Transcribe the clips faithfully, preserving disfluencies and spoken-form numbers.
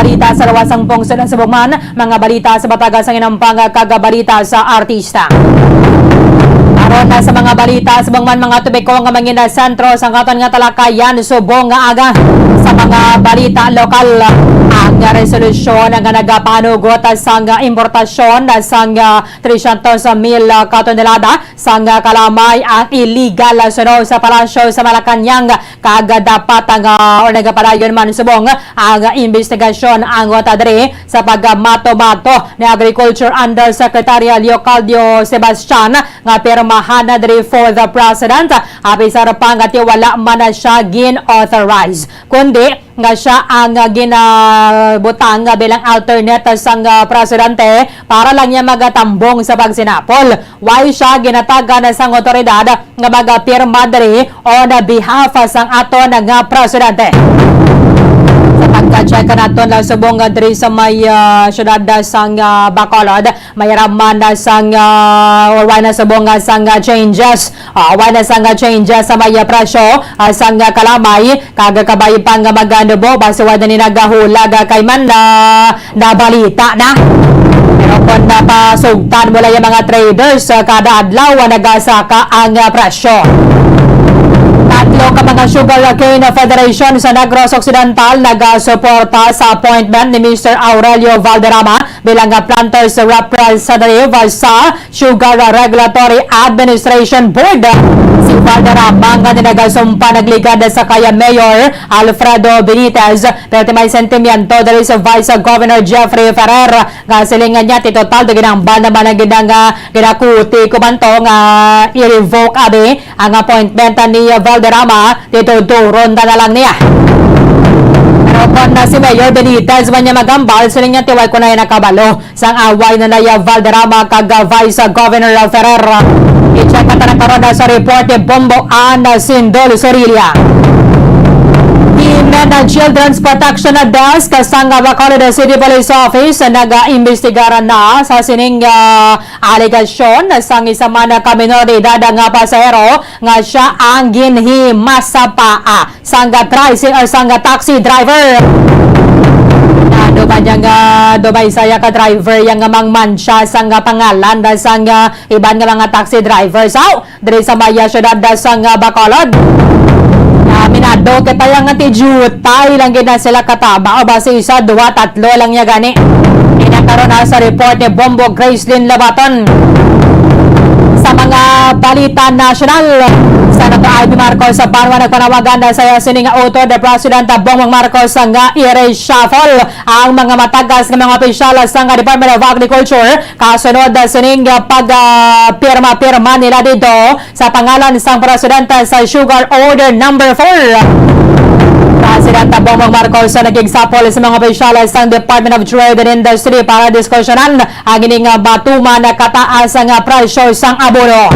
Balita sa luwas sang pungsod sa Bugman, mga balita sa bataga sang inampang kag balita sa artista. Aron na sa mga balita sa Bugman, mga tubiko nga mangin sentro sang katon nga talakayan subong nga aga. Sa mga balita lokal, ang resolusyon nga nagapanugot sang importasyon sang three hundred mil ka tonelada sang kalamay ang illegal suno sa palasyo sa Malacañang, kag dapat ang, ah, or nagapadayon man subong ang imbestigasyon ang uta diri sa pagmato-mato ni Agriculture Undersecretary Leocadio Sebastian nga pirmahan na diri for the president, apisar pa nga ti wala man na siya gin-authorize, kundi nga siya ang, ah, ginabutang nga bilang alternate sang, ah, presidente para lang niya magatambong sa pagsinapol. Why siya ginatagan sang otoridad nga magapirma diri on behalf sang aton nga presidente? Sa pagka-check naton lang subong nga diri sa may, ah, syudad sang, ah, Bacolod, may raman na sang, ah, or wala na subong nga sang, ah, changes. Ah, wala na sang, ah, changes sa may, ah, presyo, ah, sang, ah, kalamay, kag kabay pa nga maganubo, basi wala ni nagahulag, ah, kay man na nabalita na. Pero kung napasugtan mo lang yung mga traders, ah, kada adlaw, ah, nagasaka ang, ah, presyo. Tatlo ka mga sugarcane federation sa Negros Occidental nagasuporta sa appointment ni Mister Aurelio Valderrama bilang, ah, planters representative sa Sugar Regulatory Administration Board. Si Valderrama nga nagasumpay nagligad sa kay Mayor Alfredo Benitez, pero may sentimiento diri sa Vice Governor Jeffrey Ferrer nga silingan niya ti total do ginambal naman ang ginang, ah, ginakuti kumanto nga i-revoke abi ang appointment ni Valderrama, dito duron na lang niya. Pero kon na si Mayor Benitez man niya magambal, siling niya ti wala ko na nakabalo sang away na naya Valderrama kag Vice Governor Ferrer. I-check naton na karon na sa report ni Bombo Ann Sindol Sorilla. Women and Children's Protection Desk sang Bacolod City Police Office nagaimbestigar na sa sining, ah, alegasyon sang isa man ka minor de edad nga pasahero nga siya ang ginhimas sa paa sang tricycle or sang taxi driver. Ano ba niya nga dumay saya ka driver yang nga mangmansya sang pangalan sang iban nga mga taxi driver? So, diri sa may syudad sang Bacolod, aminado kita yang ti jutay lang gid na sila kataba o basi isa, duha, tatlo lang niya gani. Ina karon na sa report ni Bombo Gracelyn Labaton. Sa mga balita nasyonal, Senator Ivy Marcos sa Banwa nagpanawagan na sa sining utod ni President Bongbong Marcos nga i-reshuffle ang mga matagas nga mga opisyal sang Department of Agriculture kasunod sining pag, ah, pirma-pirma nila dito sa pangalan sang presidente sa Sugar Order Number Four. Presidente Bongbong Marcos sa nagigsapol sa mga opisyal sang Department of Trade and Industry para diskusyonan ang ining, ah, matuman na kataas nga presyo sang abono.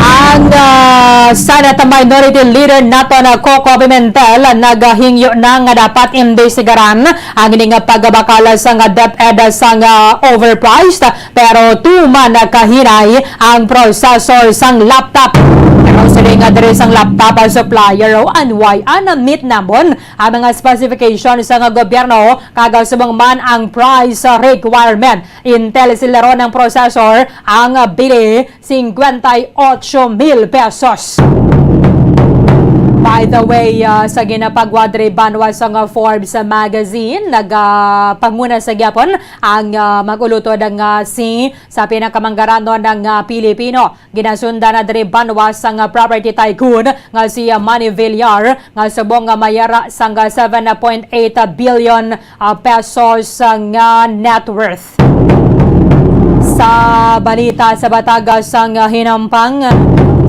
Ang, ah, Senate Minority Leader nato na Coco Pimentel nagahingyo na nga dapat imbestigaran ang ining pagbakal sang DepEd sang, ah, overpriced pero tuman na kahinay ang processor sang laptop. Pero siling nga diri sang laptop ang supplier o anway ana meet namon ang mga specification sang gobyerno kag subong man ang price requirement. Intel sila ron ang processor ang bili cincuenta y ocho mil pesos. By the way, ah, sa ginapagwadri banwa sang Forbes magazine, nagapanguna sa gyapon ang, ah, mag-ulutod nga si sa pinakamanggaranon nga Pilipino. Ginasundan na diri banwa sang property tycoon nga si Manny Villar nga subong nga may ara sang seven point eight billion, ah, pesos nga net worth. Sa balita sa bataga sang hinampang,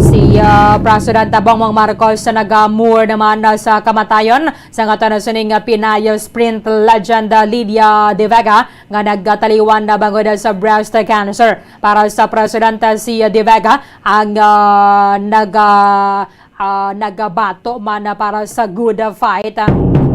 si, ah, Presidente Bongbong Marcos nagamur naman sa kamatayon sang ato na sining Pinay sprint legend Lydia De Vega nga nagkataliwan na bangod sa breast cancer. Para sa presidente, si De Vega ang, ah, naga-, ah, nagabato man para sa good fight.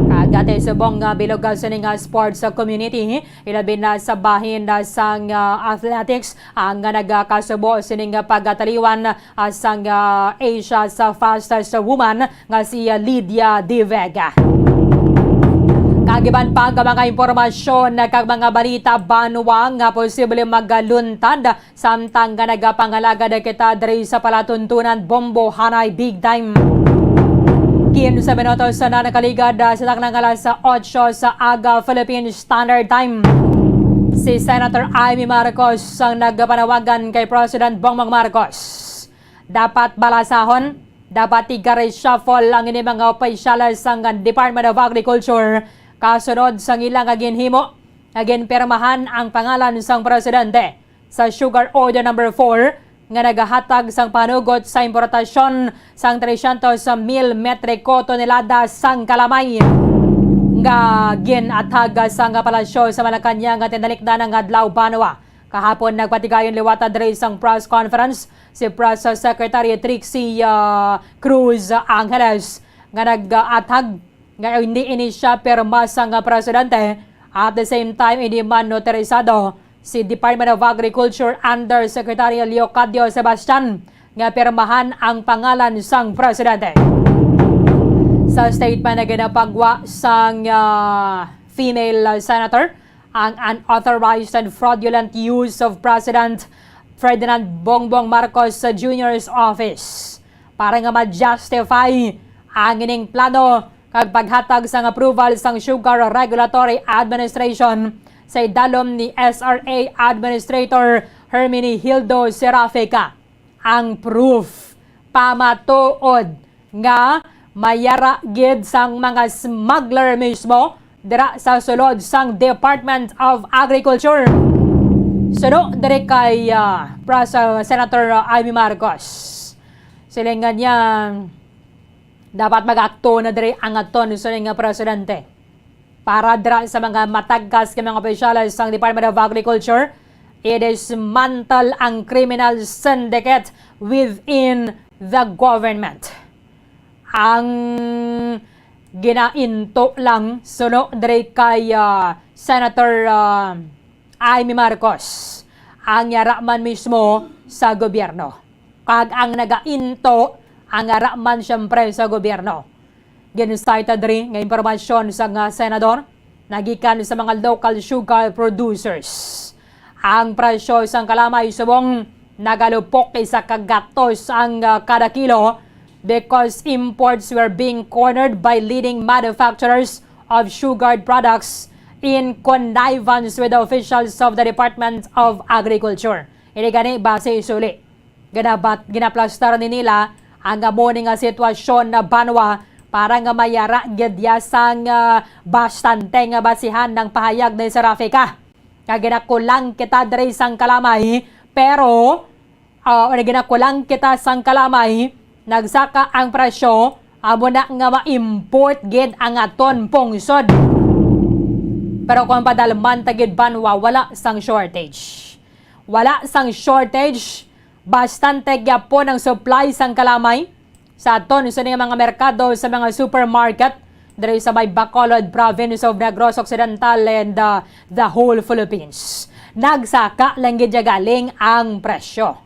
Kag ati subong nga bilog sining, ah, sports community, ilabi na sa bahin, ah, sang, ah, athletics, ang nagakasubo sining pagkataliwan, ah, sang, ah, Asia's fastest woman nga si, ah, Lydia De Vega. Iban pa nga mga impormasyon kag mga balita banwa nga posible magaluntad samtang nga nagapangalagad kita diri sa palatuntunan Bombo Hanay Big Time. Quince minutos na nakaligad sa taknang alas otso sa aga Philippine Standard Time. Si Senator Imee Marcos ang nagpanawagan kay President Bongbong Marcos. Dapat balasahon, dapat iga-reshuffle ang ini mga opisyales sang Department of Agriculture kasunod sang ila nga ginhimo nga ginpirmahan ang pangalan sang presidente sa Sugar Order Number Four nga nagahatag sang panugot sa importasyon sang tresyentos mil metriko tonelada sang kalamay nga gin-atag sang palasyo sa Malacañang nga tinalikdan nga adlaw banwa. Kahapon, nagpatigayon liwat diri sang press conference si Press Secretary Trixie, ah, Cruz Angeles nga nag-atag nga hindi ini siya pirma sang presidente. At the same time, hindi man notarizado si Department of Agriculture Undersecretary Leocadio Sebastian nga pirmahan ang pangalan sang presidente. Sa statement na ginapagwa sang, ah, female senator, ang unauthorized and fraudulent use of President Ferdinand Bongbong Marcos Junior's office para nga ma-justify ang ining plano kag paghatag sang approval sang Sugar Regulatory Administration sa idalom ni S R A Administrator Herminihildo Serafica. Ang proof, pamatuod nga may yara gid sang mga smuggler mismo dira sa sulod sang Department of Agriculture. Suno diri kay, ah, Pres-, ah, Senator, ah, Imee Marcos. Silingan niya, dapat mag-akto na diri ang aton siling nga presidente para dira sa mga matagkas nga mga opisyales sang Department of Agriculture, i-dismantle ang criminal syndicate within the government. Ang ginainto lang suno diri kay, ah, Senator, ah, Imee Marcos, ang yara man mismo sa gobyerno. Kag ang nagainto, ang yara man siyempre sa gobyerno. Gin-cite diri nga impormasyon sang senador nagikan sa mga local sugar producers. Ang presyo sang kalamay subong nagalupok isa ka gatos ang, ah, kada kilo because imports were being cornered by leading manufacturers of sugar products in connivance with the officials of the Department of Agriculture. Ini gani base isuli. Ginabat-, ginaplastar ni nila ang amo ni nga sitwasyon na banwa para nga mayara gid ya sang, ah, bastante nga basihan ng pahayag ni Serafica. Nga ginakulang kita diri sang kalamay, pero, ah, o ginakulang kita sang kalamay, nagsaka ang presyo, amo na nga ma-import gid ang aton pungsod. Pero kung padalman ta gid banwa, wala sang shortage. Wala sang shortage, bastante gyapon ang supply sang kalamay sa aton sini nga mga merkado, sa mga supermarket diri sa may Bacolod province of Negros Occidental and, uh, the whole Philippines. Nagsaka lang gid ya galing ang presyo.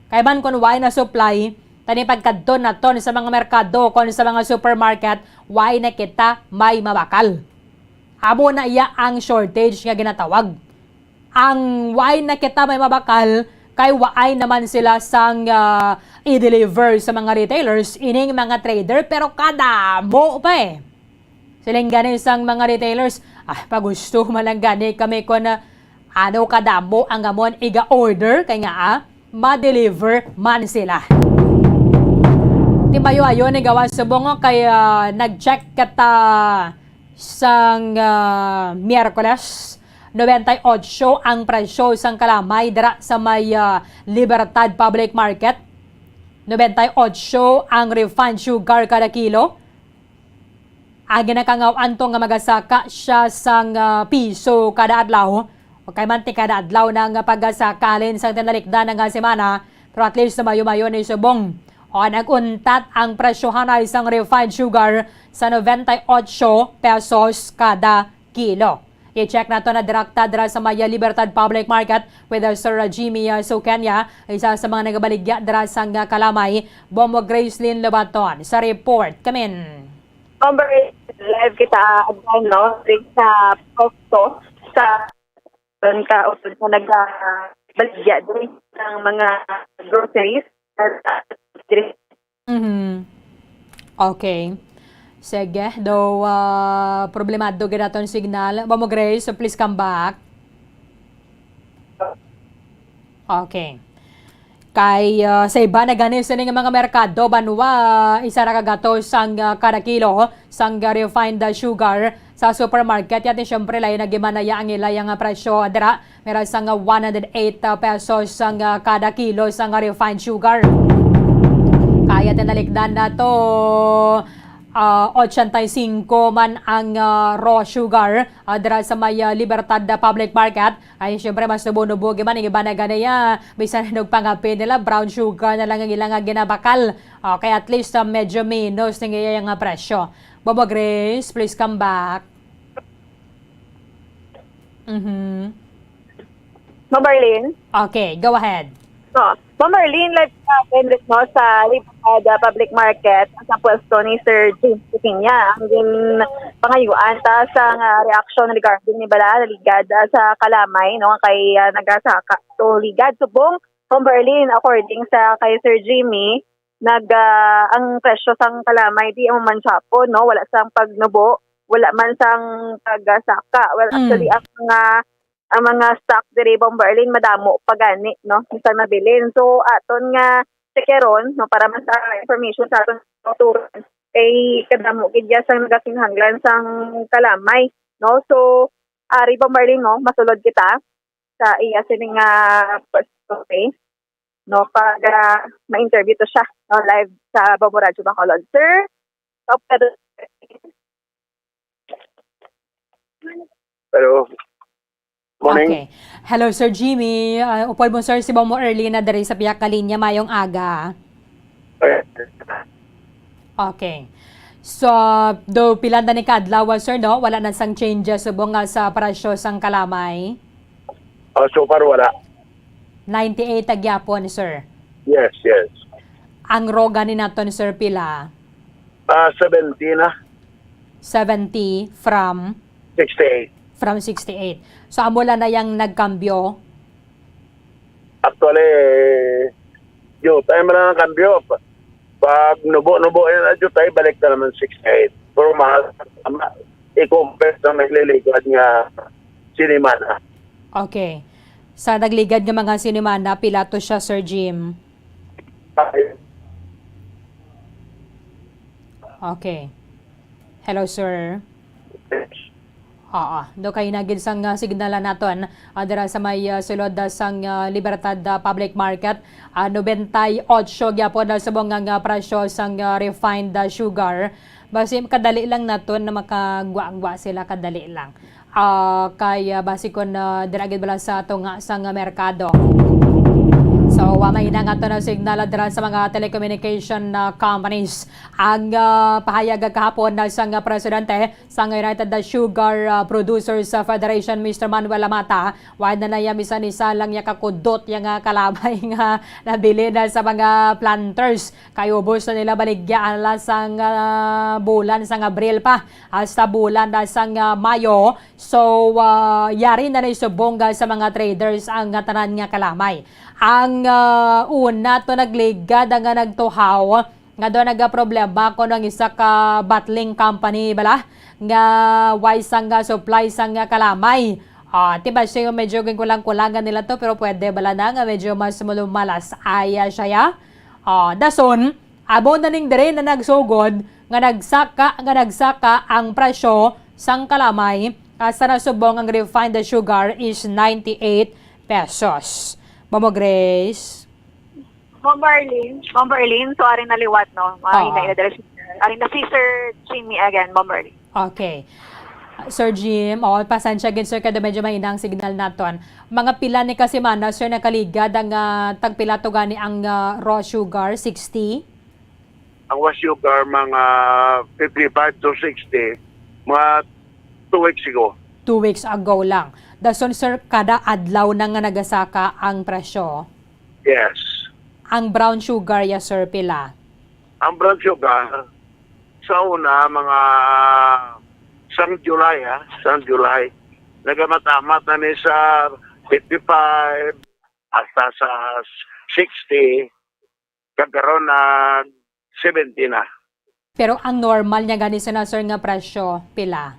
Kay man kun why na supply, tani pagkadto naton sa mga merkado kon sa mga supermarket, why na kita may mabakal. Amo na iya ang shortage nga ginatawag. Ang why na kita may mabakal, kay waay naman sila sang, ah, i-deliver sa mga retailers, ining mga trader, pero kadamo pa eh. Siling gani sang mga retailers, "Ah, pagusto man lang gani kami kon, ah, ano kadamo ang amon iga-order, kay nga, ah, ma-deliver man sila." Di ba yo ayon ni gawas subong kay, ah, nag-check kita sang, ah, Miyerkules, nobenta y otso ang presyo sang kalamay dira sa may, ah, Libertad Public Market. Nobenta y otso ang refined sugar kada kilo. Ang ginakangaw anto nga magasaka siya sang, ah, piso kada adlaw. O kay man ti kada adlaw na nga pagasaka halin sang tinalikdan na nga semana, pero at least mayo-mayo ni subong. O nag-untat ang presyohanay sang refined sugar sa nobenta y otso pesos kada kilo. I-check nato na direkta dira sa may Libertad Public Market with, uh, Sir Jimmy, uh, Suqueña, isa sa mga nagabaligya dira sang, uh, kalamay. Bombo Gracelyn Lobaton sa report. Kamin. Bombo Gracelyn, Live kita, again, no, diri sa posto sa, ka usod nga nagabaligya diri ng mga groceries. Mhm. Okay. Sige, daw, ah, problemado gid aton signal. Ma'am Grace, so please come back. Okay. Kay, ah, sa iba na gani sini nga mga merkado, banwa, isa ra ka gatos ang, ah, kada kilo sang, ah, refined, ah, sugar sa supermarket. Yati, siyempre, lain na gimanaya ang ila nga presyo dira. Mera sang, ah, one hundred eight pesos sang, ah, kada kilo sang, ah, refined sugar. Kaya tinalikdan na to, ah, ochenta y cinco man ang, ah, raw sugar, ah, dira sa may, ah, Libertad, ah, Public Market. Ay, siyempre, mas nubo-nubo man ang iba na gani, ah, bisan nagpangape nila, brown sugar na lang ang ilang, ah, ginabakal. Okay, at least, ah, medyo minus ang iya nga presyo. Bobo Grace, please come back. Mhm. Ma'am Arlene? Okay, go ahead. So, Ma'am Arlene, like, uh, Henrik, no, sa Libertad, uh, Public Market, sa pwesto ni Sir James Pequeña, ang gin pangayuan ta sa nga reaction regarding ni bala, naligad, uh, sa kalamay, no, kay, uh, nagasaka to ligad subong. Ma'am Arlene, according sa kay Sir Jimmy, nag, ah, ang presyo sang kalamay di amo man siya po, no? Wala sang pagnubo, wala man sang pagsaka. Well, Mm. actually, ang mga, ang mga stock diri, Bomber Arlene, madamo pa gani, no? Bisan mabilin. So, aton nga check-eron, no, para mas, ah, information sa aton tuturan, kay kadamo gid ya sang nagakinahanglan sang kalamay, no? So, ari, Bomber Arlene, no, masulod kita sa iya sini nga pwesto, okay? No, pag, ah, ma-interview to siya, no, live sa Bombo Radyo Bacolod. Sir, okay. Hello. Morning. Okay. Hello, Sir Jimmy. Ah, upod mo, sir, si Bombo Erlina diri sa pihak ka linya. Mayong aga. Okay. Okay. So, do pila na ni ka adlaw, sir, no? Wala na sang changes subong nga sa presyo sang kalamay? Ah, so far, wala. Ninety-eight ta gyapon, sir. Yes, yes. Ang raw gani naton, sir, pila? Ah, seventy na. Seventy from? Sixty-eight. From sixty-eight. So, amo lang na yang nagkambyo? Actually, yun, tayo man ang kambyo. Pa-, pag nubo-nubo yan, adyo tayo, balik na naman sixty-eight. Pero mahal, ma-, i-compare sa may liligad nga sinimana. Okay. Sa nagligad nga mga sinimana, pila to siya, Sir Jim? Ay. Okay. Hello, sir. Oo, do kay nagid sang, ah, signal naton, ah, dira sa may, ah, sulod, ah, sang, ah, Libertad, ah, Public Market, ah, nobenta y ocho gyapon na subong nga, nga presyo sang, ah, refined, ah, sugar. Basi kadali lang naton na makagwa-gwa sila, kadali lang. Ah, kay, ah, basi kon, ah, dira gid bala sa tunga sang merkado. So, wa mahina nga to na signal dira sa mga telecommunication, ah, companies. Ang, ah, pahayag kahapon na sang, ah, presidente sang United Sugar, ah, Producers, ah, Federation, Mister Manuel Lamata, wa na na iya bisan isa lang iya kakudot iya nga kalamay nga nabili na sa mga planters. Kay ubos na nila baligya ala sang, ah, bulan sang Abril pa hasta bulan na sang, ah, Mayo. So, ah, yari na ni subong sa mga traders ang, ah, tanan nga kalamay. Ang, ah, una to nagligad ang, ah, nagtuhaw nga daw nagaproblema kuno ang isa ka bottling company bala nga way sang, ah, supply sang, ah, kalamay. Ah, ti ba siya yung medyo ginkulang-kulangan nila to, pero pwede bala na nga medyo mas malumalas aya siya ya? Ah, dason, amo na ning diri na nagsugod nga nagsaka, nga nagsaka ang presyo sang kalamay, hasta na subong ang refined sugar is ninety-eight pesos. Ma'am Grace? Ma'am Marlene, Ma'am Marlene, so ari na liwat, no? Mga Oo. Hinay na dala si, ari na si Sir Jimmy again, Ma'am Marlene. Okay. Sir Jim, oh, pasensya gid, sir, kada medyo mahina ang signal naton. Mga pila ni ka semana, sir, nakaligad ang, ah, tagpila to gani ang, ah, raw sugar, sixty? Ang raw sugar, mga fifty-five to sixty, mga two weeks ago. Two weeks ago lang. Dason, sir, kada adlaw na nga nagasaka ang presyo? Yes. Ang brown sugar, ya, sir, pila? Ang brown sugar, Sa una, mga sang July, ah, sang July, nagamat-amat na ni sa fifty-five hasta sa sixty, kag karon nag seventy na. Pero ang normal niya gani sina, sir, nga presyo, pila?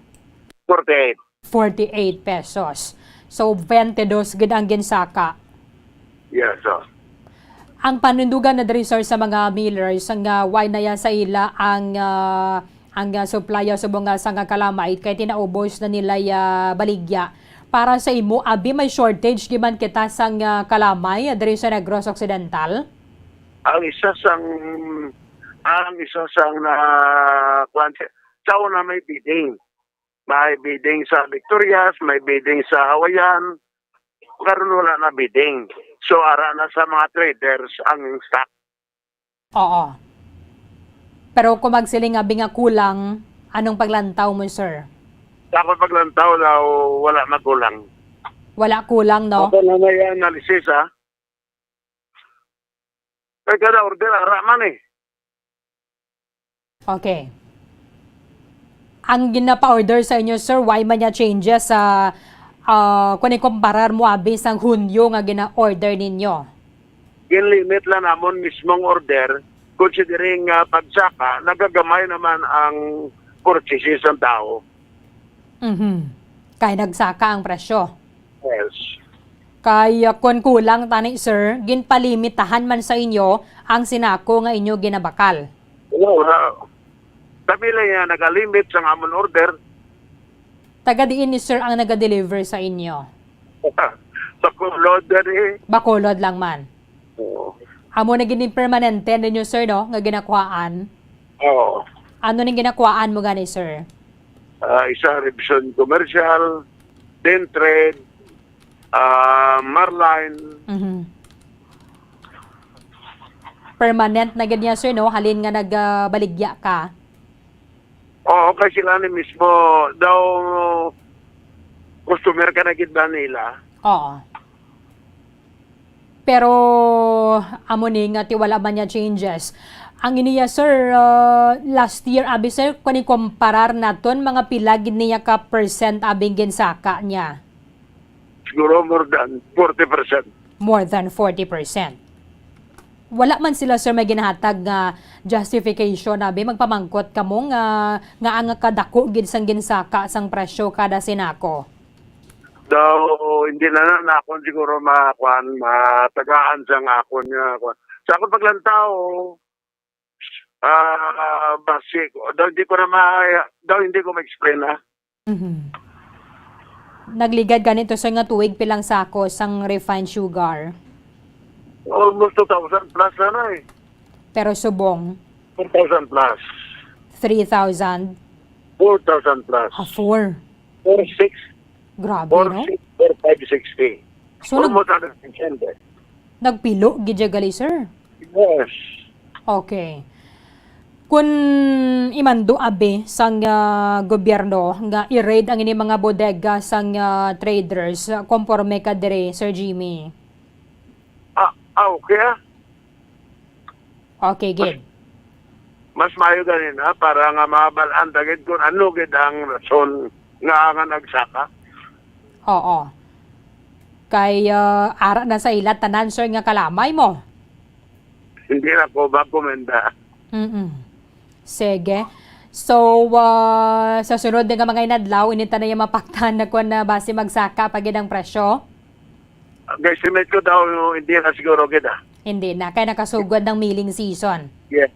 Forty-eight. Forty-eight pesos. So, twenty-dos gid ang ginsaka. Yes, sir. Ang panindugan na diri, sir, sa mga millers nga wala na ya sa ila ang, ah, ang, ah, supply subong nga sang kalamay kay tinaubos na nila ya baligya. Para sa imo, abi may shortage giman kita sang, ah, kalamay diri sa Negros Occidental? Ang isa sang, ang isa sang na, kuwan, sa una may bidding. May bidding sa Victorias, may bidding sa Hawaiian. Karon wala na bidding. So, ara na sa mga traders ang stock. Oo. Pero kung magsiling abi nga kulang, anong paglantaw mo, sir? Sa akong paglantaw daw, wala na kulang. Wala kulang, no? Ako na may analysis, ha? Kay kada order, ara man eh. Okay. Ang ginapa-order sa inyo, sir, wala man niya changes sa, ah, kung ikumparar mo abi sang Hunyo nga gina-order ninyo? Ginlimit lang namon mismong order, considering nga pagsaka, nagagamay naman ang purchases ng tao. Mhm. Kay nagsaka ang presyo. Yes. Kay, ah, kung kulang tani, sir, ginpalimitahan man sa inyo ang sinako nga inyo ginabakal? Wala, wala. Kami lang nga nagalimit sa amon order. Taga diin ni sir ang nagadeliver sa inyo? Bacolod, dali. Bacolod lang man. Oo. Amo na gid ni permanente ninyo, sir, no, nga ginakuhaan? Oo. Ano ning ginakuhaan mo gani, sir? Ah, isa, Revson Commercial, Dentrade, ah, Marline. Mhm. Permanent na gid niya, sir, no? Halin nga nagabaligya ka. Oo, kay sila ni mismo daw customer ka na gid ba nila? Oo. Pero amo ni nga ti wala man niya changes. Ang iniya, sir, uh, last year, abi, sir, kung ikumparar naton, mga pila gid niya ka percent abing ginsaka niya? Siguro more than forty percent. More than forty percent. Wala man sila, sir, may ginahatag nga justification, abi, magpamangkot kamo nga, nga ang kadako gid sang ginsaka sang presyo kada sinako? Daw, hindi na na, na akon siguro makuan, matagaan sang akon nga kuan. Sa akon paglantaw, ah, basi ko, daw hindi ko na ma-, daw hindi ko ma-explain, ah. Mhm. Nagligad ganito, sir, nga tuig pilang sako sang refined sugar? Almost two thousand plus na na eh. Pero subong? Four thousand plus. Three thousand? Four thousand plus. Ah, four. Four six. Grabe, no? Four six, four five sixty. So, nag- Almost hundred percent eh. Nagpilo gid siya gali, sir? Yes. Okay. Kun imando abi sang, ah, gobyerno nga i-raid ang ini mga bodega sang, ah, traders, ah, konforme ka diri, Sir Jimmy? Ah, ah, okay, ah. Okay, gid. Mas maayo gani na para nga mabal-an ta gid kung ano gid ang rason nga, nga nagsaka. Oo. Kay, ah, ara na sa ila tanan, sir, nga kalamay mo. Hindi na ko makomenda. Mm-mm. Sige. So, ah, sa sunod nga mga inadlaw, ini ta na yung mapaktan na kung, ah, basi magsaka pa gid ang presyo? Ang estimate ko daw, hindi na siguro gid, ah. Hindi na, kay nakasugod ng milling season. Yes.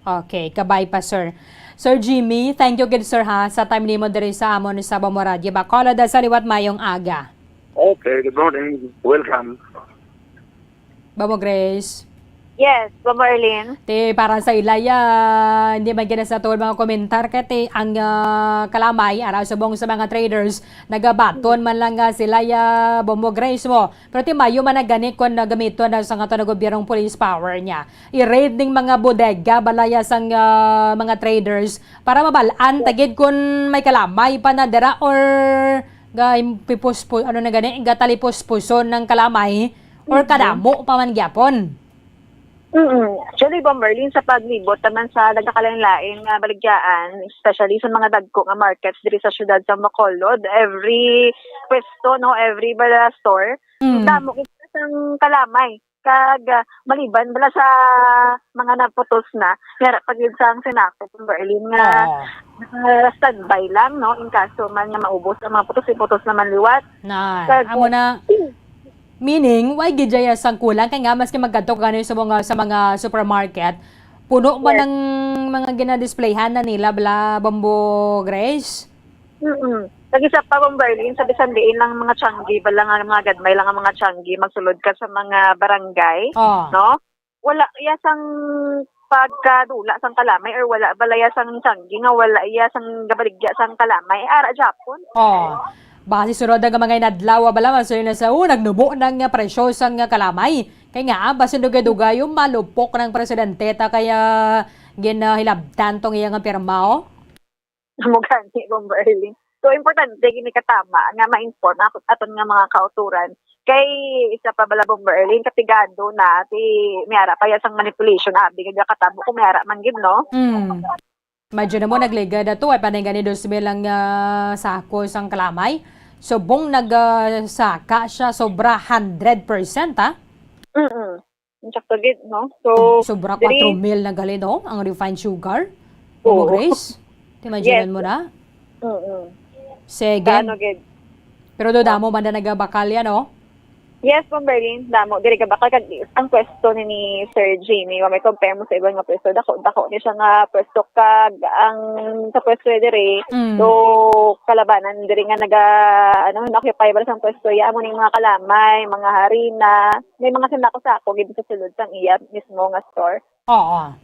Okay, kabay pa, sir. Sir Jimmy, thank you gid, sir, ha, sa time nimo diri sa amon sa Bamo Radio Bacolod. Sa liwat, mayong aga. Okay, good morning. Welcome. Bamo Grace. Yes, Bamo Erlene. Ti, para sa ila ya, hindi man gina sa tuod mga komentar, kay ti, ang, ah, kalamay, ara subong sa mga traders, nagabaton man lang nga sila ya, Bamo Grace mo. Pero ti, mayo man na gani kung gamiton na sa nga to na gobyernong police power niya. I-raid ning mga bodega, balaya sang, ah, mga traders, para mabalaan, tagid kung may kalamay pa na dira or ga, pipuspo-, ano na gani, gatalipuspuson ng kalamay, or kadamo pa man gyapon. Mm. Actually, Bomberlin, sa paglibot naman sa nagkakalain-lain nga baligyaan, especially sa mga dagko nga markets diri sa siyudad sa Bacolod, every pwesto, no, every bala store, Mm. damo kita sang kalamay. Kag, ah, maliban bala sa mga naputos na, meron pa gyud sang sinako, Bomberlin, nga Oo. naka-standby lang, no, in kaso man nga maubos ang mga putos, iputos naman liwat. Na, Kag, amo na, meaning, why gid jaya sang kulang? Kay nga, maski magkadto ka gani sa mga, sa mga supermarket, puno man Yes. ang mga ginadisplayhan na nila, bala, Bombo Grace? Mm. Kag isa pa, Bomberlin, sa bisan diin lang mga tiangge, bala nga mga gagmay lang ang mga tiangge, magsulod ka sa mga barangay, Oh. no? Wala iya sang pagkadula sang kalamay or wala bala iya sang tiangge nga wala iya sang gabaligya sang kalamay. Ara, Japon. Oh. Basi sunod nga mga inadlaw, bala, masulod na sa, oh, nagnubo na nga presyo sang kalamay. Kay nga, ah, basin dugay-dugay, yung malupok ng presidente, ta kaya ginahilabtan tong iya nga pirma, oh. Amo gani, Bomberlin. So, importante gini katama nga ma-inform ako, aton nga mga kautoran. Kay isa pa bala, Bomberlin, kapigado na, ti, may ara pa ya sang manipulation, abi, nga katabo kung may ara man gid, no? Mm. Imagine mo, nagligad na to, ay panay gani dos mil ang, ah, sako sang kalamay. Subong nag, ah, saka siya, sobra hundred percent, ah. Mm-mm. Insakto gid, no? So, Sobra diri, kwatro mil na gali, no? Ang refined sugar. Oo. Mo, Grace? Imagine Yes. mo na? Mm-mm. Sige. Kaano gid? Pero do Oh. damo man na nagabakal yan, no? Yes, Bomberlin, damo. Diri ka ba kag ang pwesto ni, ni Sir Jimmy, wa may compare mo sa iban nga pwesto. Dako, dako ni siya nga pwesto kag ang sa pwesto diri. Mm. So, kalabanan diri nga naga, ano, na-occupy ba sang pwesto, ya mo ning mga kalamay, mga harina, may mga sinako-sako gid sa sulod sang iya mismo nga store. Oo.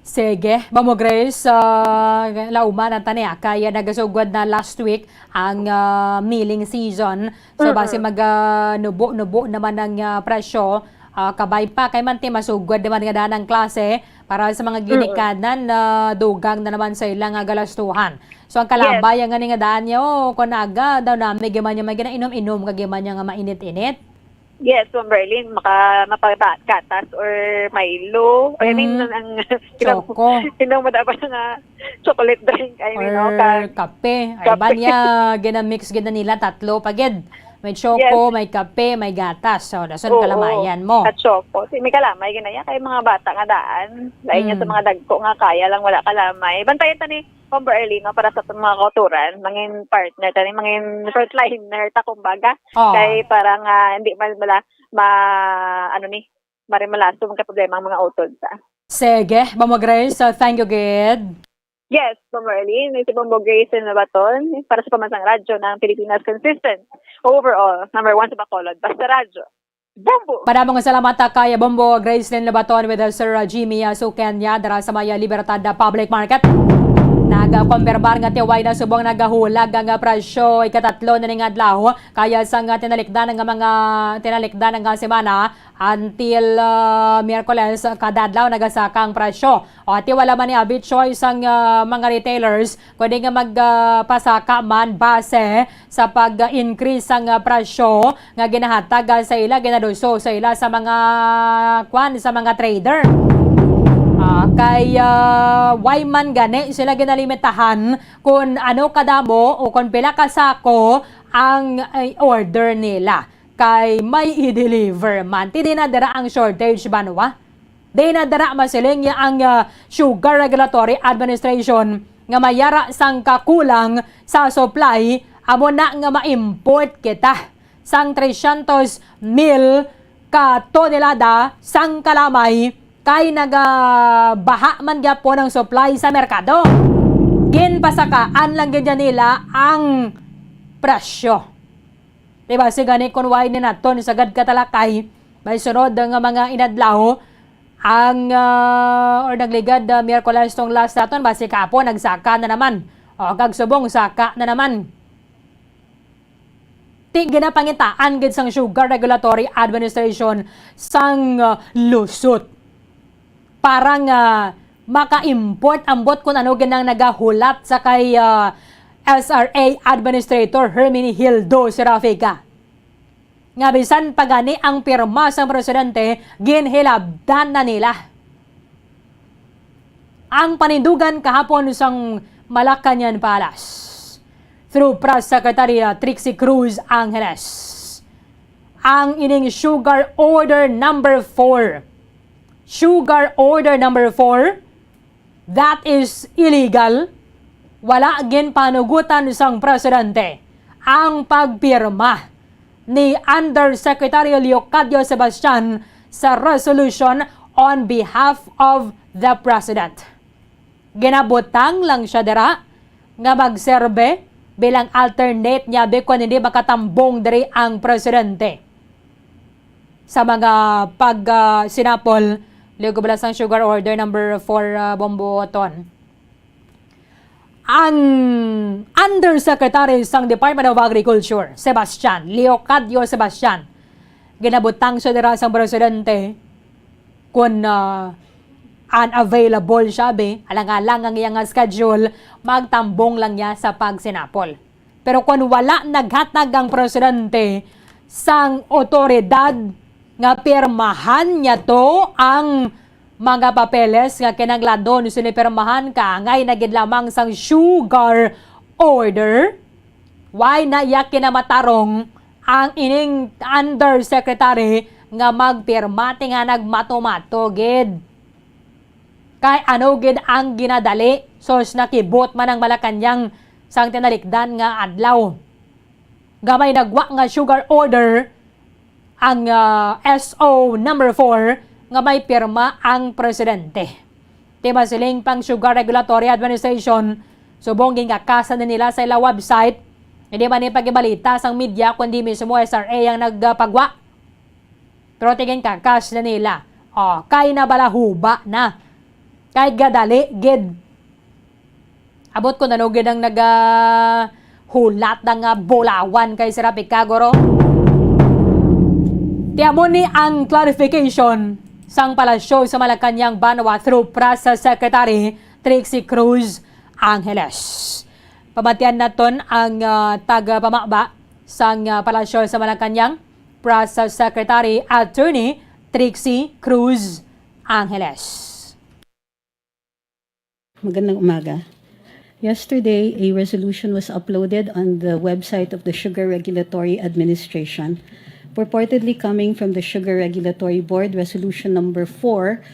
Sige, Bombo Grace, ah, lauman ang tani, ah, kaya nagasugod na last week ang, ah, milling season. So, Mm-mm. basi mag, ah, nubo-nubo naman ang, ah, presyo, ah, kabay pa kay manti masugod naman nga daan ang klase para sa mga Mm-mm. ginikanan na dugang na naman sa ilang, ah, galastuhan. So, ang Yes. kalabay ang nga daan niya, oh, kung naga, daw nami, giman niya may ginainom-inom, nga giman niya nga mainit-init. Yes, Bomberlin, maka-, mapagatas or Milo. Or I mean, Mm. ang Choco. Inom mo dapat nga chocolate drink, I mean, no, Or kag kape. Ay, kape. Ba niya, ginamix gid na nila, tatlo pa gid. May choco, Yes. may kape, may gatas. So, dason Oo. kalamayan mo. At choco. Si, may kalamay, ginaya kay mga bata nga daan. Lain niya sa Mm. mga dagko nga kaya lang wala kalamay. Bantayan ta ni Bomberlin, no, para sa atong mga kautoran, mangin partner, tani, mangin frontliner, ta, kumbaga. Oh. Kay para nga hindi man bala ma-, ano ni, marimalaso, magkaproblema ang mga utod, ta. Sige, Bombo Grace, so thank you, gid. Yes, Bomberlin, si Bombo Grace Nabaton, para sa Pambansang Radyo ng Pilipinas, consistent, overall, number one sa Bacolod, basta radyo. Bombo! Madamo nga salamat, ah, kay Bombo Gracelyn Lobaton with, uh, Sir, uh, Jimmy, uh, Suqueña, dira sa may, uh, Libertad, uh, Public Market. Nagakumpirmar nga tiway na subong nagahulag ang, uh, presyo ikatatlo na ning adlaw, kaya sa nga tinalikdan nga mga, tinalikdan nga semana until, uh, Miyerkules, uh, kada adlaw nagasaka ang presyo. O, ati wala man ni abi choice ang, ah, mga retailers, kundi nga mag, ah, pasaka man base sa pag-increase sang, ah, presyo nga ginahatag, ah, sa ila, ginaduso sa ila sa mga, kwan, sa mga trader. Ah, kay, ah, why man gani sila ginalimitahan kung ano kadamo o kung pila ka sako ang, ay, order nila? Kay may i-deliver man. Ti di na dira ang shortage, banwa? Di na dira masiling ya ang, ah, Sugar Regulatory Administration nga may ara sang kakulang sa supply, amo na nga ma-import kita sang trescientos mil ka tonelada sang kalamay kay nagabaha man gyapon ang supply sa merkado. Ginpasakaan lang gid nila ang presyo. Diba, si gani kun why ni naton sagad katalakay, may sunod nga mga inadlaw, ang, ah, or nagligad, ah, Miyerkules tong last naton, basi kahapon, nagsaka na naman. O, kag subong, saka na naman. Ti ginapangitaan gid sang Sugar Regulatory Administration sang, ah, lusot para nga maka-import, ambot kun ano gid ang nagahulat sa kay, ah, S R A Administrator Herminihildo Serafica. Nga bisan pa gani ang pirma sang presidente, ginhilabdan na nila. Ang panindugan kahapon sang Malacañang Palace through Press Secretary, uh, Trixie Cruz Angeles, ang ining Sugar Order number four. Sugar Order number four, that is illegal. Wala ginpanugutan sang presidente ang pagpirma ni Undersecretary Leocadio Sebastian sa resolution on behalf of the President. Ginabutang lang siya dira nga magserbe bilang alternate niya, be, kon hindi makatambong diri ang presidente sa mga pag, ah, sinapol, liog bala sang Sugar Order number four, ah, Bombo Ton. Ang Undersecretary sang Department of Agriculture, Sebastian, Leocadio Sebastian, ginabutang siya dira sang presidente kun, ah, unavailable siya, be, alang-alang ang iya nga schedule, magtambong lang niya sa pagsinapol. Pero kun wala naghatag ang presidente sang otoridad nga pirmahan niya to ang mga papeles nga kinahanglan sini pirmahan, kaangay na gid lamang sang Sugar Order, wala na iya kinamatarong ang ining Undersecretary nga magpirma, ti nga nagmato-mato gid. Kay ano gid ang ginadali, sus, nakibot man ang Malacañang sang tinalikdan nga adlaw. Gamay nagwa nga Sugar Order ang, ah, S O number four nga may pirma ang presidente. Ti masiling pang Sugar Regulatory Administration, subong ginkakasan na nila sa ila website, hindi man ni pagibalita sang media, kundi mismo S R A ang nagpagwa. Pero tingin ka, cash na nila. O, kay nabalahuba na. Kay gadali gid. Abot ko na no gid ang naga hulat na nga bulawan kay Sir Apicagoro. Ti amo ni ang clarification sang Palasyo sa Malacañang, Banwa, through Press Secretary Trixie Cruz Angeles. Pamatian naton ang, ah, tagapamaba sang, ah, Palasyo sa Malacañang, Press Secretary Attorney Trixie Cruz Angeles. Magandang umaga. Yesterday, a resolution was uploaded on the website of the Sugar Regulatory Administration, purportedly coming from the Sugar Regulatory Board, Resolution Number Four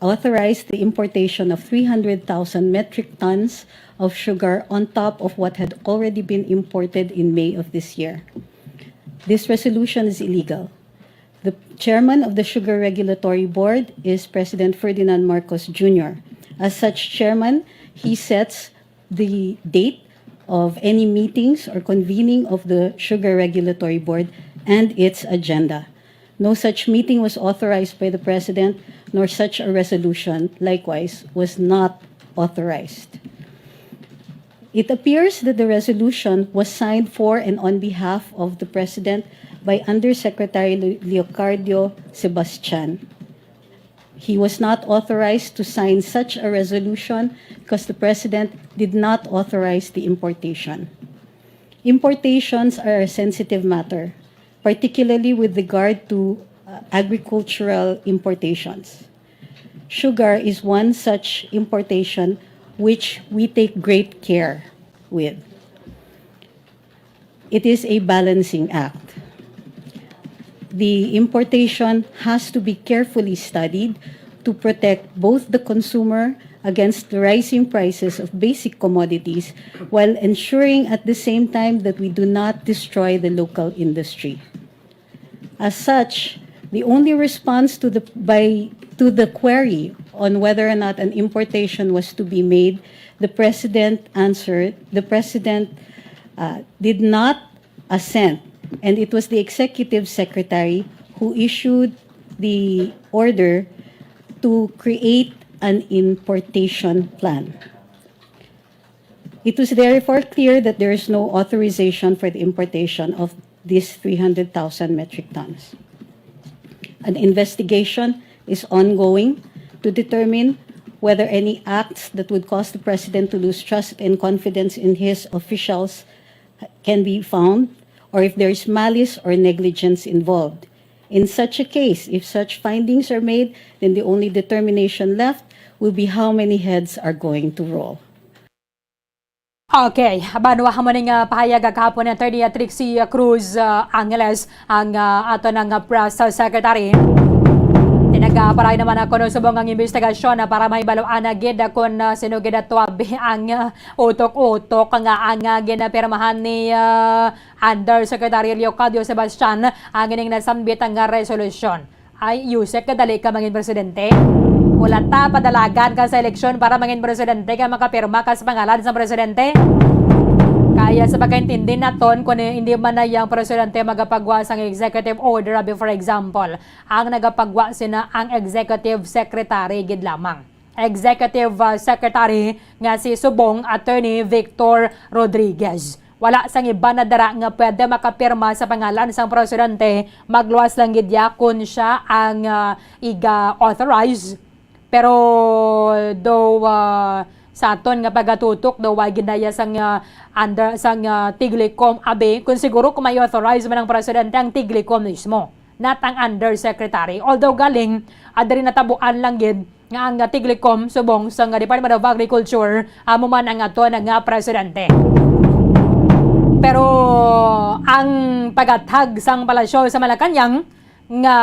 authorized the importation of three hundred thousand metric tons of sugar on top of what had already been imported in May of this year. This resolution is illegal. The chairman of the Sugar Regulatory Board is President Ferdinand Marcos Junior. As such chairman, he sets the date of any meetings or convening of the Sugar Regulatory Board and its agenda. No such meeting was authorized by the President, nor such a resolution, likewise, was not authorized. It appears that the resolution was signed for and on behalf of the President by Undersecretary Le-, Leocardio Sebastian. He was not authorized to sign such a resolution because the President did not authorize the importation. Importations are a sensitive matter, particularly with regard to, uh, agricultural importations. Sugar is one such importation which we take great care with. It is a balancing act. The importation has to be carefully studied to protect both the consumer against the rising prices of basic commodities, while ensuring at the same time that we do not destroy the local industry. As such, the only response to the, by, to the query on whether or not an importation was to be made, the President answered, the President, uh, did not assent, and it was the Executive Secretary who issued the order to create an importation plan. It was therefore clear that there is no authorization for the importation of these three hundred thousand metric tons. An investigation is ongoing to determine whether any acts that would cause the President to lose trust and confidence in his officials can be found, or if there is malice or negligence involved. In such a case, if such findings are made, then the only determination left will be how many heads are going to roll. Okay, banwa mo ning ah, pahayag kahapon ni Attorney Trixie ah, Cruz ah, Angeles, ang ah, ato nang ah, press ah, secretary. Tinagaparay naman ako no subong ang investigasyon na para mahibaluan na gid ah, kung ah, sino gid ato abi ang ah, utok-utok nga ang ah, ginapirmahan ni ah, Undersecretary Leocadio Sebastian ang ining nasambit nga resolusyon. Ay, Yusek, kadali ka mangin presidente? Wala ta padalagan ka sa eleksyon para mangin presidente kay makapirma ka sa pangalan sa presidente. Kaya sa pagkaintindi naton, kung hindi man na yang presidente magapagwa sang executive order, abi, for example, ang nagapagwa sina ang executive secretary gid lamang. Executive uh, Secretary nga si Subong Attorney Victor Rodriguez. Wala sang iban na dira nga pwede makapirma sa pangalan sang presidente, magluwas lang gid ya kon siya ang ah, iga-authorize. Pero daw ah, sa aton nga pagatutok daw wa gid na ya sang ah, under sang ah, Tiglicom, abi, kung siguro kung may authorize man ang presidente ang Tiglicom mismo, not ang undersecretary. Although galing, ah, diri natabuan lang gid nga ang ah, Tiglicom subong sang ah, Department of Agriculture amo man ang ato na nga presidente. Pero ang pagathag sang palasyo sa Malacañang nga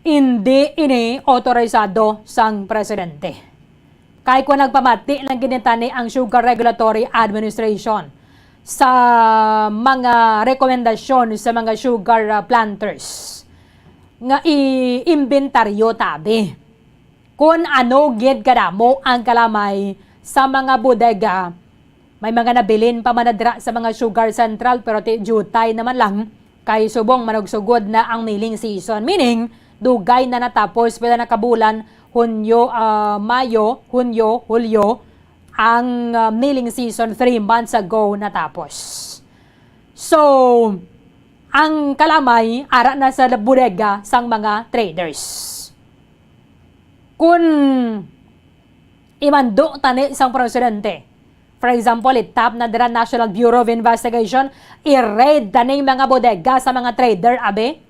hindi ini otorisado sang presidente. Kay kung nagpamati lang gid tani ang Sugar Regulatory Administration sa mga rekomendasyon sa mga sugar ah, planters nga i-imbentaryo tabi. Kung ano gid kadamo ang kalamay sa mga bodega, may mga nabilin pa man na dira sa mga sugar central, pero ti jutay naman lang kay subong manugsugod na ang milling season. Meaning, dugay na natapos pila na kabulan, Hunyo, ah, Mayo, Hunyo, Hulyo, ang ah, milling season three months ago natapos. So, ang kalamay ara na sa bodega sang mga traders. Kun imando tani sang presidente, for example, itap na dira National Bureau of Investigation, i-raid taning mga bodega sa mga trader, abi?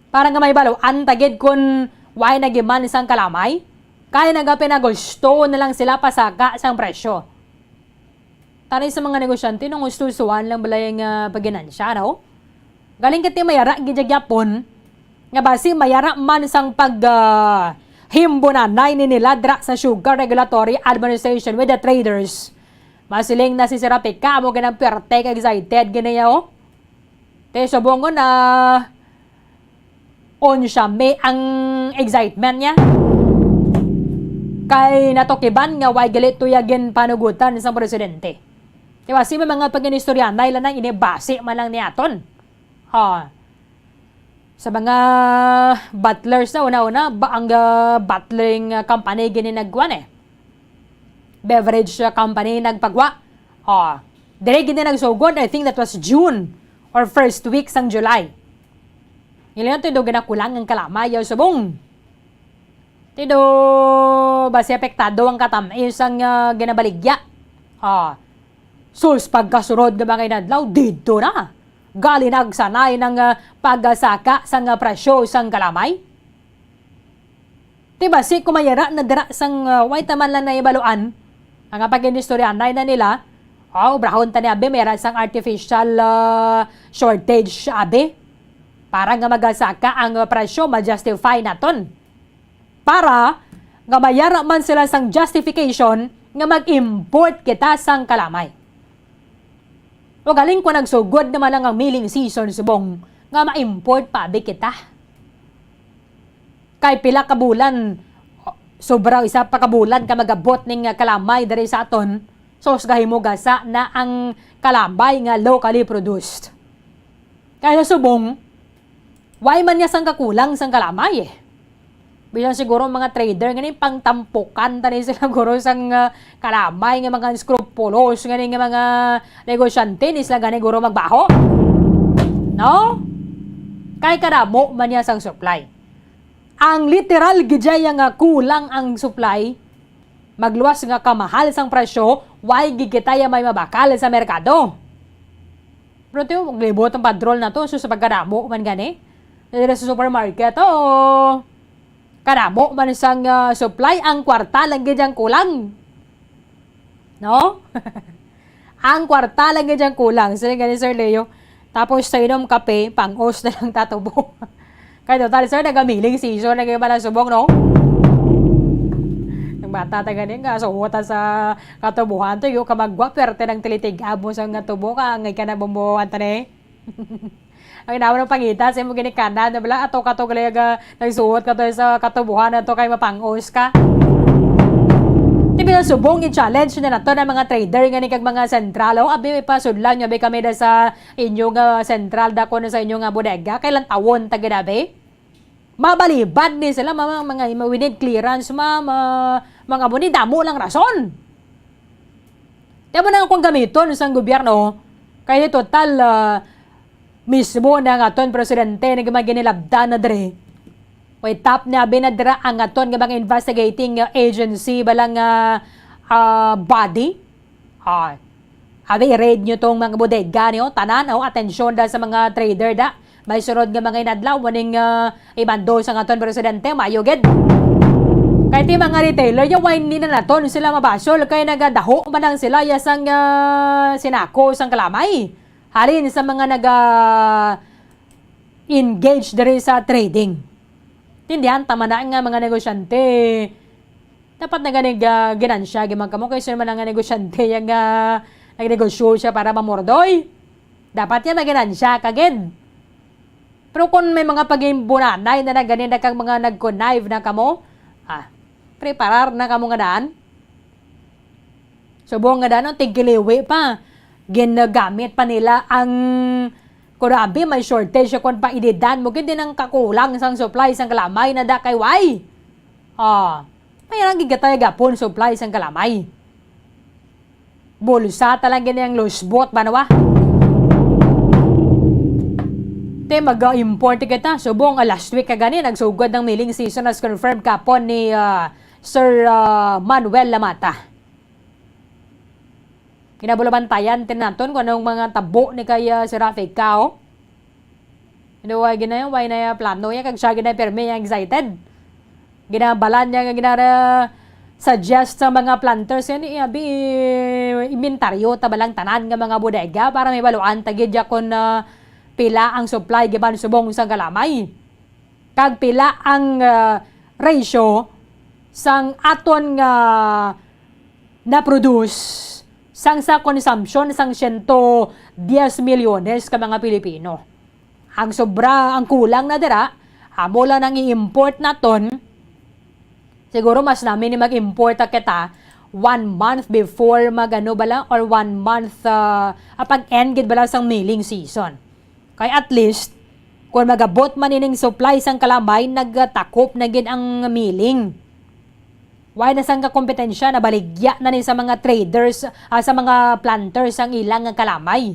Para nga may baluan ta gid kun why nagiman sang kalamay, kay nagapinagusto na lang sila pasaka sang presyo. Tani sa mga negosyante, nung gusto-gustuhan lang balay nga paginansya, no? Galing kati mayara gid gyapon nga basi mayara man sang pag ah, himbunanay ni nila dira sa Sugar Regulatory Administration with the traders. Masiling na si Sir Apika amo ginang perte ka excited gini, oh. Te subongon na on siya may ang excitement niya. Kay natukiban nga way gali tuya ginpanugutan sang presidente. Diba? Si mga pag-inistoryanay lang na inibasi man lang niyaton. Ha. Sa mga bottlers na una-una, ba ang ah, bottling ah, company gini nagkuan eh. Beverage ah, company nagpagwa. Ha. Diri gini nagsugod, I think that was June or first week sang July. Nila to daw ginakulang ang kalamay yaw subong. Ti do basi apektado ang katam-is sang ah, ginabaligya. Ha. Sus, pagkasunod nga mga inadlaw, didto na. Gali nagsanay ng ah, pagsaka sang ah, presyo sang kalamay. Ti basi kumayara na dira sang ah, way taman lang nahibaluan. Ang pag-inistoryanay na nila, oh, obrahon ta ni abi, mayara sang artificial ah, shortage abi. Para nga magasaka ang ah, presyo, ma-justify naton. Para nga mayara man sila sang justification nga mag-import kita sang kalamay. O galing ko nagsugod naman lang ang milling season subong nga ma-import pa abi kita. Kay pila ka bulan, sobra isa pa ka bulan ka magabot ning kalamay diri sa aton, sos gahimo gasa na ang kalamay nga locally produced. Kaya subong, why man niya sang kakulang sang kalamay eh? Bisan siguro ang mga trader nga ni pangtampukan tani sila guro sang ah, kalamay nga mga scrupulous nga ni nga mga negosyante ni sila gani guro magbaho. No? Kay kadamo man niya sang supply. Ang literal gid siya nga kulang ang supply, magluwas nga kamahal sang presyo, why gid kita ya may mabakal sa merkado? Pero tiyo, maglibot ang padrol na to, so sa pagkadamo man gani. Diri sa supermarket, oo. Kadamo man sang, ah, supply, ang kwarta lang gid ang kulang. No? Ang kwarta lang gid ang kulang. Sila gani, Sir Leo. Tapos sa inom kape, pang-os na lang tatubo. Kay total, sir, naga-milling season na gid man ang subong, no? Ang bata ta gani nga suhutan sa katubuhan to, yung kamagwa, perte ng tilitig-ab mo sa nga tubo, ka angay ka na bumuhan ta ni. Ang inawa ng pangita sa imo ginikanan, na bala, ato ka to galag, ah, nagsuot ka to sa katubuhan na to kay mapangos ka. Ti bilang subong i-challenge na nato ng mga trader nga ni kag mga sentral, oh, abi, ipasudlan nyo, abi, kami da sa inyo nga sentral, dako na sa inyo nga bodega, kay lantawon ta gid, abi. Mabalibad ni sila, mama, mga, mga, we need clearance, ma'am, ah, mga amo ni, damo lang rason. Kaya mo na kung gamiton sang gobyerno, kay total, ah, mismo na ang aton presidente nagmaginilabdan na diri. Way top na abi na dira ang aton nga mga investigating, ah, agency, bala nga, ah, body. Ah, abi, i-raid nyo tong mga bodega niyo, tanan, oh, atensyon da sa mga trader da. May sunod nga mga inadlaw, muning, ah, imando sa aton presidente, mayo gid. Kay ti mga retailer, ya, why ni na naton sila mabasol? Kay nagadaho man lang sila, ya, sang, ah, sinako, sang kalamay. Halin sa mga naga engage diri sa trading. Tindihan, tama na nga mga negosyante. Dapat na gani ga-, ginansya, gid man kamo, kay sino man nga negosyante, ya nga nagnegosyo siya para mamordoy. Dapat ya maginansya ka gid. Pero kung may mga pagimbunanay na na gani na kag mga nag-connive na kamo, ah, preparar na kamo nga daan. Subong nga daan, ang tigkiliwi pa. Ginagamit pa nila ang, kung abi, may shortage siya, kung painidan mo, gid din ang kakulang sang supply sang kalamay na da kay why? Ah, may lang gigatay gapon supply sang kalamay. Bulsa ta lang gini ang lusbot, banwa. Te, mag-import kita. Subong, ah, last week ka gani, nagsugod ng milling season as confirmed kapon ni, ah, Sir, ah, Manuel Lamata. Ginabulabantayan tin naton kung anong mga tabo ni kay, ah, si Rafi Kao. Ano, why gina-, why na plano ya, kag siya gina-, pirmi ya, excited. Ginabalan niya nga ginara-suggest sa mga planters yan, eh, abi, inventaryo ta balang tanan nga mga bodega para may baluan ta gid ya kung, ah, pila ang supply giban subong sa kalamay. Kag pila ang, ah, ratio sang aton nga na-produce sang sa consumption sang siyento diyes milyones ka mga Pilipino. Ang sobra, ang kulang na dira, amo lang ang i-import naton. Siguro mas nami ni mag-import ta kita one month before mag-ano bala, or one month, ah, ah, pag-end gid bala sang milling season. Kay at least, kung magabot man ining supply sang kalamay, nagtakop na gid ang milling. Why na sang kakompetensya, nabaligya na ni sa mga traders, ah, sa mga planters ang ilang nga kalamay.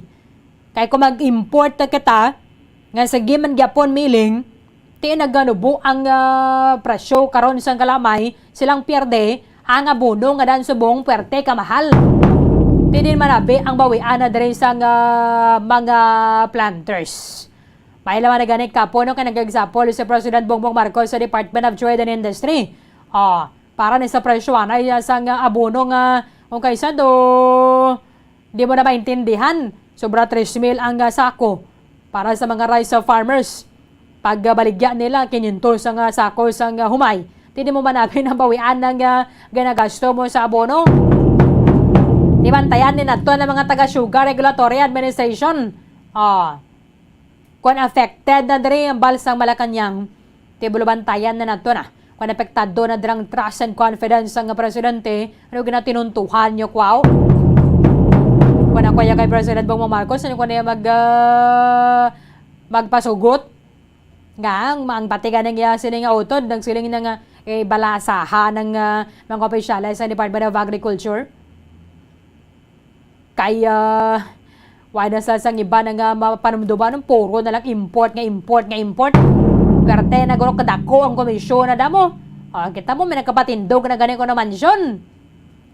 Kay kung mag-import na kita, nga sige man gyapon milling, ti naganubo ang, ah, presyo karon sang kalamay, silang pierde, ang abono nga dan subong puwerte ka mahal. Ti din manabi ang bawian na diri sang, ah, mga planters. May laman na gani kapo, no, kay nag-example si President Bongbong Marcos sa Department of Trade and Industry. Ah, para ni sa presyo, anay, ah, sang abono nga, kung kaysa do, di mo na maintindihan, sobra tres mil ang, ah, sako para sa mga rice, ah, farmers. Pag, ah, baligya nila, kinyentos ang, ah, sako sang, ah, humay. Di, di mo manapin ang bawian ng, ah, ginagasto mo sa abono. Di bantayan ni nato ng mga taga Sugar Regulatory Administration. Ah. Kung affected na diri ang Balsang Malacañang, ti bulabantayan na nato na. Kung apektado na dirang trust and confidence ang presidente, ano ginatinuntuhan niyo, kwaw? Kung ako ya kay President Bongbong Marcos, ano ko na mag, ah, magpasugot? Nga, ang, ang patigan ng iya sining utod, nagsiling na nga, eh, balasahan ng, ah, mga opisyales sa Department of Agriculture. Kay, ah, wala sa, sang iba na nga mapanumduman, puro na lang import nga import nga import. Perte na guro kadako ang komisyon na damo. Ah, kita mo, may nagkapatindog na gani ko na mansyon.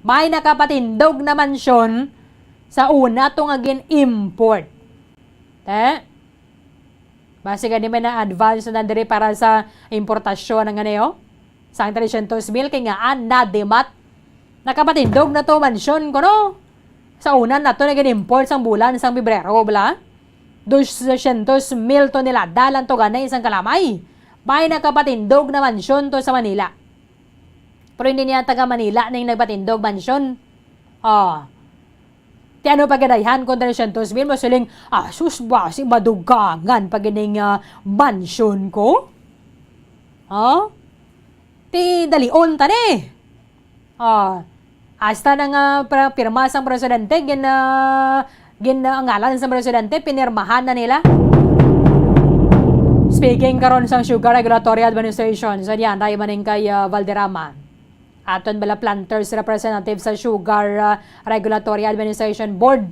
May nakapatindog na mansyon sa una to nga gin-import. Te? Basi gani may na-advance na diri para sa importasyon nga niyo. Sang trescientos mil kay nga, ah, nadimat. Nakapatindog na to mansyon ko, no? Sa una na to nag-import sang bulan sang Pebrero, bala? Doscientos mil tonelada lang to gani isang kalamay. May nakapatindog na mansyon to sa Manila. Pero hindi niya taga Manila ning nagpatindog mansyon. Oh. Ti ano pa gadayhan kung trescientos mil, masiling, ah, sus, basi madugangan pa gining, ah, mansyon ko? Oh? Ti dalion ta ni. Ah, hasta na nga pra-, pirma sang presidente, gin-, ah, gin-, ang ngalan sang presidente, pinirmahan na nila. Speaking karon sang Sugar Regulatory Administration, sa diyan, tayo maning kay, ah, Valderrama. Aton bala planters representative sa Sugar, ah, Regulatory Administration Board.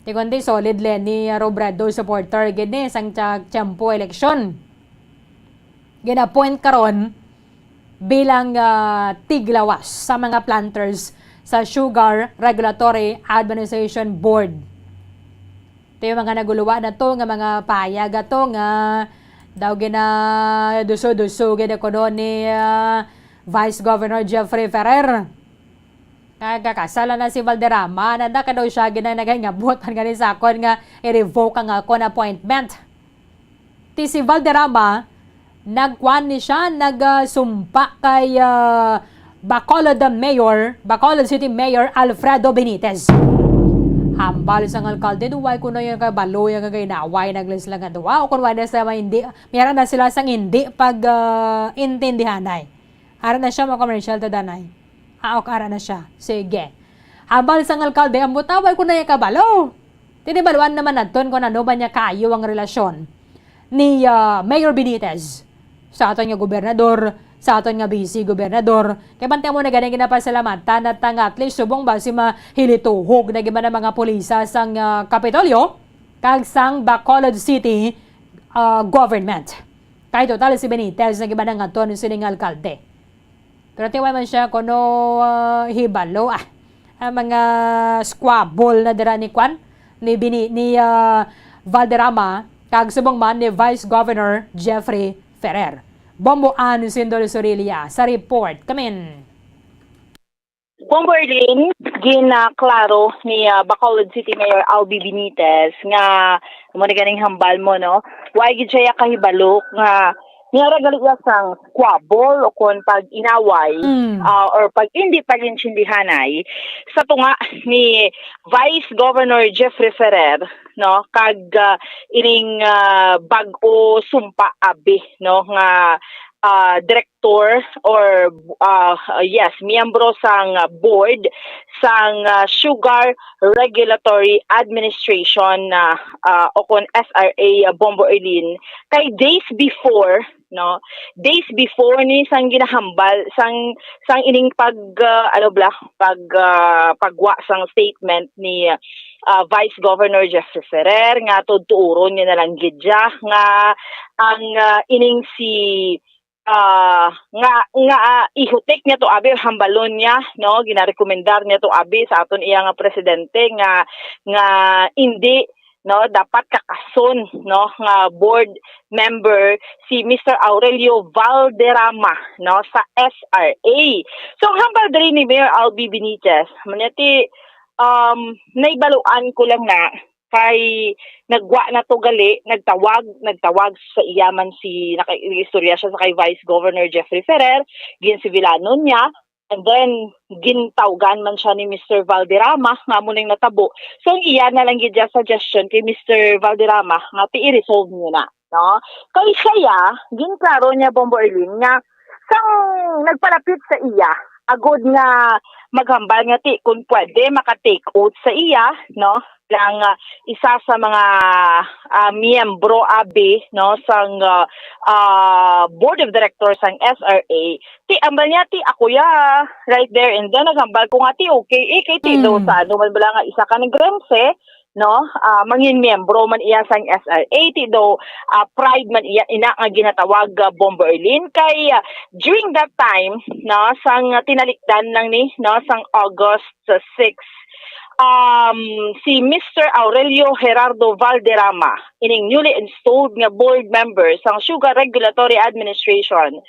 Ti kundi solid Leni Robredo supporter gid ni sang tsa-, tiyempo eleksyon. Gin-appoint karon bilang, ah, tiglawas sa mga planters sa Sugar Regulatory Administration Board. Ti mga naguluwa na to nga mga payag ato nga daw ginaduso-duso gid kuno ni, ah, Vice Governor Jeffrey Ferrer. Nagkakasala na si Valderrama, nanda ka daw siya gid ang nagahingabot man gani sa akon nga i-revoke ang akon appointment. Ti si Valderrama, nagkuan ni siya, nagsumpa kay, ah, Bacolod Mayor, Bacolod City Mayor Alfredo Benitez. Hambal sang alkalde, duway kuno yung kabalo yung kagainaway naglislang nga duwa, o kung wala sa mga hindi, miyara na sila sang hindi pag, ah, intindihanay. Ara na siya, mga commercial ta danay. Ah, okay, ara na siya. Sige. Hambal sang alkalde, ang butaway ko na yung kabalo. Tinibaluan naman naton kung ano ba niya kayo ang relasyon ni, ah, Mayor Benitez sa aton nga gobernador, sa aton nga vice gobernador. Kay bantay mo na gani ginapasalamatan at ang at least subong ba si mahilituhog na gid man ang mga pulisa sang, ah, Kapitolyo kag sang Bacolod City, ah, government. Kay total si Benitez na gid man ang aton sining alkalde. Pero tiway man siya kuno, ah, hibalo, ah, ang mga squabble na dira ni kwan, ni Bini-, ni, ah, Valderrama, kag subong man ni Vice Governor Jeffrey Ferrer. Bombo Ann Sindol Sorilla sa report. Kamin. Bombo Erlin, ginaklaro ni, ah, Bacolod City Mayor Albi Benitez nga amo ni ganing hambal mo, no? Wa gid siya kahibalo nga niya ra gali iya sang squabble o kon pag-inaway, Mm. ah, or pag hindi pag-intindihanay sa tunga ni Vice Governor Jeffrey Ferrer, no? Kag, ah, ining, ah, bag-o sumpa abi, no? Nga, ah, director or, ah, yes, miyembro sang board sang, ah, Sugar Regulatory Administration, ah, ah, o kon S R A, ah, Bombo Erlin, kay days before, no? Days before ni sang ginahambal, sang, sang ining pag, ah, ano bala, pag, ah, pagwa sang statement ni, ah, Vice Governor Jeffrey Ferrer nga tuturon niya na lang gid siya nga ang, ah, ining si, ah, nga, nga, ah, ihutik niya to abi, hambalon niya, no? Ginarekomendar niya to abi sa aton iya nga presidente nga, nga indi, no, dapat kakason, no, nga board member si Mister Aurelio Valderrama, no, sa S R A. So, ang hambal diri ni Mayor Albi Benitez, manya ti, um, naibaluan ko lang na kay nagwa na to gali, nagtawag, nagtawag sa iya man si, naka-, istorya siya sa kay Vice Governor Jeffrey Ferrer, ginsibilanon niya, and then gintawgan man siya ni Mister Valderrama, nga amo ning natabo. So, ang iya na lang gid siya suggestion kay Mister Valderrama nga ti i-resolve niyo na, no? Kay siya, ginklaro niya, Bombo Erlin, nga sang nagpalapit sa iya, agod nga maghambal nga ti, kung pwede, maka-take oath sa iya, no? Lang, ah, isa sa mga, ah, miyembro abi, no, sang, ah, ah, board of directors sang S R A. Ti, ambal niya, ti, ako ya, right there and then, naghambal ko nga, ti, okay, eh, kay ti, daw Mm. sa ano man bala nga isa ka nag-remse, no? Ah, mangin miyembro man iya sang S R A, ti, daw, ah, pride man iya, ina nga ginatawag, ah, Bombo Erlin. Kay, ah, during that time, no, sang tinalikdan lang ni, no, sang August six, um, si Mister Aurelio Gerardo Valderrama, ining newly installed nga board member sang Sugar Regulatory Administration.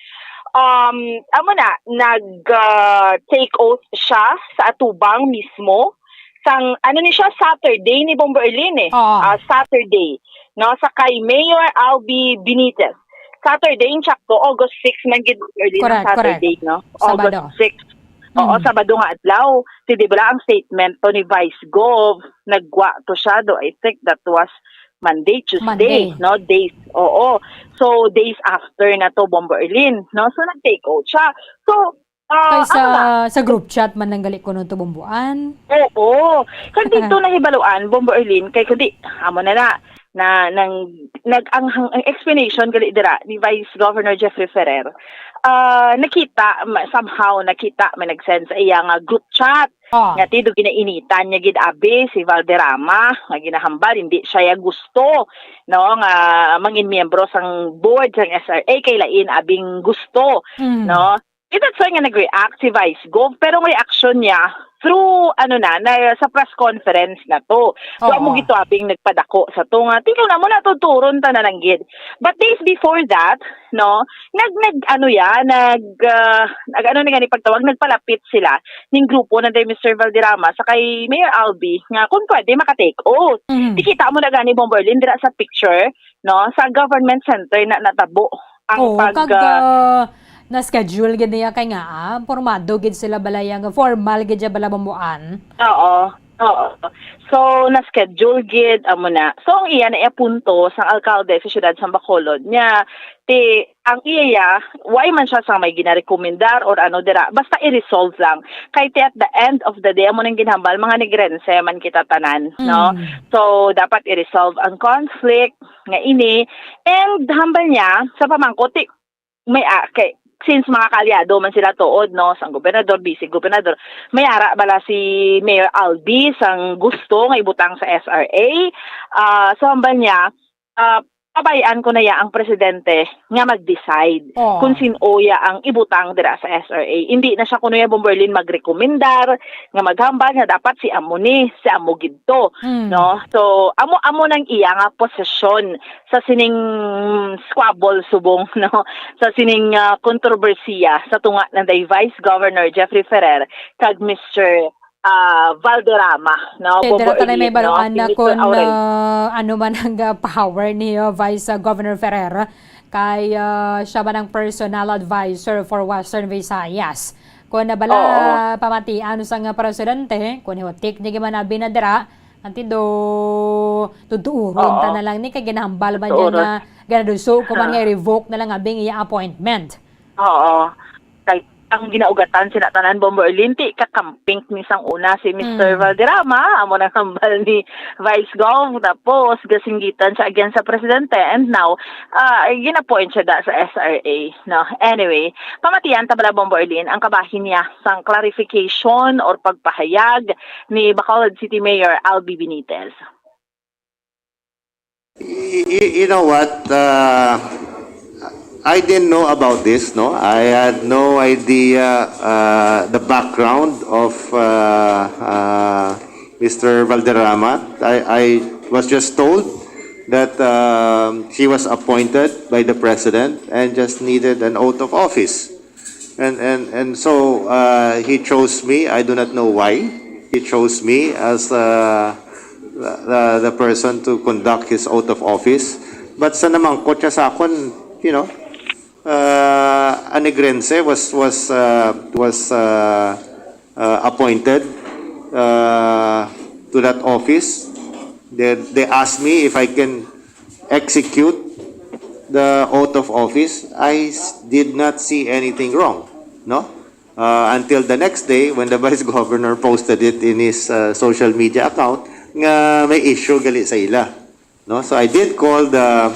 Um, amo na, nag, ah, take oath siya sa atubang mismo. Sang, ano ni siya, Saturday ni Bombo Erlin eh. Oo. Ah, Saturday, no, sa kay Mayor Albi Benitez. Saturday, in sakto, August six man gid, Bombo Erlin, ang Correct, correct. Saturday, no? Sabado. August six. Oo, Mm. Sabado nga adlaw. Ti di bala ang statement to ni Vice Gov, nagwa to siya do, I think that was Monday, Tuesday, Monday. No? Days, oo. So, days after na to, Bombo Erlin, no? So, nag-take out siya. So, ah, Kay sa, ano na? Sa group chat man lang gali kuno to, Bomboan. Oo. Kag dito nahibaluan, Bombo Erlin, kay kundi, amo na na, na, nang, nag, ang, ang, ang explanation gali dira ni Vice Governor Jeffrey Ferrer, ah, nakita, ma-, somehow nakita, may nag-send sa iya nga group chat. Ah. Nga ti do ginainitan niya gid abi si Valderrama, nga ginahambal, hindi siya ya gusto, no, nga mangin miyembro sang board sang S R A, kay lain abing gusto, Mm. no? Eh, that's why nga nag-react si Vice Gov, pero ang reaksyon niya through, ano na, na, sa press conference na to. So, Oo. Amo gito abing nagpadako sa to nga, tingnan na mo, natuturon ta na lang gid. But days before that, no, nag, nag, ano ya, nag, ah, nag, ano na gani pagtawag, nagpalapit sila ning grupo na day Mister Valderrama sa kay Mayor Albi nga kung pwede maka-take oath. Mhm. Di kita mo na gani, Bombo Erlin, dira sa picture, no, sa government center na natabo ang Oo, pag, kag, ah, ah, na-schedule gid niya kay nga, ah, pormado gid sila balay nga formal gid siya bala, Bomboan. Oo. Oo. So, na-schedule gid, amo na. So, ang iya na iya punto sang alkalde sa siyudad sang Bacolod niya, ti, ang iya, why man siya sang may ginarekomendar or ano dira, basta i-resolve lang. Kay ti at the end of the day, amo nang ginhambal, mga Negrense man kita tanan, no? Mm. So, dapat i-resolve ang conflict nga ini. And hambal niya, sa pamangkot, ti, may, ah, kay, since mga kaalyado man sila tuod, no, sang gobernador, vice gobernador, may ara bala si Mayor Albi sang gusto nga ibutang sa S R A. Ah, so, hambal niya, ah, pabayaan ko na ya ang presidente nga mag-decide Oh. kung sin-o ya ang ibutang dira sa S R A. Hindi na siya kuno ya, Bombo Erlin, magrekomendar nga maghambal nga dapat si amo ni, si amo gidto, Mm. no? So, amo, amo nang iya nga posisyon sa sining squabble subong, no? Sa sining, ah, kontrobersiya sa tunga ng day Vice Governor Jeffrey Ferrer kag Mister, ah, Valderrama, no? Kay Bombo dira ta na may Erlin, no? Baluan Si na Mister kung, Aurel. Ah, ano man ang, ah, power ni, ah, Vice, ah, Governor Ferrer kay, ah, siya man ang personal advisor for Western Visayas. Kung nabala Oo. pamatian sa nga presidente, kung hiutik niya man abi na dira, anti do, tutuuron ta Oo. na lang ni kay ginahambal man niya Tutuuron. Nga ganaduso ko man Ah. nga i-revoke na lang abing iya appointment. Oo. Kay ang ginaugatan sina tanan, Bombo Erlin, ti kakamping ni sang una si Mister Mm. Valderrama, amo nang hambal ni Vice Gov, tapos gasinggitan siya again sa presidente, and now, ah, gina-appoint siya da sa S R A, no? Anyway, pamatian ta bala, Bombo Erlin, ang kabahin niya sang clarification or pagpahayag ni Bacolod City Mayor Albi Benitez. Y-, y-, you know what? Uh, I didn't know about this, no? I had no idea uh, the background of uh, uh, Mister Valderrama. I, I was just told that um, he was appointed by the president and just needed an oath of office. And, and, and so uh, he chose me. I do not know why he chose me as uh, the, the person to conduct his oath of office. But sa namangkot siya sa akon, you know, uh, a Negrense was, was, uh, was uh, uh, appointed uh, to that office. They, they asked me if I can execute the oath of office. I s- did not see anything wrong, no? Uh, until the next day when the vice governor posted it in his uh, social media account nga may issue gali sa ila, no? So I did call the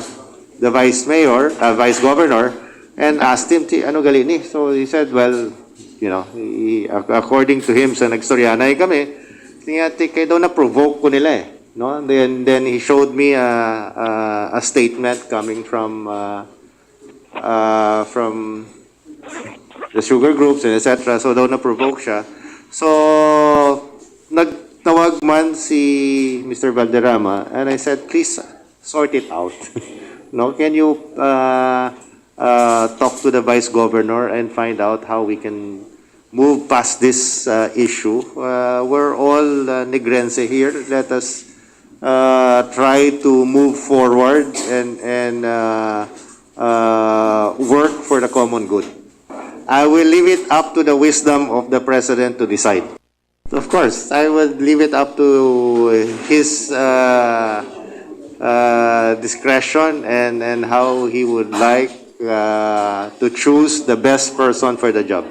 the vice mayor, uh, vice governor, and asked him, "Ti, ano gali ni?" So he said, "Well, you know, he, ac- according to him, sa nagstoryanay kami, niya, ti, kay daw na-provoke ko nila eh." No? And then, then he showed me a, a, a statement coming from uh, uh, from the sugar groups and et cetera. So daw na-provoke siya. So nagtawag man si Mister Valderrama, and I said, "Please sort it out." No, can you uh, uh, talk to the vice governor and find out how we can move past this uh, issue? Uh, we're all uh, Negrense here. Let us uh, try to move forward and and uh, uh, work for the common good. I will leave it up to the wisdom of the president to decide. Of course, I would leave it up to his uh, uh, discretion and, and how he would like uh, to choose the best person for the job.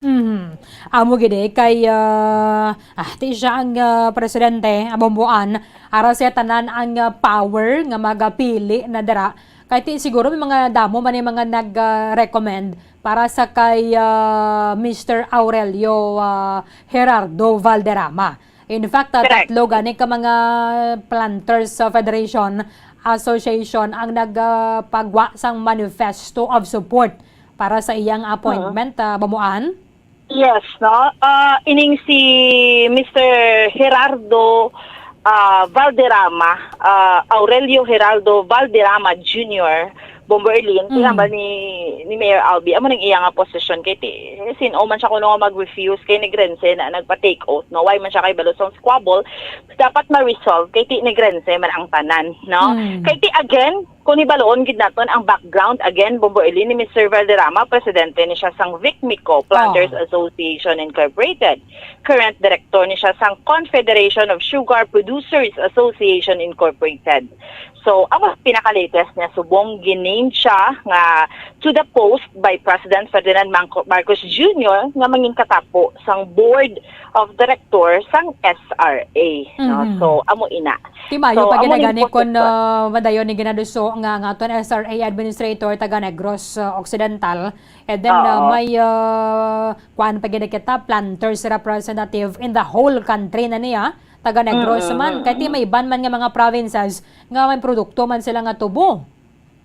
Mhm. Amo gid eh, kay ah, ah, ti siya ang ah, presidente, abomboan, ara siya tanan ang ah, power nga magapili na dira. Kay ti siguro may mga damo man yung mga nag-recommend para sa kay ah, Mister Aurelio ah, Gerardo Valderrama. In fact, ah, Correct. tatlo gani ka mga planters sa Federation Association ang nagpagwa sang manifesto of support para sa iyang appointment, ah, Bamuan. Yes, no? Ah, ining si Mister Gerardo ah, Valderrama, ah, Aurelio Gerardo Valderrama Junior, Bombo Erlin, Mm. tihambal ni, ni Mayor Albi, amo nang iya nga posisyon kay ti, sin-o man siya kuno nga mag-refuse kay Negrense na nagpa-take oath, no? Why man siya kay balo sang squabble? Dapat ma-resolve kay ti Negrense man ang tanan, no? Mm. Kay ti again, kung hibaluon gid naton ang background, again, Bombo Erlin, ni Mister Valderrama, presidente ni siya sang VICMICO, Planters Ah. Association Incorporated. Current director ni siya sang Confederation of Sugar Producers Association Incorporated. So, ang pinaka-latest niya, subong ginamed siya nga to the post by President Ferdinand Marco- Marcos Junior nga mangin katapo sang Board of Director sang S R A. No? Mhm. So, amo ina. Ti mayo So, pa amo ning ginagani kon posisyon. ah, madayon ni ginaduso nga ang aton S R A administrator taga Negros ah, Occidental, and then ah, Oo. may ah, kuan pa gid kita, planters representative in the whole country na niya, taga Negros Mm-mm, man. Kay ti may iban man nga mga provinces nga may produkto man sila nga tubo.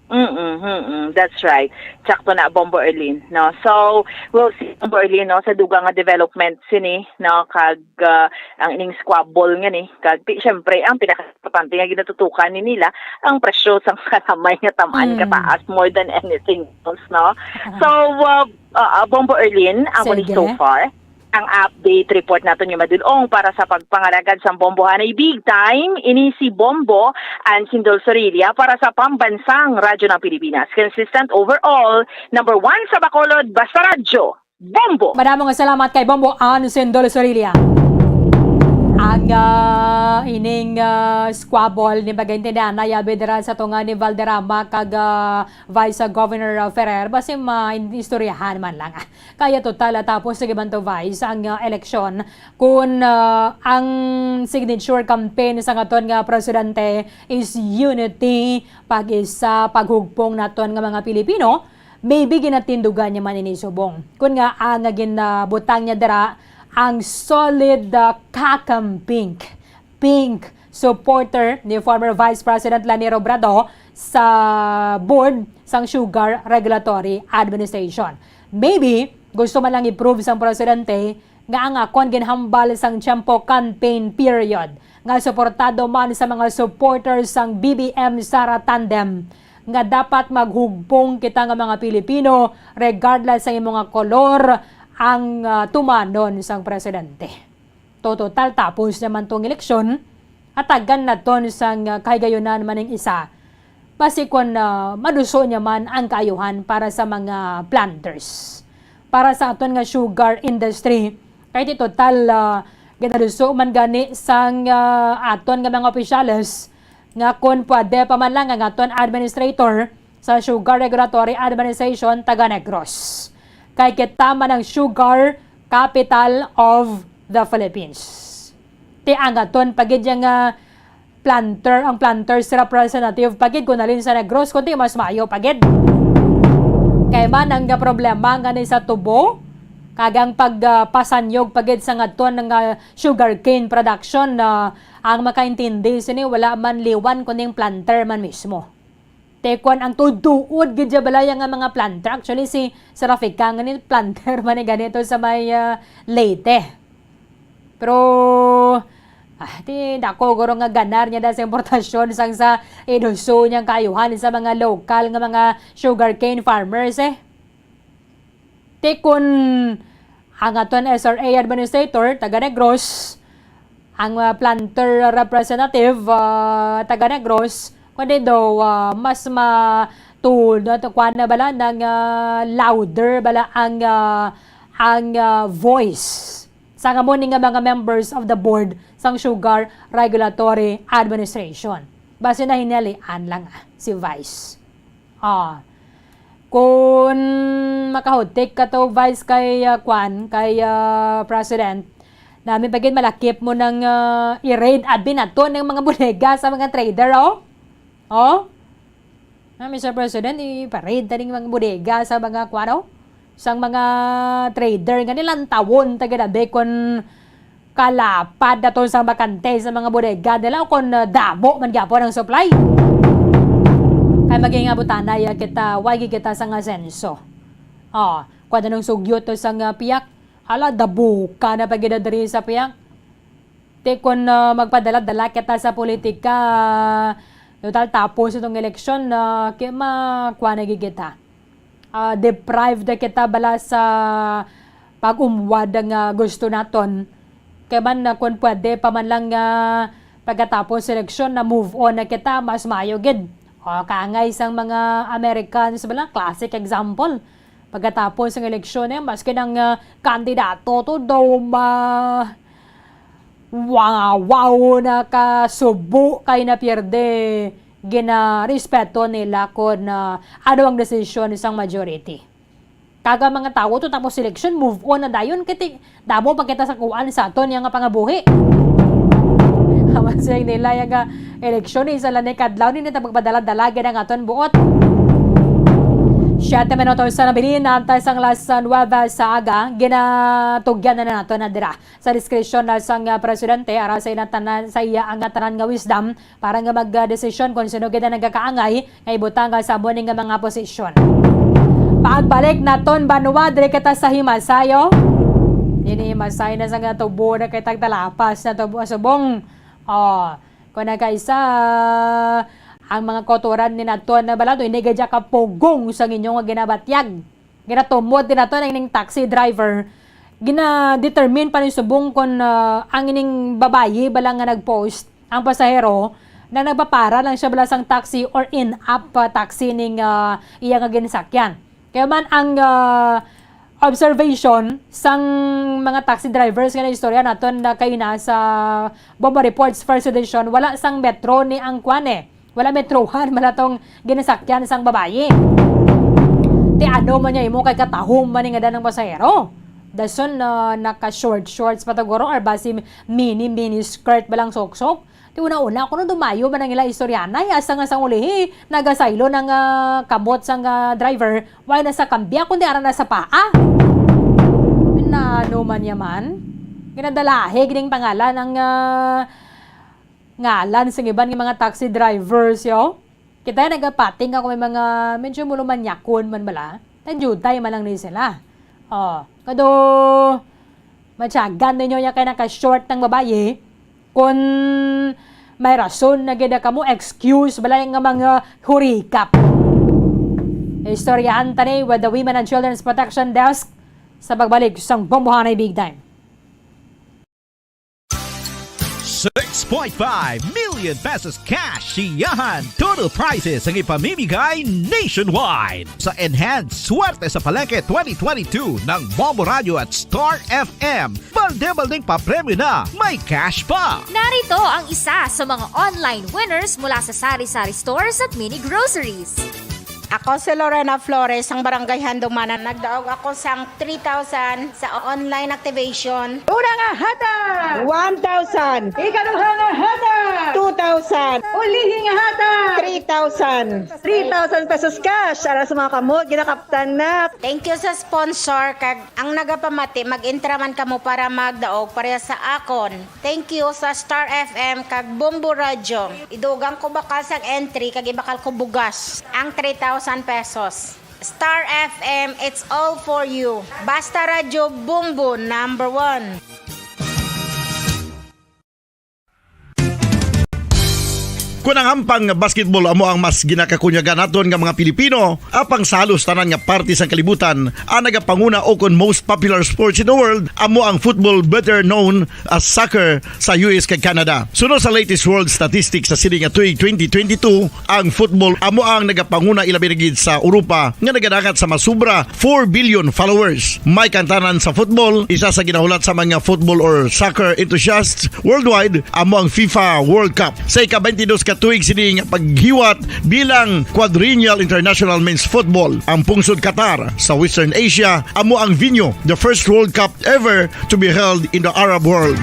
Mm-mm, mm-mm. That's right. Sakto na, Bombo Erlin, no? So, we'll see, Bombo Erlin, no, sa dugang nga development sini, no, kag ah, ang ining squabble nga ni, kag ti, syempre, ang pinakaimportante nga ginatutukan ni nila, ang presyo sang kalamay nga tamaan Mm. kataas more than anything else, no? So, uh, uh, Bombo Erlin, amo ni Sige. So far ang update report naton nga madulong para sa pagpangalagad sang Bombohanay Big Time. Ini si Bombo and Sindol Sorilla para sa Pambansang Radyo ng Pilipinas. Consistent overall, number one sa Bacolod, basta radyo, Bombo! Madamo nga salamat kay Bombo Ann Sindol Sorilla. Ang ah, ining ah, squabble ni pagaintindihan na yabi dira sa tunga ni Valderrama kag ah, Vice Governor ah, Ferrer, basi maistoryahan man lang. Ah, kaya total ah, tapos sa gibanto Vice ang ah, eleksyon kun ah, ang signature campaign sa ngaton nga presidente is unity, pag-isa, paghugpong naton nga mga Pilipino. Maybe ginatindugan niya man ini subong. Kun nga ang nga ginabutang niya dira ang solid uh, kakam pink, pink supporter ni former Vice President Leni Robredo sa board sang Sugar Regulatory Administration. Maybe gusto man lang i-prove sang presidente nga ang akon ginhambal sang tiyempo campaign period nga suportado man sa mga supporters sang B B M Sara tandem nga dapat maghugpong kita nga mga Pilipino regardless sa imo nga kolor ang ah, tumanon sang presidente. To total tapos naman tong eleksyon, hatagan naton sang ah, kahigayunan man ning isa. Basi kon ah, maduso niya man ang kaayuhan para sa mga planters, para sa aton nga sugar industry, kay ti total ah, ginaduso man gani sang ah, aton nga mga opisyales nga kon pwede pa man lang ang aton administrator sa Sugar Regulatory Administration taga Negros. Kay kita man ang sugar capital of the Philippines. Ti ang aton pa gid yang ah, planter, ang planters representative pa gid kun halin sa Negros, kundi mas maayo pa gid. Kay man ang problema nga ni sa tubo, kag ang pagpasanyog pa gid sa ngaton nga sugarcane production na ang makaintindi sini wala man liwan kuning planter man mismo. Te kon ang tuod-tuod gid siya balaya nga mga planter. Actually, si Sir Rafica nga ni planter man ni ganito sa may ah, Leyte. Pero Ah, ti dako guro nga ganar niya da sa importasyon sang sa inuso niyang kaayuhan sa mga lokal nga mga sugarcane farmers, eh. Ti kun ang aton S R A administrator, taga Negros, ang, ah, planter representative, ah, taga Negros, kundi daw, ah, mas ma-, to, na, to, kuwan na bala, nang, ah, louder bala ang, ah, ang, ah, voice sang amo ni nga mga members of the board sang Sugar Regulatory Administration. Basi na hinalian lang, ah, si Vice. Ah, kung makahutik ka to, Vice, kay, ah, kwan, kay, ah, President, namin pa gid malakip mo nang, ah, i-raid abi nato ng mga bodega sa mga trader, oh. Oh? Na, Mister President, i-raid ta ning mga bodega sa mga, kwan, oh, sang mga trader nga nilantawon ta gid abi kung kalapad naton sang bakante sa mga bodega nila o kon, uh, damo man gyapon ang supply. Kay maging abutanay, uh, kita, wagi kita sang asenso. Oh, kung anong sugyot to sang, uh, piyak, hala, dabuka na pa gid diri sa piyak. Ti kun, uh, magpadala-dala kita sa politika, total tapos itong eleksyon, uh, kay makuha na gid kita. Ah, deprived na kita bala sa pag-umwad nga gusto naton. Kay man, ah, kung pwede pa man lang nga pagkatapos sa eleksyon na move on na kita, mas maayo gid. O, kaangay sang mga Americans bala, classic example. Pagkatapos ng eleksyon, eh, maski nang, ah, kandidato to daw ma-, wow, wow, nakasubo kay napierde, ginarespeto nila kon, ah, ano ang desisyon sang majority. Kag ang mga tawo to tapos eleksyon, move on na dayon. Kay ti-, damo pa kita sa kuan sa aton nga pangabuhi. Awan siya nila yung, ah, eleksyon, eh, sa lanay kadlaw, ni nita magpadala-dala gid ang aton buot. Siyete minutos sa nabilin, antes ang alas nuebe sa aga, ginatugyan na nato na dira. Sa diskresyon na sang, ah, presidente, ara sa ina tanan, sa iya ang tanan nga wisdom, para nga magdesisyon kung sino gid ang nagakaangay nga ibutang sa amo ni nga mga posisyon. Pagbalik naton banwa, diri kita sa Himasayo. Ini Himasay na sa nga tubo na kay tagtalapas na tubo subong. Oh, kung nagkaisa ang mga kautoran ni naton na balado, hindi gadya kapugong sa inyo nga ginabatyag. Ginatumod din nato na ining taxi driver. Gina-determine pa ni subong kon, ah, ang ining babayi bala nga nag-post, ang pasahero, na nagpapara lang siya bala sang taxi or in-app, ah, taxi ning, ah, iya nga ginsakyan. Kaya man ang, ah, observation sang mga taxi drivers nga naistorya naton na kaina sa Bombo Reports First Edition, wala sang metro ni ang kwan, eh. Wala metrohan man atong ginasakyan sang babayi. Ti ano man niya imo kay katahom man ni nga danang pasahero. Dason, ah, naka short shorts pa to guro or basi mini mini skirt ba lang soksok. Ti una-una kuno dumayo man ang ila istoryanay asa nga sang ulihi nagasaylo nang, ah, kamot sang, ah, driver, wala na sa kambya kundi ara na sa paa. Na ano man niya man. Ginadalahi gining pangalan ang, ah, ngalan sing iban nga mga taxi drivers, yo. Kita nagapating ako may mga medyo mulumanyakon man bala. Nagdutay man lang ni sila. Oh, kado matyagan ninyo niya kay naka-short ng babayi. Kung may rason na gid kamo, excuse bala nga mga hurikap. Istoryahan tani with the Women and Children's Protection Desk sa pagbalik sang Bombohanay Big Time. Six point five million pesos cash siyahan. Total prizes ang ipamimigay nationwide. Sa Enhanced Swerte sa Palengke twenty twenty-two ng Bombo Radio at Star F M, balde-baldeng papremyo na, may cash pa. Narito ang isa sa mga online winners mula sa Sari-Sari Stores at Mini Groceries. Ako si Lorena Flores, ang Barangay Handumanan. Nagdaog ako sang three thousand sa online activation. Una nga hatag! One thousand! Ikaduha nga hatag! Two thousand! Ulihi nga hatag! Three thousand! Three thousand pesos cash. Ara sa mga kamot, ginakaptan na. Thank you sa sponsor, kag ang nagapamati, mag-intra man kamo para magdaog pareha sa akon. Thank you sa Star F M kag Bombo Radyo. Idugang ko bakal sang entry kag ibakal ko bugas ang three thousand pesos. Star F M, it's all for you. Basta Radyo Bombo, number one. Kon ang hampang nga basketball amo ang mas ginakakunyagan naton nga mga Pilipino, apang sa halos tanan nga parte sang kalibutan, ang nagapanguna o kon most popular sports in the world amo ang football, better known as soccer, sa U S kag Canada. Suno sa latest world statistics sa sini nga tuig twenty twenty-two, ang football amo ang nagapanguna, ilabi na gid sa Europa, nga nagadangat sa masubra four billion followers. May kantanan sa football, isa sa ginahulat sa mga football or soccer enthusiasts worldwide amo ang FIFA World Cup. Sa ika-twenty-dos ka tuig sini nga paghiwat bilang Quadrennial International Men's Football, ang pungsod Qatar sa Western Asia amo ang venue. The first World Cup ever to be held in the Arab world.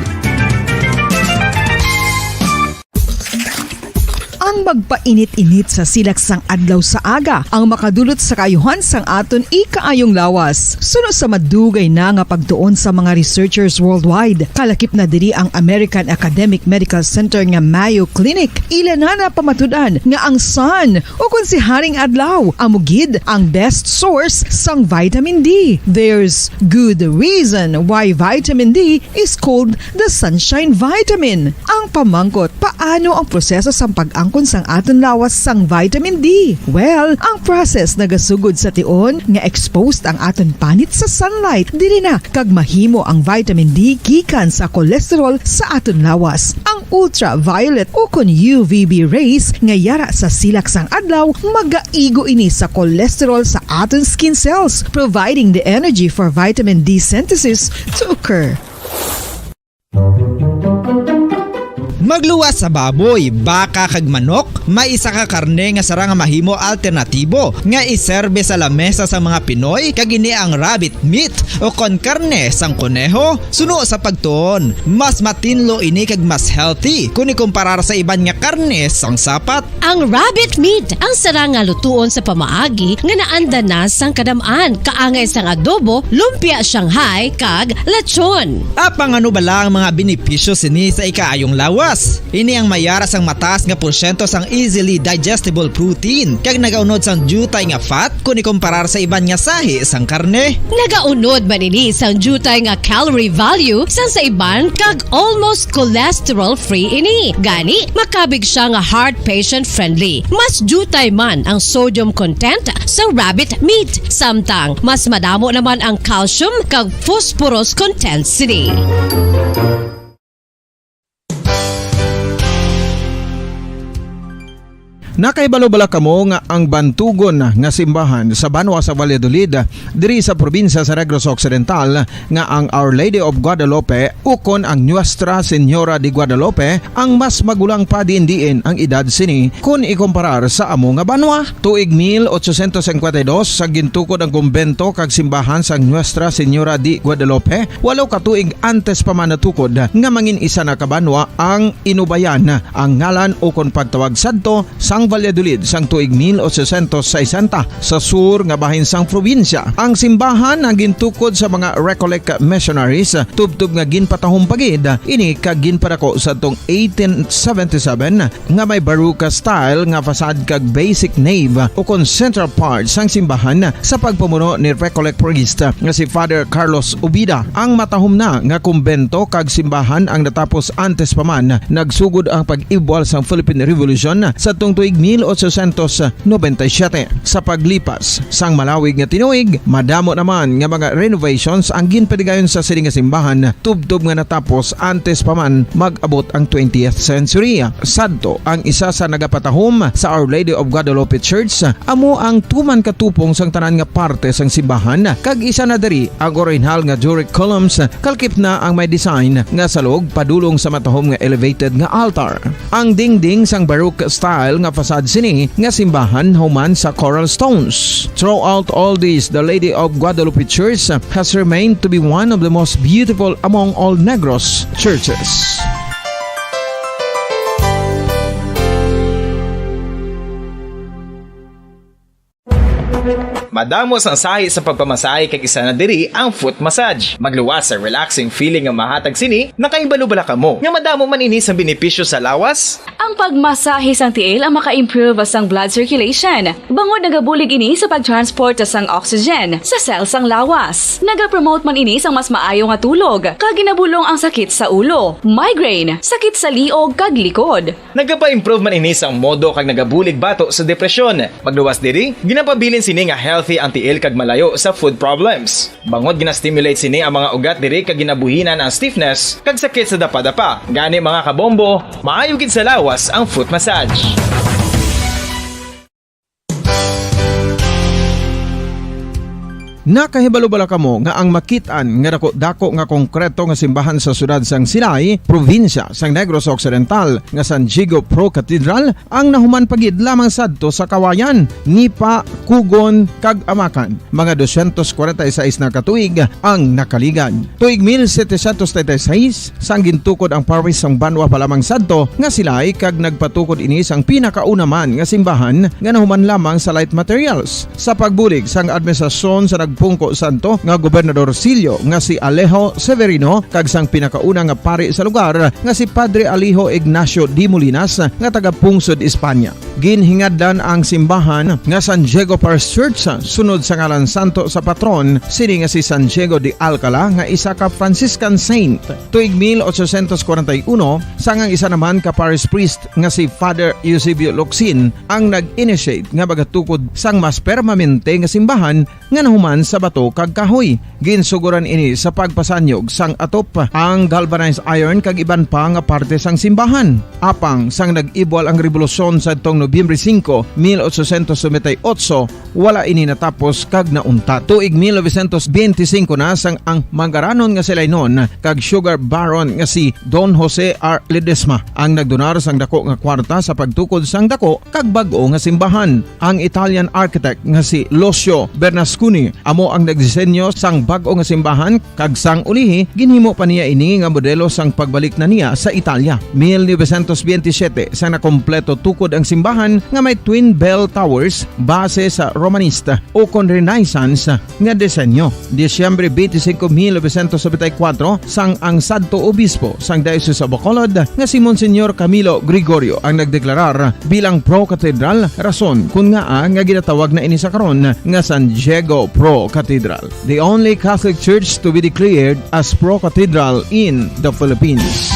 Ang magpainit-init sa silak sang adlaw sa aga ang makadulot sa kaayuhan sang aton ikaayong lawas. Suno sa madugay na nga pagtuon sa mga researchers worldwide, kalakip na diri ang American Academic Medical Center nga Mayo Clinic. Ila na napamatud-an nga ang sun, o kon si Haring Adlaw, amo gid ang best source sang vitamin D. There's good reason why vitamin D is called the sunshine vitamin. Ang pamangkot, paano ang proseso sang pag-angkon sang aton lawas sang vitamin D? Well, ang process nagasugod sa tion nga exposed ang aton panit sa sunlight. Diri na kag mahimo ang vitamin D gikan sa cholesterol sa aton lawas. Ang ultraviolet o kon U V B rays nga yara sa silak sang adlaw magaigo ini sa cholesterol sa aton skin cells, providing the energy for vitamin D synthesis to occur. Magluwas sa baboy, baka kag manok, may isa ka karne nga sarang nga mahimo alternatibo nga iserbe sa lamesa sang mga Pinoy, kag ini ang rabbit meat o kon karne sang koneho. Suno sa pagtuon, mas matinlo ini kag mas healthy kon ikumparar sa iban nga karne sang sapat. Ang rabbit meat ang sarang nga lutuon sa pamaagi nga naanda na sang kadam-an, kaangay sang adobo, lumpia Shanghai, kag lechon. Apang ano bala ang mga benepisyo sini sa ikaayong lawas? Ini ang mayara sang mataas nga porsyento sang easily digestible protein kag nagaunod sang diutay nga fat kon ikumparar sa iban nga sahi sang karne. Nagaunod man ini sang diutay nga calorie value sang sa iban kag almost cholesterol-free ini. Gani, makabig siya nga heart patient-friendly. Mas diutay man ang sodium content sa rabbit meat, samtang mas madamo naman ang calcium kag phosphorus content sini. Nakahibalo bala kamo nga ang bantugon nga simbahan sa banwa sa Valladolid, diri sa probinsya sa Negros Occidental, nga ang Our Lady of Guadalupe ukon ang Nuestra Señora de Guadalupe ang mas magulang pa diin-diin ang edad sini kon ikumparar sa amo nga banwa? Tuig mil ochocientos cincuenta y dos, sa gintukod ang kumbento kag simbahan sang Nuestra Señora de Guadalupe, walo ka tuig antes pa man natukod nga mangin isa na ka banwa ang Inubayan, ang ngalan ukon pagtawag sadto sang Valladolid sang tuig mil ochocientos sesenta, sa sur nga bahin sang probinsya. Ang simbahan ang gintukod sa mga Recollect missionaries, tubtob nga ginpatahom pa gid ini kag ginpadako sadtong eighteen seventy-seven nga may Baroque style nga facade kag basic nave ukon central part sang simbahan sa pagpamuno ni Recollect priest nga si Father Carlos Ubida. Ang matahom na nga kumbento kag simbahan ang natapos antes pa man nagsugod ang pag-ibwal sang Philippine Revolution sadtong tuig mil ochocientos noventa y siete. Sa paglipas sang malawig nga tinuig, madamo naman nga mga renovations ang ginpadigayon sa sini nga simbahan, tubtob nga natapos antes pa man mag-abot ang twentieth century. Sadto, ang isa sa nagapatahom sa Our Lady of Guadalupe Church amo ang tuman ka tupong sang tanan nga parte sang simbahan, kag isa na diri ang orihinal nga Doric columns, kalakip na ang may design nga salog padulong sa matahom nga elevated nga altar. Ang dingding sang Baroque style nga facade sini nga simbahan human sa coral stones. Throughout all these, the Lady of Guadalupe Church has remained to be one of the most beautiful among all Negros churches. Madamo sang sahi sa pagpamasahe, kag isa na diri ang foot massage. Magluwas sa relaxing feeling nga mahatag sini. Nakahibalo bala kamo nga madamo man ini sang benepisyo sa lawas? Ang pagmasahe sang tiil ang maka-improve sang blood circulation, bangod nagabulig ini sa pag-transport sang oxygen sa cell sang lawas. Nagapromote man ini sang mas maayo nga tulog, kag ginabulong ang sakit sa ulo, migraine, sakit sa liog, kag likod. Nagapa-improve man ini sang modo kag nagabulig bato sa depresyon. Magluwas diri, ginapabilin sini nga healthy ang tiil kag malayo sa foot problems. Bangod gina-stimulate sini ang mga ugat diri kag ginabuhinan ang stiffness kag sakit sa dapadapa. Gani, mga kabombo, maayo gid sa lawas ang foot massage. Nakahibalo bala kamo nga ang makit-an nga dako-dako nga konkreto nga simbahan sa siyudad sang Silay, probinsya sang Negros Occidental, nga San Diego Pro Cathedral, ang nahuman pa gid lamang sadto sa Kawayan, Nipa, Kugon, kag Amakan? Mga dosyentos kwarenta y seis na ka tuig ang nakaligad. Tuig mil setecientos treinta y seis, sang gintukod ang parish sang banwa pa lamang sadto nga Silay, kag nagpatukod ini sang pinakauna man nga simbahan nga nahuman lamang sa light materials. Sa pagbulig sang administrasyon sa nagpungko sadto nga gobernador silyo nga si Alejo Severino kag sang pinakauna nga pari sa lugar nga si Padre Alejo Ignacio de Molinas nga taga-pungsod Espanya. Ginhingadlan ang simbahan nga San Diego Parish Church sunod sa ngalan santo sa patron sini nga si San Diego de Alcala, nga isa ka Franciscan saint. Tuig mil ochocientos kwarenta y uno, sang ang isa naman ka parish priest nga si Father Eusebio Locsin ang nag-initiate nga magatukod sang mas permanente nga simbahan nga nahuman sa bato kag kahoy. Ginsuguran ini sa pagpasanyog sang atop, ang galvanized iron kag iban pa nga parte sang simbahan. Apang sang nag-ibwal ang rebolusyon sadtong Nobyembre singko, mil ochocientos noventa y ocho, wala ini natapos kag nauntat. Tuig mil novecientos benti singko na, sang ang manggaranon nga si Lainon kag sugar baron nga si Don Jose R. Ledesma ang nagdonar sang dako nga kwarta sa pagtukod sang dako kag bag-o nga simbahan. Ang Italian architect nga si Lucio Bernasconi amo ang nagdisenyo sang bag-o nga simbahan, kag sang ulihi ginhimo pa niya ini nga modelo sang pagbalik na niya sa Italia. Mil novecientos benti siyete, sang nakompleto tukod ang simbahan nga may twin bell towers base sa Romanista o kon Renaissance nga disenyo. Disyembre benti singko, mil novecientos nobenta y kuwatro, sang ang sadto obispo sang Diocese of Bacolod nga si Monsignor Camilo Gregorio ang nagdeklarar bilang pro-cathedral, rason kon ngaa nga ginatawag na ini sa karon nga San Diego Pro Cathedral, the only Catholic Church to be declared as pro-cathedral in the Philippines.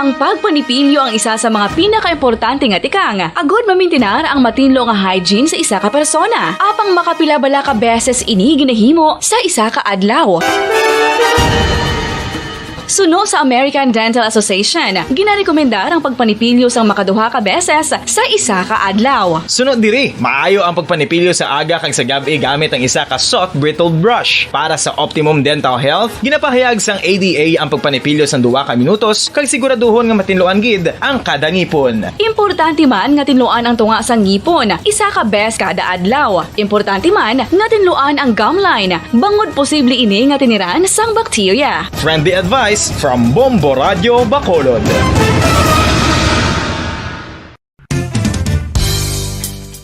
Ang pagpanipilyo ang isa sa mga pinakaimportante nga tikang agud mamintinar ang matinlo nga hygiene sa isa ka persona. Apang makapila bala ka beses ini ginahimo sa isa ka adlaw? Suno sa American Dental Association, ginarekomendar ang pagpanipilyo sang makaduha ka beses sa isa ka adlaw. Suno diri, maayo ang pagpanipilyo sa aga kag sa gab-i gamit ang isa ka soft bristled brush. Para sa optimum dental health, ginapahayag sang A D A ang pagpanipilyo sang duha ka minutos kag siguraduhon nga matinluan gid ang kada ngipon. Importante man nga tinluan ang tunga sang ngipon isa ka bes kada adlaw. Importante man nga tinluan ang gum line, bangod posible ini nga tiniran sang bakterya. Friendly advice from Bombo Radio Bacolod.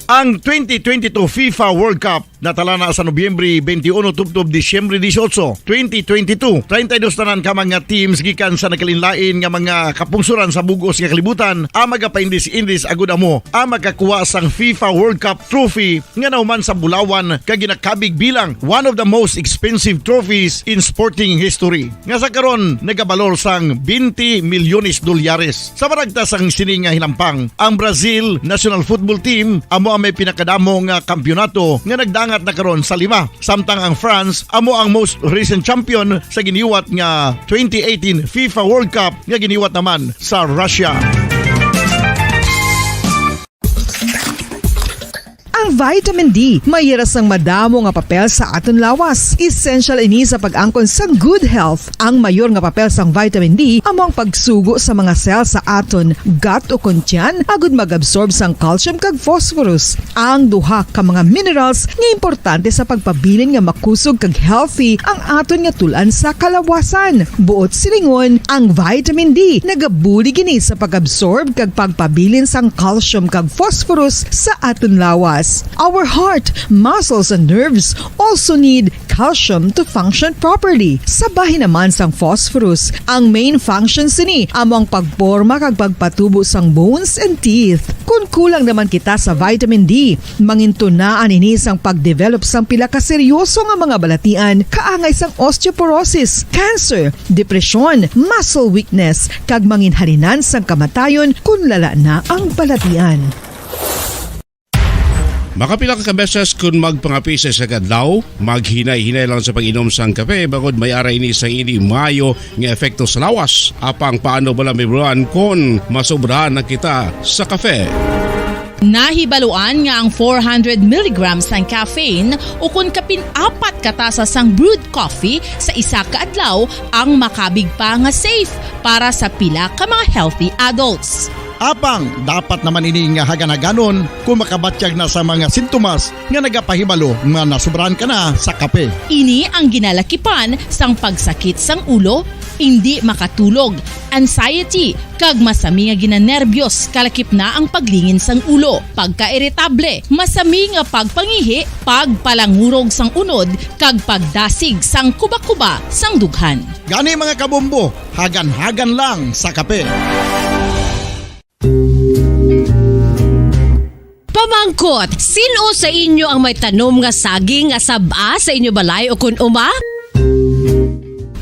Ang twenty twenty-two FIFA World Cup natala na sa Nobyembre twenty-one tubtob Disyembre dieciocho, twenty twenty-two. Treinta y dos tanan ka mga teams gikan sa nagkalainlain nga mga kapungsoran sa bug-os nga kalibutan ang magapaindis-indis agud amo ang makakuha sang FIFA World Cup trophy nga nahuman sa bulawan kag ginakabig bilang one of the most expensive trophies in sporting history, nga sa karon nagabalor sang twenty milyones dolyares. Sa panagta sang sini nga hinampang, ang Brazil national football team amo ang may pinakadamo nga kampiyonato nga nagdangat na karon sa lima, samtang ang France amo ang most recent champion sa giniwat nga twenty eighteen FIFA World Cup nga giniwat naman sa Russia. Vitamin D may yara sang madamo nga papel sa aton lawas. Essential ini sa pag-angkon sang good health. Ang mayor nga papel sang vitamin D amo ang pagsugo sa mga cell sa aton gut o kon tiyan agud mag-absorb sang calcium kag phosphorus, ang duha ka mga minerals nga importante sa pagpabilin nga makusog kag healthy ang aton nga tul-an sa kalawasan. Buot silingon, ang vitamin D nagabulig ini sa pag-absorb kag pagpabilin sang calcium kag phosphorus sa aton lawas. Our heart, muscles, and nerves also need calcium to function properly. Sa bahin naman sang phosphorus, ang main function sini amo ang pagporma kag pagpatubo sang bones and teeth. Kon kulang naman kita sa vitamin D, mangintunaan ini sang pag-develop sang pila ka seryoso nga mga balatian kaangay sang osteoporosis, cancer, depresyon, muscle weakness, kag manginhalinan sang kamatayon kon lala na ang balatian. Makapila ka beses kon magpangape sa isa ka adlaw, maghinay-hinay lang sa pag-inom sang kape, bangod may ara ini sang indi maayo nga epekto sa lawas. Apang paano bala mahibaluan kon masobrahan na kita sa kape? Nahibaluan nga ang four hundred milligrams sang caffeine, o kon kapin apat ka tasa sang brewed coffee sa isa ka adlaw, ang makabig pa nga safe para sa pila ka mga healthy adults. Apang dapat naman ini nga hagan-haganon kung makabatyag na sa mga sintomas nga nagapahibalo nga nasobrahan ka na sa kape. Ini ang ginalakipan sang pagsakit sang ulo, indi makatulog, anxiety, kag masami nga ginanerbiyos, kalakip na ang paglingin sang ulo, pagkairitable, masami nga pagpangihi, pagpalangurog sang unod, kag pagdasig sang kuba-kuba sang dughan. Gani, mga kabombo, hagan-hagan lang sa kape. Pamangkot, sin-o sa inyo ang may tanom nga saging nga sab-a sa inyo balay o kon uma?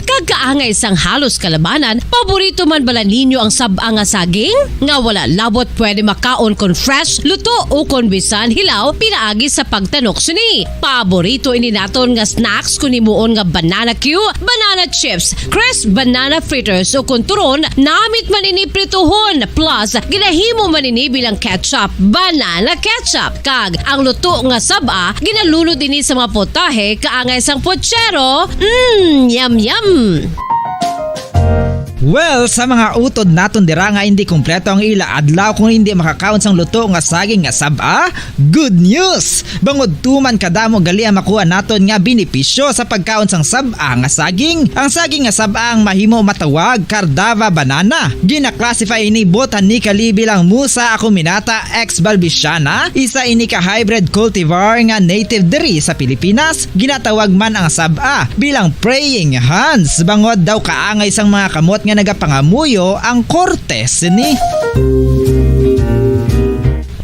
Kag kaangay sang halos kalabanan, paborito man bala ninyo ang sab-a nga saging? Nga wala labot pwede makaon kon fresh, luto, o kon bisan hilaw pinaagi sa pagtanok sini. Paborito ini naton nga snacks kon himuon nga banana cue, banana chips, crisp banana fritters, o kon turon, namit man ini prituhon, plus ginahimo man ini bilang ketchup, banana ketchup. Kag ang luto nga sab-a, ginalunod ini sa mga potahe kaangay sang pochero. Mm, yum, yum! Well, sa mga utod naton dira nga indi kompleto ang ila adlaw kung indi makakaon sang luto nga saging nga sab-a, good news! Bangod tuman kadamo gali ang makuha naton nga benepisyo sa pagkaon sang sab-a nga saging. Ang saging nga sab-a ang mahimo matawag Cardava banana. Gina-classify ini botanically bilang Musa acuminata ex balbisiana, isa ini ka hybrid cultivar nga native diri sa Pilipinas. Ginatawag man ang sab-a bilang praying hands, bangod daw kaangay sang mga kamot nga nagapangamuyo ang korte sini.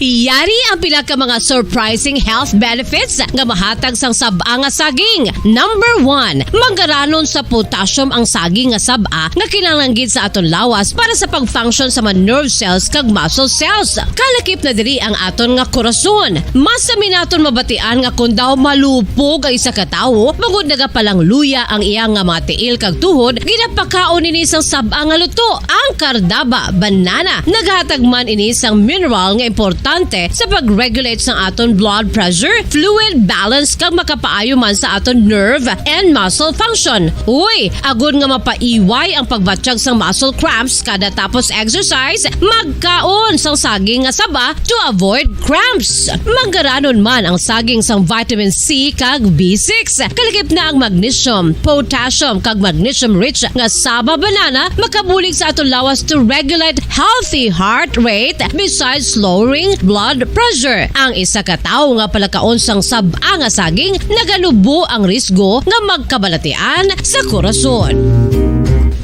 Yari ang pila ka mga surprising health benefits nga mahatag sang sab-a nga saging. Number one, manggaranon sa potassium ang saging nga sab-a nga kinahanglan gid sa aton lawas para sa pag-function sa mga nerve cells kag muscle cells. Kalakip na diri ang aton nga korason. Masami naton mabatian nga kon daw malupog ang isa ka tawo, bangod nagapalangluya ang iya nga mga tiil kag tuhod, ginapakaon ini sang sab-a nga luto, ang cardaba banana. Naghatag man ini sang mineral nga importante sa pag-regulate sang aton blood pressure, fluid balance, kag makapaayo man sa aton nerve and muscle function. Uy, agod nga mapaiway ang pagbatyag sang muscle cramps kada tapos exercise, magkaon sang saging nga saba to avoid cramps. Manggaranon man ang saging sang vitamin C kag B six. Kalakip na ang magnesium, potassium, kag magnesium-rich nga saba banana makabulig sa aton lawas to regulate healthy heart rate besides lowering blood pressure. Ang isa ka tawo nga palakaon sang sab-a nga saging naganubo ang risgo nga magkabalatian sa korason.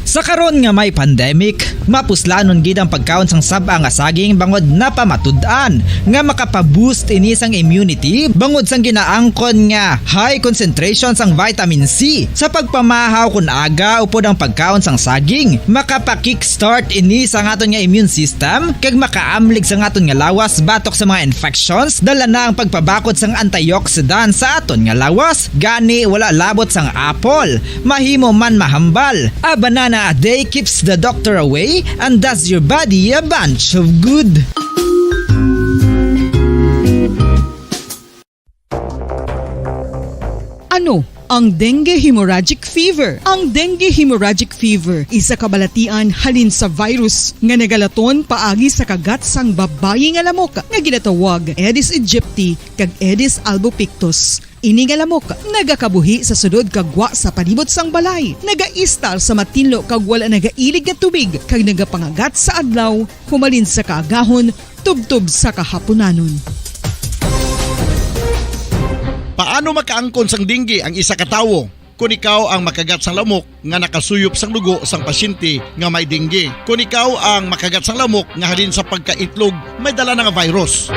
Sa karon nga may pandemic, mapuslanon gid ang pagkaon sang sab-a nga saging bangod napamatud-an nga makapa-boost ini sang immunity bangod sang ginaangkon nga high concentration sang vitamin C. Sa pagpamahaw kon aga upod ang pagkaon sang saging, makapa-kickstart ini sa aton nga immune system kag makaamlig sa aton nga lawas batok sa mga infections. Dala na ang pagpabakod sang antioxidant sa aton nga lawas. Gani, wala labot sang apple, mahimo man mahambal. A banana a day keeps the doctor away and does your body a bunch of good. Ano ang dengue hemorrhagic fever? Ang dengue hemorrhagic fever isa ka balatian halin sa virus nga nagalaton paagi sa kagat sang babayi nga lamok nga ginatawag Aedes aegypti kag Aedes albopictus. Ini nga lamok nagakabuhi sa sulod kag gwa sa palibot sang balay, nagaistar sa matinlo kag wala nagailig nga tubig, kag nagapangagat sa adlaw humalin sa kaagahon tubtob sa kahapunanon. Paano makaangkon sang dengue ang isa ka tawo? Kon ikaw ang makagat sang lamok nga nakasuyop sang dugo sang pasyente nga may dengue. Kon ikaw ang makagat sang lamok nga halin sa pagkaitlog may dala na nga virus.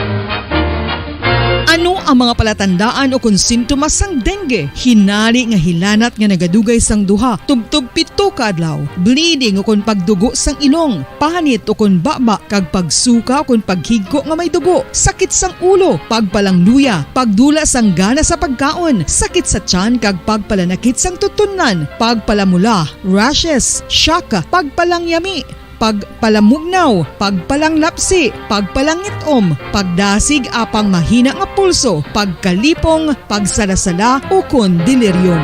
Ano ang mga palatandaan ukon sintomas sang dengue? Hinari nga hilanat nga nagadugay sang duha tubtob pito ka adlaw, bleeding ukon pagdugo sang ilong, panit ukon baba, kag pagsuka ukon paghigko nga may dugo, sakit sang ulo, pagpalangluya, pagdula sang gana sa pagkaon, sakit sa tiyan kag pagpalanakit sang tutunlan, pagpalamula, rashes, shock, pagpalangyami, pagpalamugnaw, pagpalanglapsi, pagpalangit-om, pagdasig apang mahina nga pulso, pagkalipong, pagsalasala, ukon delirium.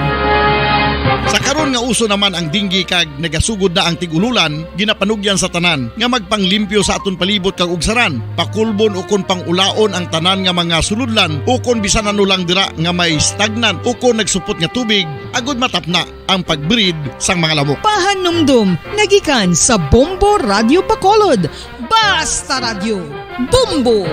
Sa karon nga uso naman ang dengue kag nagasugod na ang tig-ululan, ginapanugyan sa tanan nga magpanglimpyo sa aton palibot kag ugsaran, pakulbon ukon pang-ulaon ang tanan nga mga sulodlan ukon bisan ano lang dira nga may stagnant ukon nagsupot nga tubig, agud matapna ang pag-breed sang mga lamok. Pahanumdom nga gikan sa Bombo Radyo Bacolod. Basta Radyo, Bombo!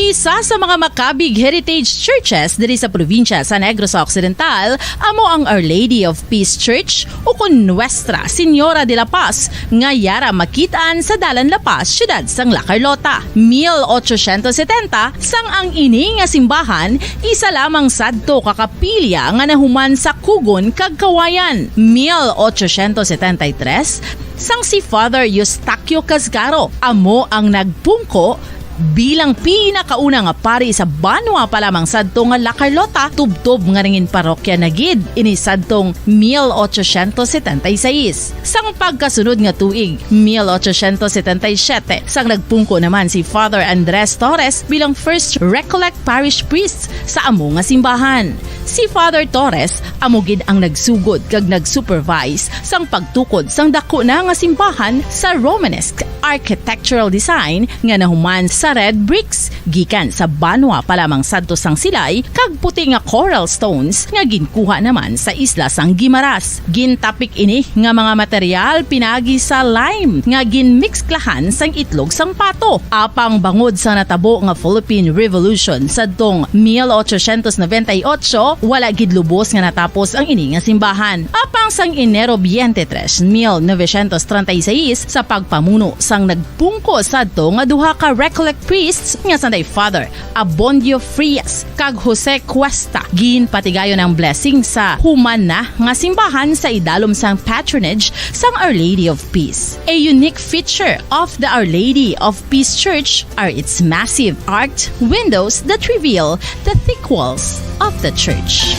Isa sa mga makabig heritage churches diri sa probinsya sa Negros Occidental amo ang Our Lady of Peace Church, ukon Nuestra Señora de la Paz, nga yara makit-an sa Dalan La Paz, siyudad sang La Carlota. Mil ochocientos setenta, sang ang ini nga simbahan isa lamang sadto ka kapilya nga nahuman sa kugon kag kawayan. Mil ochocientos setenta y tres, sang si Father Eustaquio Casgaro amo ang nagpungko bilang pinakauna nga pari sa banwa pa lamang sadto nga La Carlota, tubtob nga nangin parokya na gid ini sadtong mil ochocientos setenta y seis. Sang pagkasunod nga tuig, mil ochocientos setenta y siete, sang nagpungko naman si Father Andres Torres bilang first Recollect Parish Priest sa amo nga simbahan. Si Father Torres amo gid ang nagsugod kag nag-supervise sang pagtukod sang daku na nga simbahan sa Romanesque architectural design nga nahuman sa red bricks gikan sa banwa pa lamang sadto sang silay kag puti nga coral stones nga ginkuha naman sa isla sang Guimaras. Gintapik ini nga mga material pinagi sa lime nga ginmiksklahan sang itlog sang pato. Apang bangod sa natabo nga Philippine Revolution sadtong mil ochocientos noventa y ocho, wala gid lubos nga natapos ang ini nga simbahan. Apang sang Enero twenty-three, mil novecientos treinta y seis, sa pagpamuno sang nagpungko sadto nga duha ka Recollect priests nga sanday Father Abondio Frias kag Jose Cuesta, ginpatigayon ang blessing sa human na nga simbahan sa idalom sang patronage sang Our Lady of Peace. A unique feature of the Our Lady of Peace Church are its massive arched windows that reveal the thick walls of the church.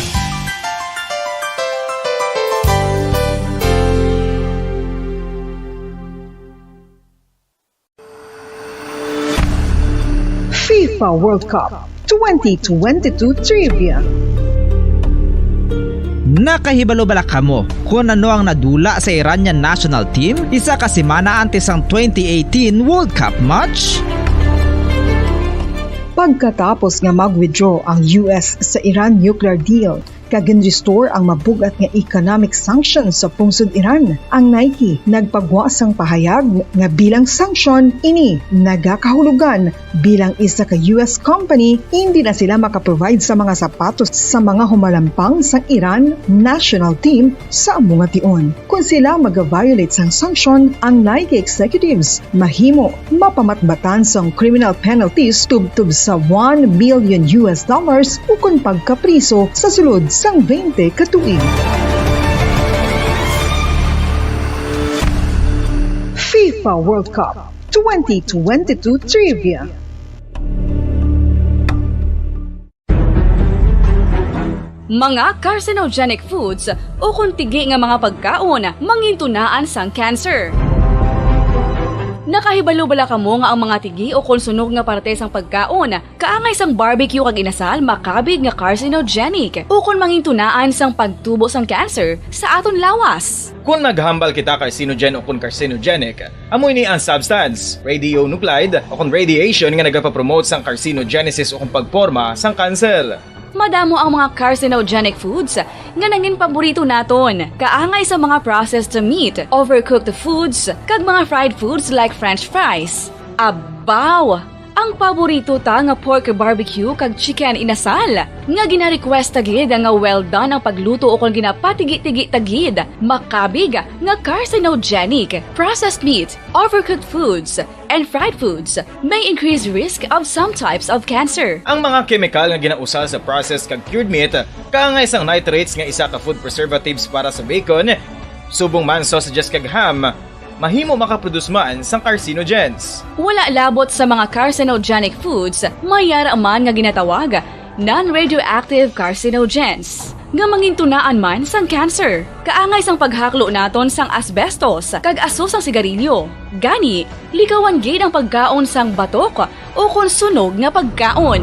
FIFA World Cup twenty twenty-two Trivia. Nakahibalo bala kamo kon ano ang nadula sa Iranian national team isa ka semana antes sang twenty eighteen World Cup match? Pagkatapos nga mag-withdraw ang U S sa Iran nuclear deal, kag gin-restore ang mabug-at nga economic sanctions sa pungsod Iran, ang Nike nagpagwa sang pahayag nga bilang sanction ini nagakahulugan bilang isa ka U S company, hindi na sila makaprovide sa mga sapatos sa mga humalampang sang Iran national team sa amo nga tion. Kon sila mag-violate sang sanction, ang Nike executives mahimo mapamatbatan sang criminal penalties tubtob sa one million U S dollars ukon pagkapriso sa sulod sang twenty ka tuig. FIFA World Cup twenty twenty-two Trivia. Mga carcinogenic foods ukon tigi nga mga pagkaon mangintunaan sang cancer. Nakahibalo bala kamo nga ang mga tigi o kon sunog nga parte sang pagkaon kaangay sang barbecue kag inasal makabig nga carcinogenic o kon mangintunaan sang pagtubo sang cancer sa aton lawas? Kon maghambal kita carcinogen o kon carcinogenic, amo ini ang substance, radionuclide o kon radiation nga nagapapromote sang carcinogenesis o kon pagporma sang kanser. Madamo ang mga carcinogenic foods nga nangin paborito naton, kaangay sa mga processed meat, overcooked foods, kag mga fried foods like French fries. Abaw! Ang paborito ta nga pork barbecue kag chicken inasal, nga gina-request ta gid nga well done ang pagluto o kon ginapatigi-tigi ta gid, makabig nga carcinogenic. Processed meat, overcooked foods, and fried foods may increase risk of some types of cancer. Ang mga kemikal nga ginausal sa processed kag cured meat, kaangay sang nitrates nga isa ka food preservatives para sa bacon, subong man sausages kag ham, mahimo makaproduce man sang carcinogens. Wala labot sa mga carcinogenic foods, may yara man nga ginatawag non-radioactive carcinogens nga mangintunaan man sang cancer, kaangay sang paghaklo naton sang asbestos kag aso sang sigarilyo. Gani, likawan gid ang pagkaon sang batok o kon sunog nga pagkaon.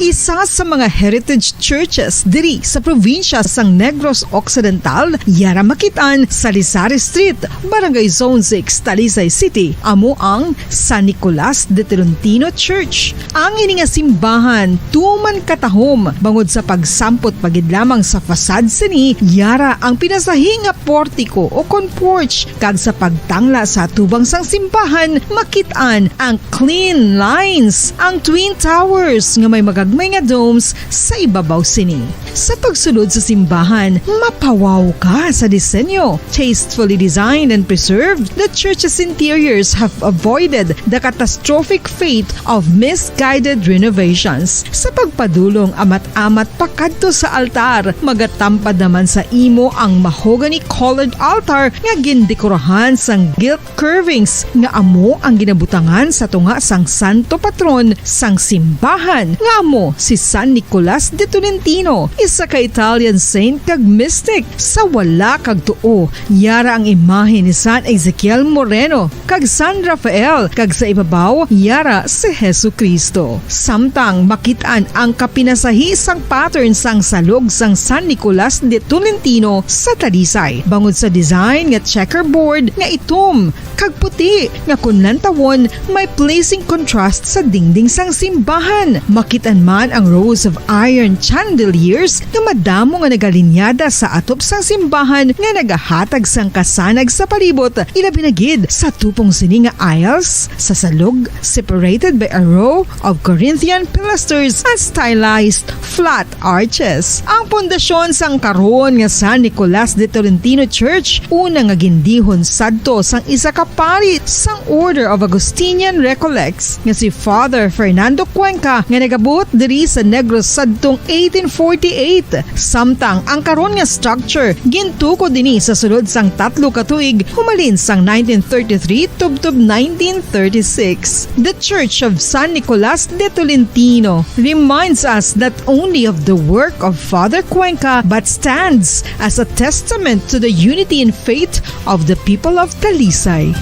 Isa sa mga heritage churches diri sa probinsya sang Negros Occidental, yara makit-an sa Lisari Street, Barangay Zone six, Talisay City, amo ang San Nicolas de Tolentino Church. Ang ini nga simbahan tuman katahom bangod sa pagsampot pa gid lamang sa facade sini, yara ang pinasahi nga portiko o kon porch, kag sa pagtangla sa atubang sang simbahan makit-an ang clean lines, ang twin towers nga may magagmay nga domes sa ibabaw sini. Sa pagsulod sa simbahan, mapawaw ka sa disenyo. Tastefully designed and preserved, the church's interiors have avoided the catastrophic fate of misguided renovations. Sa pagpadulong amat-amat pakadto sa altar, magatampad naman sa imo ang mahogany-colored altar nga gindekorahan sang gilt curvings nga amo ang ginabutangan sa tunga sang santo patron sang simbahan, nga amo si San Nicolas de Tolentino, isa ka Italian saint kag mystic. Sa wala kag tuo, yara ang imahe ni San Ezekiel Moreno kag San Rafael, kag sa ibabaw, yara si Jesu-Cristo. Samtang makit-an ang kapinasahi sang pattern sang salog sang San Nicolas de Tolentino sa Talisay, bangod sa design nga checkerboard nga itom kag puti, nga kon lantawon, may pleasing contrast sa dingding sang simbahan. Makit-an man ang rows of iron chandeliers nga madamo nga nagalinyada sa atop sang simbahan nga nagahatag sang kasanag sa palibot, ilabi na gid sa tupong sini nga aisles sa salog, separated by a row of Corinthian pilasters and stylized flat arches. Ang pundasyon sang karon nga San Nicolas de Tolentino Church, una nga gindihon sadto sang isa ka pari sang Order of Augustinian Recollects nga si Father Fernando Cuenca, nga nagabuot diri sa Negros sadtong eighteen forty-eight. Samtang ang karon nga structure gintukod ini sa sulod sang tatlo ka tuig, humalin sang nineteen thirty-three tubtob nineteen thirty-six. The Church of San Nicolas de Tolentino reminds us not only of the work of Father Cuenca, but stands as a testament to the unity in faith of the people of Talisay.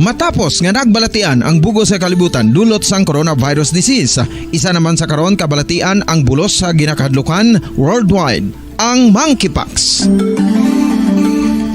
Matapos nga nagbalatian ang bug-os nga kalibutan dulot sang coronavirus disease, isa naman sa karon kabalatian ang bulos sa ginakahadlukan worldwide, ang monkeypox.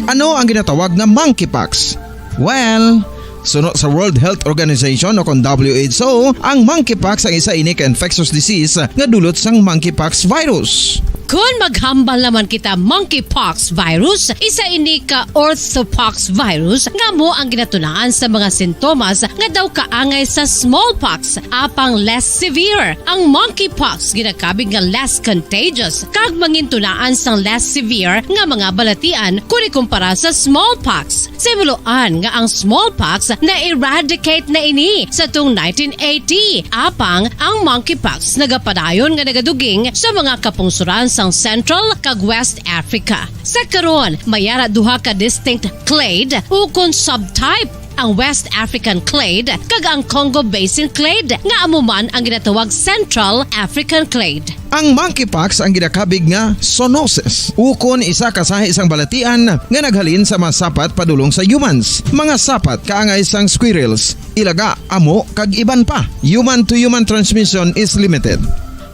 Ano ang ginatawag nga monkeypox? Well, suno sa World Health Organization o kon W H O, ang monkeypox ang isa ini ka infectious disease nga dulot sang monkeypox virus. Kon maghambal naman kita monkeypox virus, isa ini ka orthopox virus nga amo ang ginatunaan sa mga sintomas nga daw kaangay sa smallpox, apang less severe. Ang monkeypox ginakabig nga less contagious kag mangintunaan sang less severe nga mga balatian kon ikumpara sa smallpox. Sa himuloan nga ang smallpox na-eradicate na ini sa tung nineteen eighty, apang ang monkeypox nagapadayon nga nagaduging sa mga kapungsoran sang Central kag West Africa. Sa karon, may ara duha ka distinct clade ukon subtype, ang West African clade kag ang Congo Basin clade, nga amo man ang ginatawag Central African clade. Ang monkeypox ang ginakabig nga zoonosis, ukon isa ka sahi sang balatian nga naghalin sa mga sapat padulong sa humans, mga sapat kaangay sang squirrels, ilaga, amo, kag iban pa. Human-to-human transmission is limited.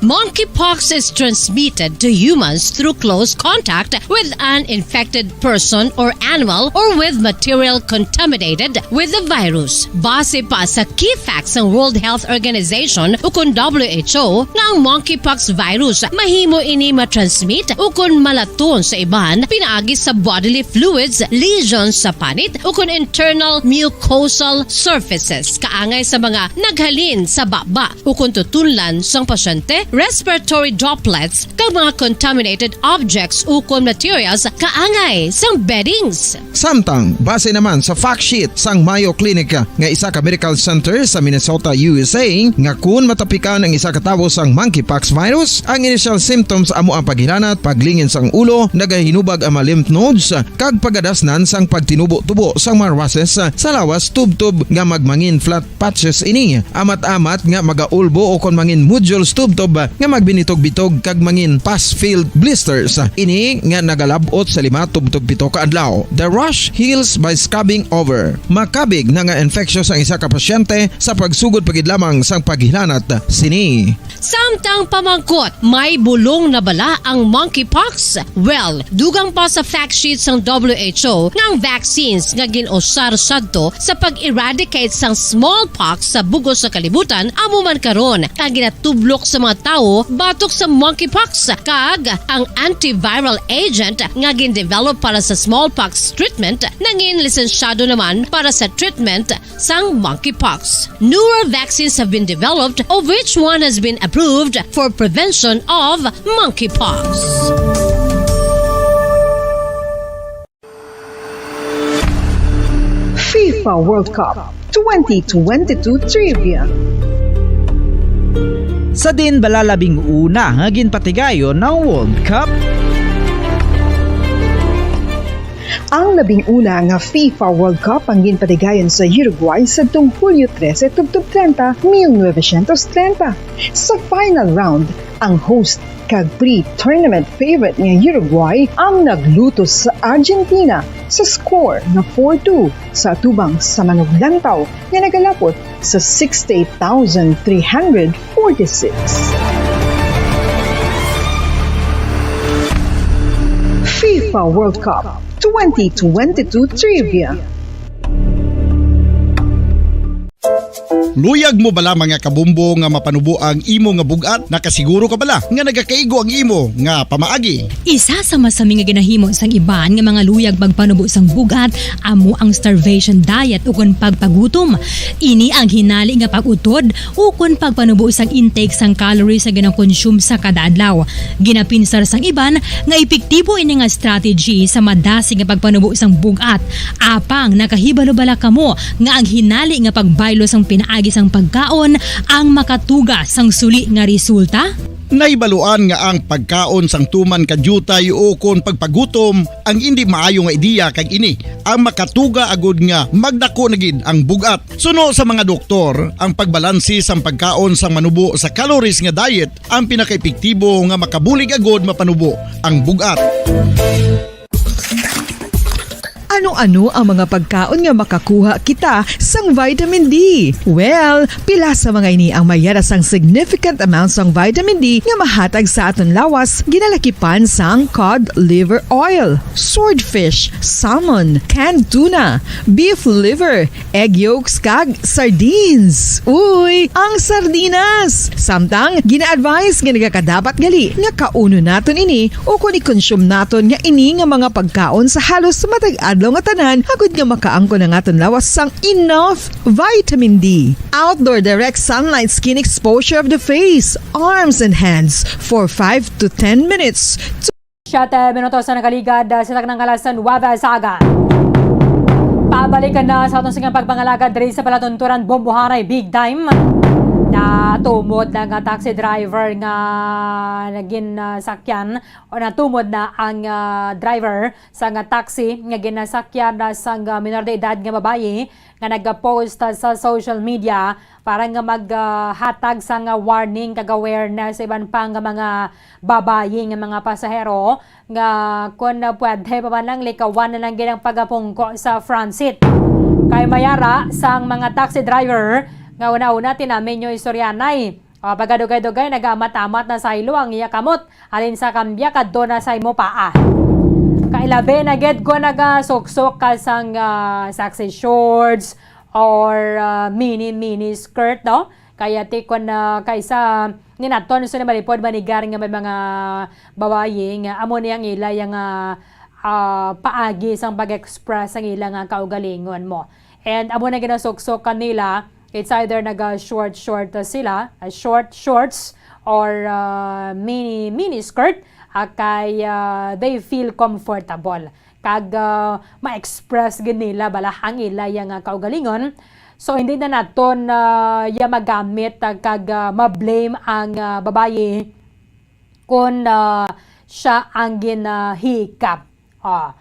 Monkeypox is transmitted to humans through close contact with an infected person or animal or with material contaminated with the virus. Base pa sa key facts sang World Health Organization ukon W H O, nga ang monkeypox virus mahimo ini matransmit ukon malaton sa iban pinaagi sa bodily fluids, lesions sa panit, ukon internal mucosal surfaces, kaangay sa mga naghalin sa baba ukon tutunlan sang pasyente, respiratory droplets, kag mga contaminated objects ukon materials kaangay sang beddings. Samtang, base naman sa fact sheet sang Mayo Clinic nga isa ka medical center sa Minnesota, U S A, nga kun matapikan ang isa ka tawo sang monkeypox virus, ang initial symptoms amo ang paghilanat, paglingin sang ulo, nagahinubag ang mga lymph nodes, kag pagadasnan sang pagtinubo-tubo sang mga rushes sa lawas tubtob nga magmangin flat patches ini, amat-amat nga magaulbo ukon mangin nodules tubtob nga magbinitog-bitog kag mangin pus-filled blisters. Ini nga nagalab-ot sa lima tubtob pito ka adlaw. The rash heals by scabbing over. Makabig na nga infectious ang isa ka pasyente sa pagsugod pa gid lamang sang paghilanat sini. Samtang pamangkot, may bulong na bala ang monkeypox? Well, dugang pa sa fact sheet sang W H O nga ang vaccines nga gin-usar sadto sa pag-eradicate sang smallpox sa bug-os nga kalibutan amo man karon ang ginatublok sa mga tawo batok sa monkeypox, kag ang antiviral agent nga gin-develop para sa smallpox treatment nangin lisensyado naman para sa treatment sang monkeypox. Newer vaccines have been developed, of which one has been approved for prevention of monkeypox. FIFA World Cup twenty twenty-two Trivia. Sa din bala labing una nga ginpatigayon ang World Cup? Ang labing una nga FIFA World Cup ang ginpatigayon sa Uruguay sadtong Hulyo trese tubtob trenta, mil novecientos trenta. Sa final round, ang host kag pre-tournament favorite nga Uruguay ang naglutos sa Argentina sa score nga four two sa atubang sa manuglantaw nga nagalapot sa sixty-eight thousand three hundred forty-six. FIFA World Cup twenty twenty-two Trivia. Luyag mo bala, mga kabombo, nga mapanubo ang imo nga bug-at? Nakasiguro ka bala nga nagakaigo ang imo nga pamaagi? Isa sa masami nga ginahimo sang iban nga mga luyag magpanubo sang bug-at amo ang starvation diet ukon pagpagutom. Ini ang hinali nga pag-utod ukon pagpanubo sang intake sang calories nga ginakonsume sa kada adlaw. Ginapinsar sang iban nga epektibo ini nga strategy sa madasig nga pagpanubo sang bug-at. Apang nakahibalo bala kamo nga ang hinali nga pagbaylo sang pinaagi sang pagkaon ang makatuga sang suli nga resulta? Nahibaluan nga ang pagkaon sang tuman ka diutay ukon pagpagutom ang indi maayo nga ideya, kag ini ang makatuga agud nga magdako na gid ang bug-at. Suno sa mga doktor, ang pagbalanse sang pagkaon sang manubo sa calories nga diet ang pinakaepektibo nga makabulig agud mapanubo ang bug-at. Ano-ano ang mga pagkaon nga makakuha kita sang vitamin D? Well, pila sa mga ini ang may yara sang significant amount sang vitamin D nga mahatag sa aton lawas, ginalakipan sang cod liver oil, swordfish, salmon, canned tuna, beef liver, egg yolks, kag sardines. Uy, ang sardinas! Samtang, gina-advise nga nagakadapat gali nga kaunon naton ini ukon i-consume naton nga ini nga mga pagkaon sa halos matag adlaw nga tanan, agud nga makaangkon ang aton lawas sang enough vitamin D. Outdoor direct sunlight skin exposure of the face, arms, and hands for five to ten minutes. Siyete minutos na nakaligad, ah, sa taknang alas nuwebe sa aga. Pabalikan na sa aton sigang pagpangalagad diri sa palatunturan Bombohanay Big Time. Natumod na nga taxi driver nga nagin, ah, sakyan, o natumod na ang, ah, driver sa nga taxi nga ginasakyan na sang, ah, minor de edad nga babayi nga nagapost, ah, sa social media para nga mag, ah, hatag sang, ah, warning kag awareness sa iban pa nga mga babayi nga mga pasahero nga kon, ah, pwede pa man lang likawan na lang gid ang pagapungko sa front seat. Kay may ara sang mga taxi driver nga una-una tinamin nyo istoryanay. Ah, pagadugay-dugay, nagaamat-amat na sa ilo ang iya kamot. Halin sa kambya, kadto na sa imo paa. Kay labi na gid kon nagasuksok ka sang, ah, sexy shorts or, ah, mini, mini skirt, no? Kaya ti kon, ah, kaysa ninaton sa malipod manigar nga may mga babayi nga amo ni ang ila yang, ah, ah, paagi sang pag-express ang ila nga kaugalingon mo. And amo na ginasuksok kanila, it's either naga short short, uh, sila, uh, short shorts or, uh, mini mini skirt, uh, kay, uh, they feel comfortable kag, uh, ma-express gid nila bala ang ila yang, uh, kaugalingon. So hindi na naton, uh, ya magamit, uh, kag, uh, ma-blame ang, uh, babayi kon, uh, siya ang ginahikap. Ah.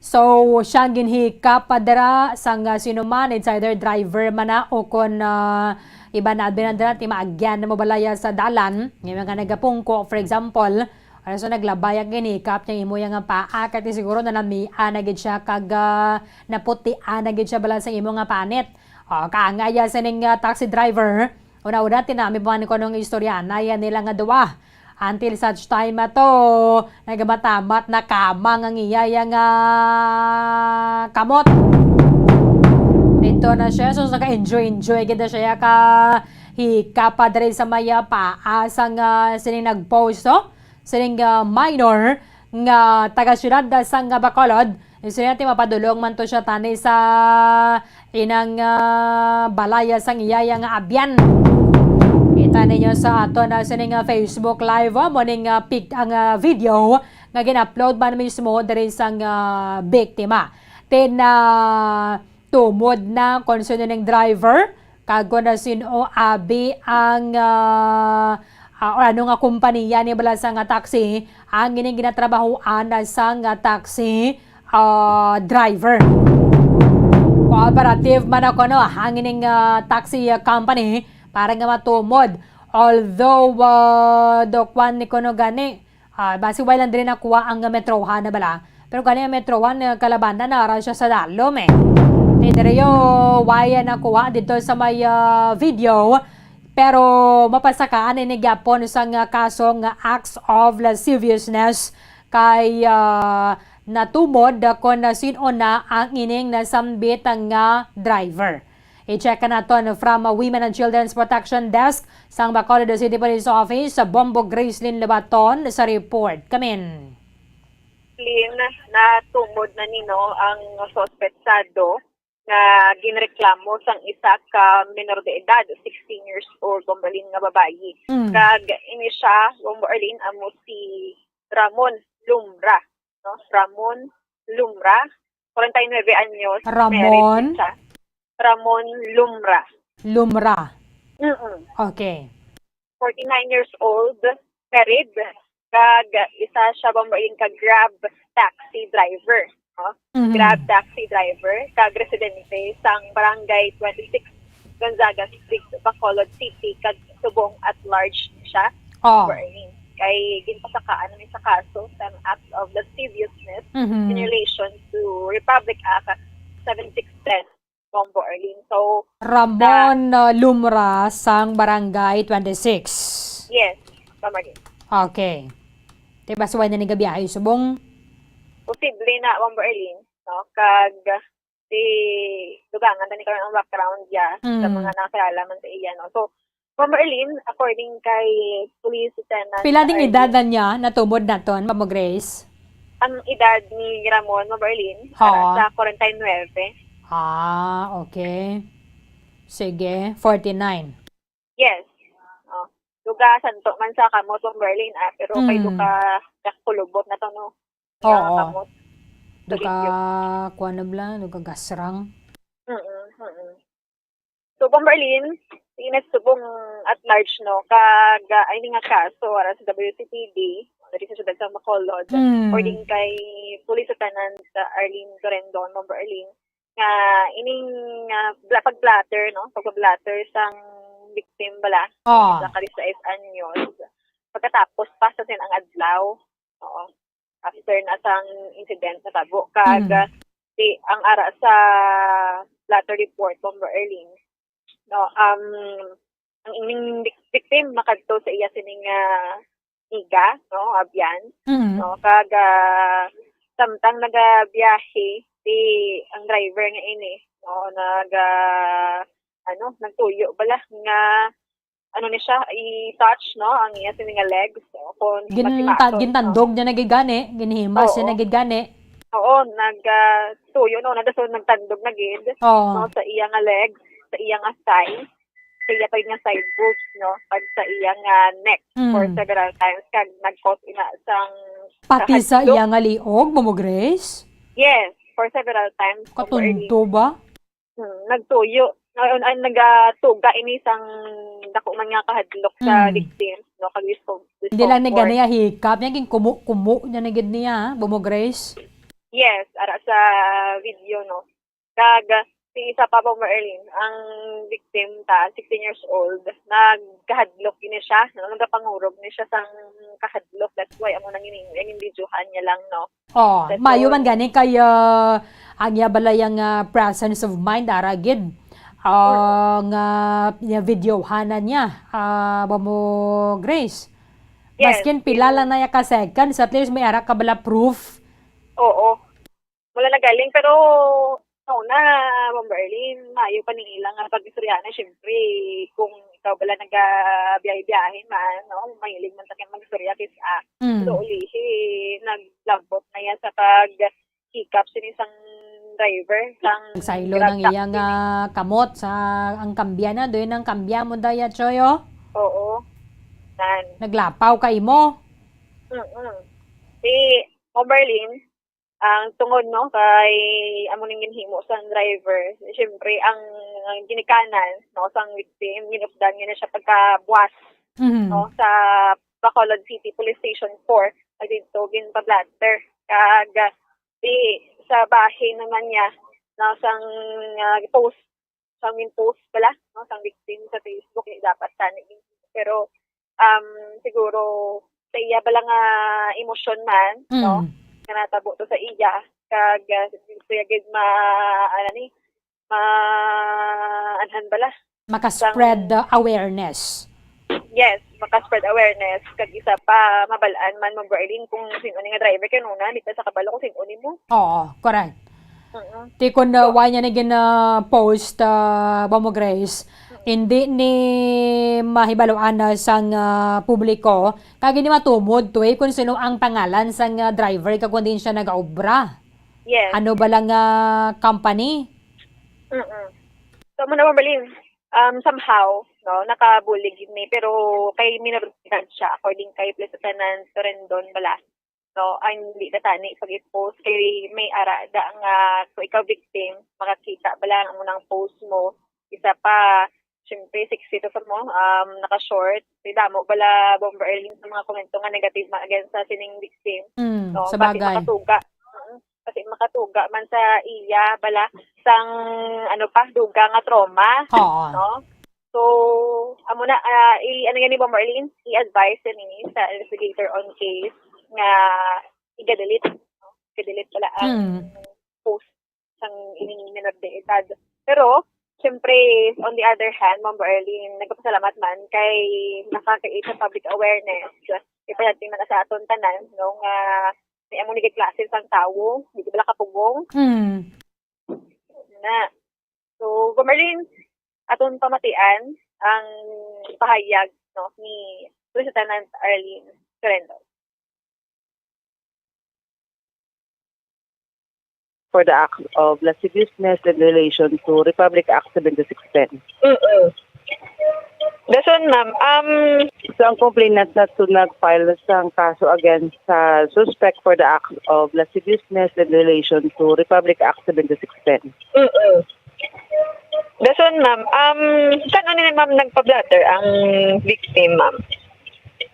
So, siya ang ginhikap pa dira sang, ah, sino man, it's either driver man na o kon, ah, iban na, admin na dira, ti maagyan na mo balaya sa dalan, nga mga nagapungko, for example, ano, so naglabay ang ginhikap niya imo yang paa, kay ti siguro nanamian na gid siya kag, ah, naputian na gid siya bala sa imo nga panit. O, kaangay ya sining, ah, taxi driver, una-una, tinami pa man ko nung istorya na yan nila nga duwa. Until such time ato, nagmatamat na kamang ang iya yang, ah, kamot. Dito na siya, so naka-enjoy-enjoy gid na siya ka hika pa diri sa maya paa sang, ah, sining nag-post, oh. Sining, ah, minor nga taga-siyudad sang Bacolod, siya ti mapadulong man to siya tani sa inang, ah, balaya sang iyaya nga abyan. Kita ninyo sa ato na sining, ah, Facebook Live, ah, mo ning, ah, pic-, ang, ah, video nga gin-upload man mismo diri sang, ah, biktima. Tin, ah, tumod na kon sino ning driver, kag kon na sin-o abi ang, ah, ah, or ano nga kompanya ni bala sang taxi ang ining ginatrabahoan na sang taxi, ah, driver. Cooperative man ako, no, ang ining, ah, taxi, ah, company para nga matumod. Although, ah, do kwan ni kuno gani, ah, basi wala lang diri nakuha ang Metro One na bala. Pero gani ang Metro One, ah, kalabanan na ara siya sa dalom, eh. Ti diri yo, wala nakuha dito sa may, ah, video. Pero mapasakaan ini gyapon sang, ah, kaso nga acts of lasciviousness kay, ah, natumod kon na sin-o na ang ining nasambit nga driver. I-check naton from Women and Children's Protection Desk sang Bacolod City Police Office, Bombo Gracelyn Lobaton sa report. Kamin. Lin, natumod na nino ang suspetsado nga ginreklamo sang isa ka menor de edad, sixteen years old, Bombo Arlene, nga babayi. Mm. Kag ini siya, Bombo Arlene, amo si Ramon Lumra, no? Ramon Lumra, forty-nine anyos, Ramon? Married siya. Ramon Lumra. Lumra. Mm-mm. Okay. Forty-nine years old, married, kag isa siya, Bombo Arlene, ka Grab taxi driver, no? Mhm. Grab taxi driver, kag residente sang Barangay twenty-six, Gonzaga Street, Bacolod City, kag subong at large siya, Oh. Bombo Arlene. Kay ginpasakaan ni sa kaso sang act of lasciviousness Mhm. in relation to Republic Act seven six ten, Bombo Arlene. So, Ramon, sa uh, Lumra sang Barangay twenty-six. Yes, Bombo Arlene. Okay. Ti basi wala na ni gabiyahe subong? Posible na, Bombo Arlene, no? Kag ti dugangan tani karon ang background ya sa Mm. mga nakakilala man sa iya, no? So, Bombo Arlene, according kay Police Lieutenant Pila ding Arlene, edad na niya natumod naton, Ma'am Grace? Ang edad ni Ramon, Bombo Arlene, Ha. para sa forty-nine. Ah, okay. Sige, forty-nine. Yes. Oh. Duga santo man sa kamot, Bombo Arlene, ah, pero kay Mm. duka kakulubot na to, no? Oo. Nga kamot. Duka, Tulikyo. Kuwan na bala, duka gasrang. Mm-mm, mm-mm. So, Bombo Arlene, Ina subong at large, no, kag, ah, ay nga kaso aras sa W C P D, diri sa siyudad sa Bacolod, Mm. according kay Police Lieutenant, ah, Arlene Torendon, Bomber Arlene, nga ining, ah, bla-, pag-blotter, no, pag-blotter sang victim bala, Ah. sa ka disais anyos, pagkatapos pa sa sin ang adlaw, oo, after na sang incident natabo, kag, Mm. ah, si, ang ara sa blotter report, Bomber Arlene, no, um, ang ining vic-, victim makadto sa iya sining, ah, amiga, no, abyan, Mm. no, kag, ah, samtang nagabiyahe si, ang driver nga ini, no, nag, ah, ano, nagtuyo bala nga, ano ni siya, i-touch, no, ang iya sini nga legs, so, kung Gin-, masimason, ta-, no? Gintandog niya na gid gani, ginhimas niya Oo. na gid gani. Oo, nag, ah, tuyo, no, nadason nagtandog na gid, Oo. no, sa iya nga legs, sa iya nga thigh, sa iya pa nga side boobs, no, pag sa iya nga neck for Mm. several times, kag nag-cause ina sang Pati sa kahadlok. Iya nga liog, Mamo Grace? Yes, for several times, Mamo Arlene. Katundo ba? Hmm, nagtuyo. Ay, ay, nagatuga ini sang dako man nga kahadlok sa Mm. victim, no, kag respo-, Hindi lang ni response gani force. Hikap niya, ginkumo-kumo niya na gid niya, ha, Mamo Grace? Yes, ara sa video, no. Kag, si isa pa, Bomber Arlene, ang victim ta, sixteen years old, nagkahadlok ini siya, no, nagapangurog ni siya sang kahadlok. That's why amo nang ini, ini videohan niya lang, no. Oh, That's mayo man all. Gani kay, ah, ang iya bala yang, ah, presence of mind, ara gid. Ah, Mm. nga, nga videohanan niya, ah, Mamo Grace. Yes, Maskin pila yes. lang na iya ka seconds, at least may ara ka bala proof. Oo. Wala na galing, pero una, Bomber Arlene, mayo pa ni ila nga pag-istoryahan, syempre, kung ikaw bala nagabiyahe-biyahe man, no, mahilig man ta kay mag-istorya, kis-a. Mm. So, ulihi, naglabot na iya sa pag-hikap sini sang driver, sang Nagsaylo Grab nang iya taxi. nga kamot sa ang kambya na, doon ang kambya mo, Daya Choy, oh. Oo. Nan. Naglapaw ka imo? Mm-mm. Si Bomber Arlene, ang tungod, no, kay amo ning ginhimo sang driver. Siyempre, ang, ang ginikanan, no, sang victim, ginupdan niya na siya pagkabuas, Mhm. no, sa Bacolod City Police Station four, kag didto ginpa-blotter. Kag, di, sa bahin naman niya, no, sang, ah, post, sang gin-post bala, no, sang victim sa Facebook, eh, dapat tani. Pero, um, siguro, sa iya bala nga emosyon man, no, Mm. nga natabo to sa iya, kag, ah, gusto niya gid ma-, ano ni, ma-, anhan bala, Maka-spread sang the awareness. Yes, maka-spread awareness. Kag isa pa, mabal-an man, Ma'am Berlin, kung sino ni nga driver. Kay nuna, di pa sa kabalo kung sino ni mo. Oo, correct. Mm-mm. Ti kun, uh, So, wala niya na gina-post, uh, ba mo, Grace, Mm. hindi ni mahibaluan na sang, uh, publiko. Kag hindi matumod to, eh, kung sino ang pangalan sang, uh, driver, kag kung diin siya nag-obra. Yes. Ano ba lang, uh, company? Mm-mm. So, muna, Ma'am Berlin, um, somehow, no, nakabulig gid ni, pero kay minor de edad siya, according kay Police Lieutenant Torendon bala, no, ang hindi na tani pag-i-post kay may ara da nga kung ikaw victim, makakita bala ang unang post mo. Isa pa, syempre, sexy to sa mo, um, naka-short. May damo bala, Bomber Erlin, sa mga komento nga negative man against sa sining victim. Mm, no, sa bagay. Kasi makatuga. Mm. Kasi makatuga man sa iya bala sang, ano pa, dugang nga trauma, Oo. no? So, amo na, ah, i-, ano yan ni Bomber Erlin? I-advise yan ni sa investigator on case nga i-delete, no? I-delete pala ang Mm. post sang ining minor de edad. Pero, syempre, on the other hand, Bomber Erlin, nagpapasalamat man kay nakakita sa public awareness. Ipayagting man sa aton tanan, no, nga may amo ni klase sang tawo, di ba, kapugong? Mm. Na. So, Bomber Erlin, aton pamatian ang pahayag, no, ni Police Lieutenant Arlene Torendon. For the act of lasciviousness in relation to Republic Act seventy-six ten. Mm-mm. Dason, ma'am, um, So, ang complainant na to nag-file sang kaso against sa suspect for the act of lasciviousness in relation to Republic Act seventy-six ten. Mm-mm. Dason, ma'am, um, saan ni, ma'am, nagpa-blotter ang victim, ma'am?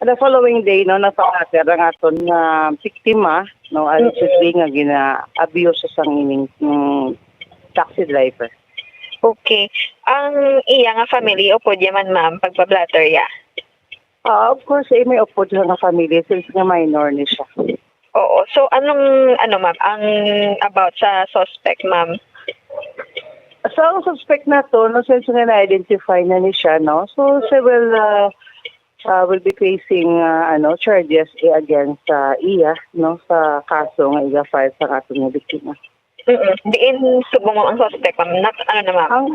The following day, no, nagpa-blotter ang aton nga biktima, no, allegedly nga gina-abuse sang ining, mm, taxi driver. Okay. Ang iya nga family, upod ya man, ma'am, pagpa-blotter ya? Ah, of course, eh, may upod siya nga family since nga minor ni siya. Oo. So, anong, ano, ma'am, ang about sa suspect, ma'am? So, ang suspect nato, no, since nga na-identify na ni siya, no, so she will, uh, uh, will be facing, uh, ano, charges, eh, against sa iya, no, sa kaso nga iga-file sa aton nga biktima. Mm-mm. Diin subong, ma'am, ang suspect, ma'am? Not, ano na, ma'am? Ang,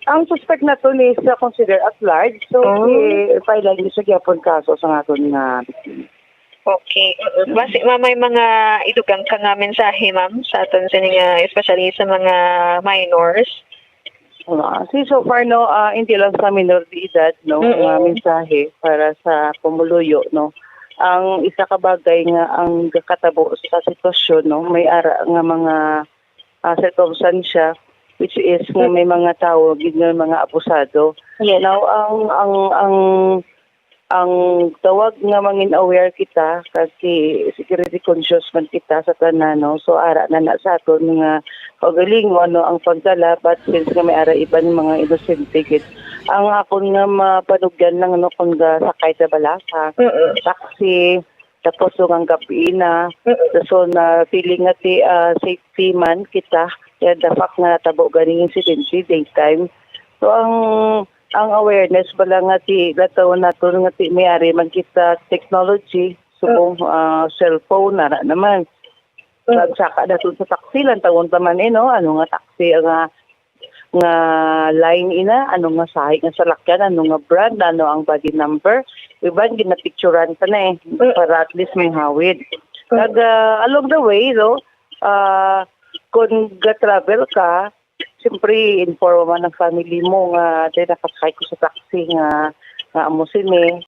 ang suspect nato ni siya consider at large, so, oh, i-file lang ni siya gyapon kaso sa aton nga biktima. Okay. Mm-mm. Basi, ma'am, may mga idugang ka nga mensahe, ma'am, sa aton sini nga, especially sa mga minors? Ah, si so far, no, ah, hindi lang sa minor de edad, no, mm-mm, nga mensahe para sa pumuluyo, no. Ang isa ka bagay nga ang gakatabo sa sitwasyon, no, may ara nga mga, ah, sirkumstansya, which is nga may mga tawo gid nga mga abusado. Yes. Now, ang, ang, ang ang tawag nga mangin aware kita, kag si security conscious man kita sa tanan, no? So, ara na na sa aton nga kaugalingon, no, ang pagdala, but since nga may ara iban mga inosente gid. Ang akon nga mapanugyan lang, no, kung gasakay sa balasa, mm-mm, taxi, tapos so, ang gabi na, mm-mm, so, na feeling nga ti, ah, safety man kita, kaya the fact nga natabo ganing insidente, daytime. So, ang ang awareness bala nga ti, lataw naton nga ti, may ari man kita technology, subong, ah, cellphone, ara naman. Mm. Pagsaka naton sa taxi, lantawon ta man, eh, no? Ano nga taxi nga, nga line ina? Ano nga sahi nga salakyan? Ano nga brand? Ano ang body number? Iban, ginapicturan ta na, eh, mm, para at least may hawid. Mm. Kag, ah, along the way, no? Ah, kung ga-travel ka, siyempre, inform man ang family mo nga, "Day, nakasakay ko sa taxi nga, nga amo sini."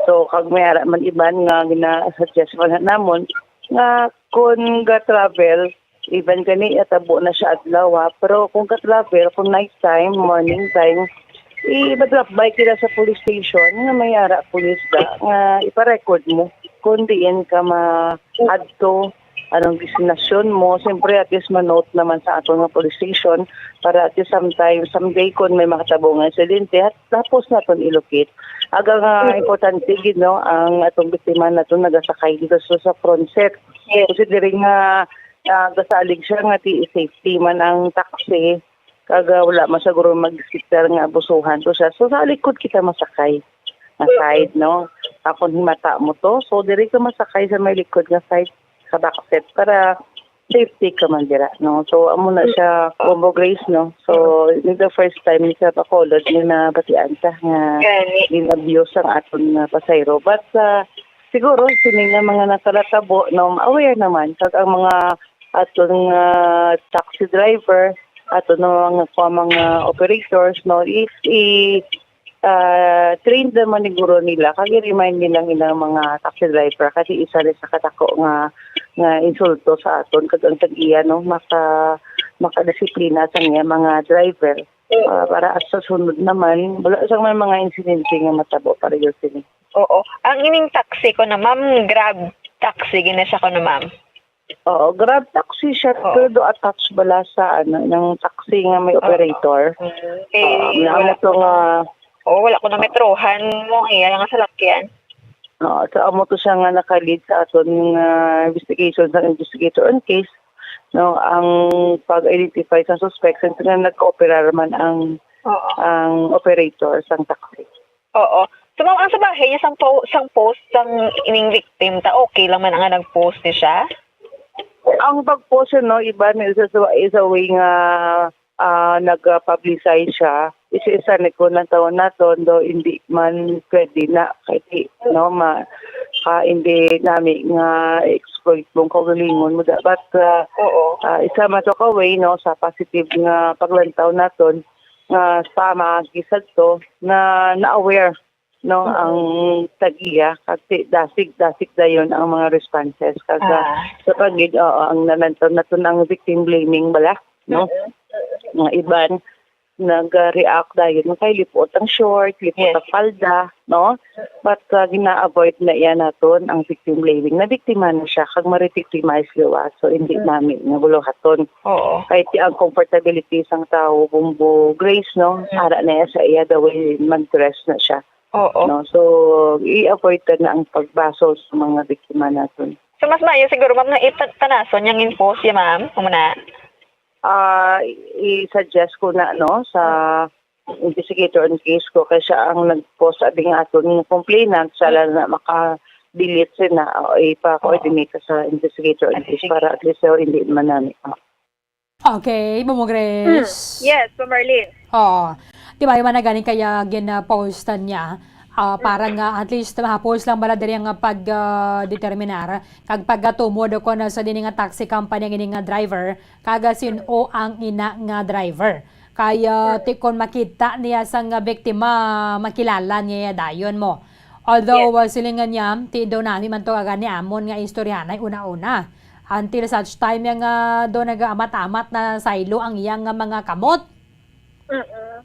So, kag may ara man iban nga gina-suggest man namon nga kung ga-travel, even gani, atabo na siya adlaw, ha. Pero kung ga-travel, kung night time, morning time, i-drop by kita sa police station nga may ara police da, nga ipa-record mo kung diin ka ma-adto, anong destinasyon mo, siyempre at least ma-note naman sa aton nga police station para at least sometime, someday kung may makatabo nga insidente, at tapos naton i-locate. Aga nga, mm, importante gid, no, ang atong biktima naton nagasakay dito sa, sa front seat. Yes. Kasi diri nga, ah, gasalig siya nga ti safety man ang taxi. Kag, ah, wala man siguro mag-seatbelt nga abusuhan to siya. So, sa likod kita masakay nga side, no? Akon himata mo to. So, diri ka masakay sa may likod nga side, sa back seat, para safety ka man dira, no? So, amo na siya, combo Grace, no? So, in the first time ni sa Bacolod, ni nabatian ta nga gin-abuse ang aton nga pasahero. But, ah, siguro, sini nga mga nakalatabo, no, aware naman, kag ang mga aton nga taxi driver, aton nga mga, mga operators, no, is i-, ah, trained naman siguro nila, kag i-remind nila ang ilang mga taxi driver, kasi isa rin sa kadako nga, nga insulto sa aton, kag ang tag-iya, no, maka-, makadisiplina sa niya mga driver. Ah, para sa sunod naman, wala sang may mga insidente nga matabo para yun sini. Oo. Ang ining taxi ko na, ma'am, Grab taxi gina siya ko na, ma'am. Oo, Grab taxi siya, oo, pero do attached bala sa, ano, ng taxi nga may, oo, operator. Mm, kay, oo, wala, amo to nga, oo, wala ko na metrohan mo, iya nga salakyan. Oo, so amo to siya nga naka-lead sa aton nga investigation sa investigator on case, no, ang pag-identify sa suspect since nga nag-cooperar man ang, oo, ang operator sang taxi. Oo. So, ma'am, ang sa bahay niya, sang po-, sang post, sang ining victim, ta okay lang man ang nga nag-post ni siya? Ang pag-post, no, iba na isa sa, isa way nga, ah, nag-publicize siya. Isa-isa ni ko lang tawon naton, do hindi man pwede na, kay di, no, ma-, ah, hindi nami nga exploit mong kaugalingon mo. But, ah, oo, ah, isa man to ka way, no, sa positive nga paglantaw naton, nga sa mga gisag to, na na-aware, no, mm, ang tag-iya, kasi dasig-dasig dayon ang mga responses. Kag, ah, ah, sa pagid, oo, ang nalantaw naton ang victim blaming bala, no? Mm, mm. Nga iban, nag-react dayon kay lipot ang short, lipot Yes. ang palda, no? But, ah, gina-avoid na iya naton ang victim blaming. Nabiktima na siya, kag ma-re-victimize liwat. So, hindi Mm. namin nga buluhaton. Oo. Kay ti ang comfortability sang tawo, Bombo Grace, no? Mm. Ara na iya sa iya, the way mag-dress na siya. Oo. No? So, i-avoid ta na ang pagbasol sa mga biktima naton. So, mas maayo siguro, ma'am, na ipanason yang info siya, ma'am. Amo na. Ah, i-suggest ko na, no, sa investigator on case ko, kay siya ang nag-post sa abing aton nga complainant, siya lang na maka-delete siya na, o ipa-coordinate sa investigator on Ah, case sige. Para at least, oh, hindi man namin. Ah. Okay, Mamo Hmm. Grace. Yes, Ma'am Marlene. Oo. Di ba, yung mga gani kaya gina-postan niya, ah, Mm. para nga at least mahapos lang bala diri nga pag, ah, determinar kag pagkatumod ko na sa dini nga taxi company ang ini nga driver, kaga sin-o ang ina nga driver. Kaya Mm. ti kon makita niya sang biktima, makilala niya dayon mo. Although, Yes. ah, silingan niya, ti daw nami man to kaga ni amon nga istoryahanay una-una. Until such time yang, ah, do nagaamat-amat na saylo ang iyang nga mga kamot. Mm-mm.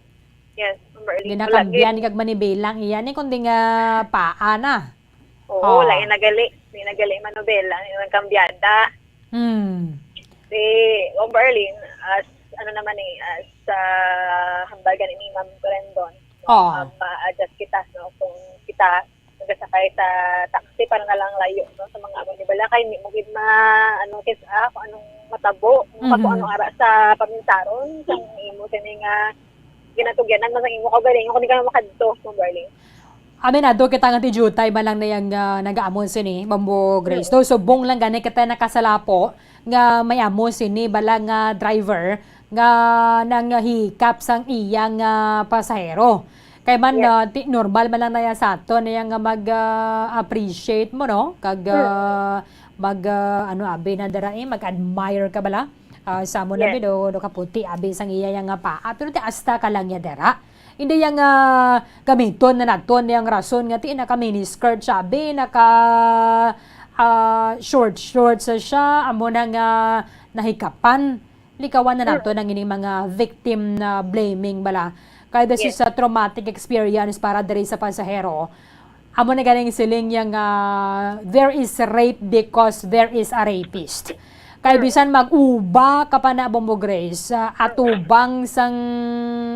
Yes, Ma'am Marlene. Ginakambyan Wala, kag manibela ang iya ni, kundi nga paa na. Oo, Oh. lain na gali. Di na gali manobela, di na kambyada. Hmm. Si Ma'am Marlene, as, ano naman eh, as, ah, hambal gani ni Ma'am Rendon, no? Oh. Ah, ma-adjust kita, no? Kung kita nagasakay sa taxi para na lang layo, no, sa mga amo ni bala, kay hindi mo gid ma-, ano, kis-, ah, kung anong matabo, kung Mhm. kung anong ara sa paminsaron, kung imo sini nga ginatugyanan man sa imo kaugalingon, kung di ka na makadto, Ma'am Marlene. Aminado kita nga ti Jutay man lang na yang, ah, nag-amo sini, Mambo Grace. Mm. Do, subong lang gani kita nakasalapo nga may amo sini bala nga driver nga nanghikap sang iya nga pasahero. Kay man, Yes. ah, ti-, normal man lang na yan sa aton, na yan nga mag, ah, appreciate mo, no? Kag, Mm. ah, mag, ah, ano, abi na dira, eh, mag-admire ka bala? Ah, sa amo na Yes. bi, do, do kaputi, abi sang iya yang nga paa. Pero ti asta ka lang ya dira. Hindi yang, ah, gamiton na naton yang rason nga ti naka miniskirt siya, abi, naka, ah, short, short sa siya, amo na nga nahikapan. Likawan na Mm. nato nang ining mga victim na blaming bala. Kay this Yes. is a traumatic experience para diri sa pasahero. Amo na ganing siling niya nga, "There is rape because there is a rapist." Kay Mm. bisan mag-uba ka pa na, Bombo Grace, ah, atubang sang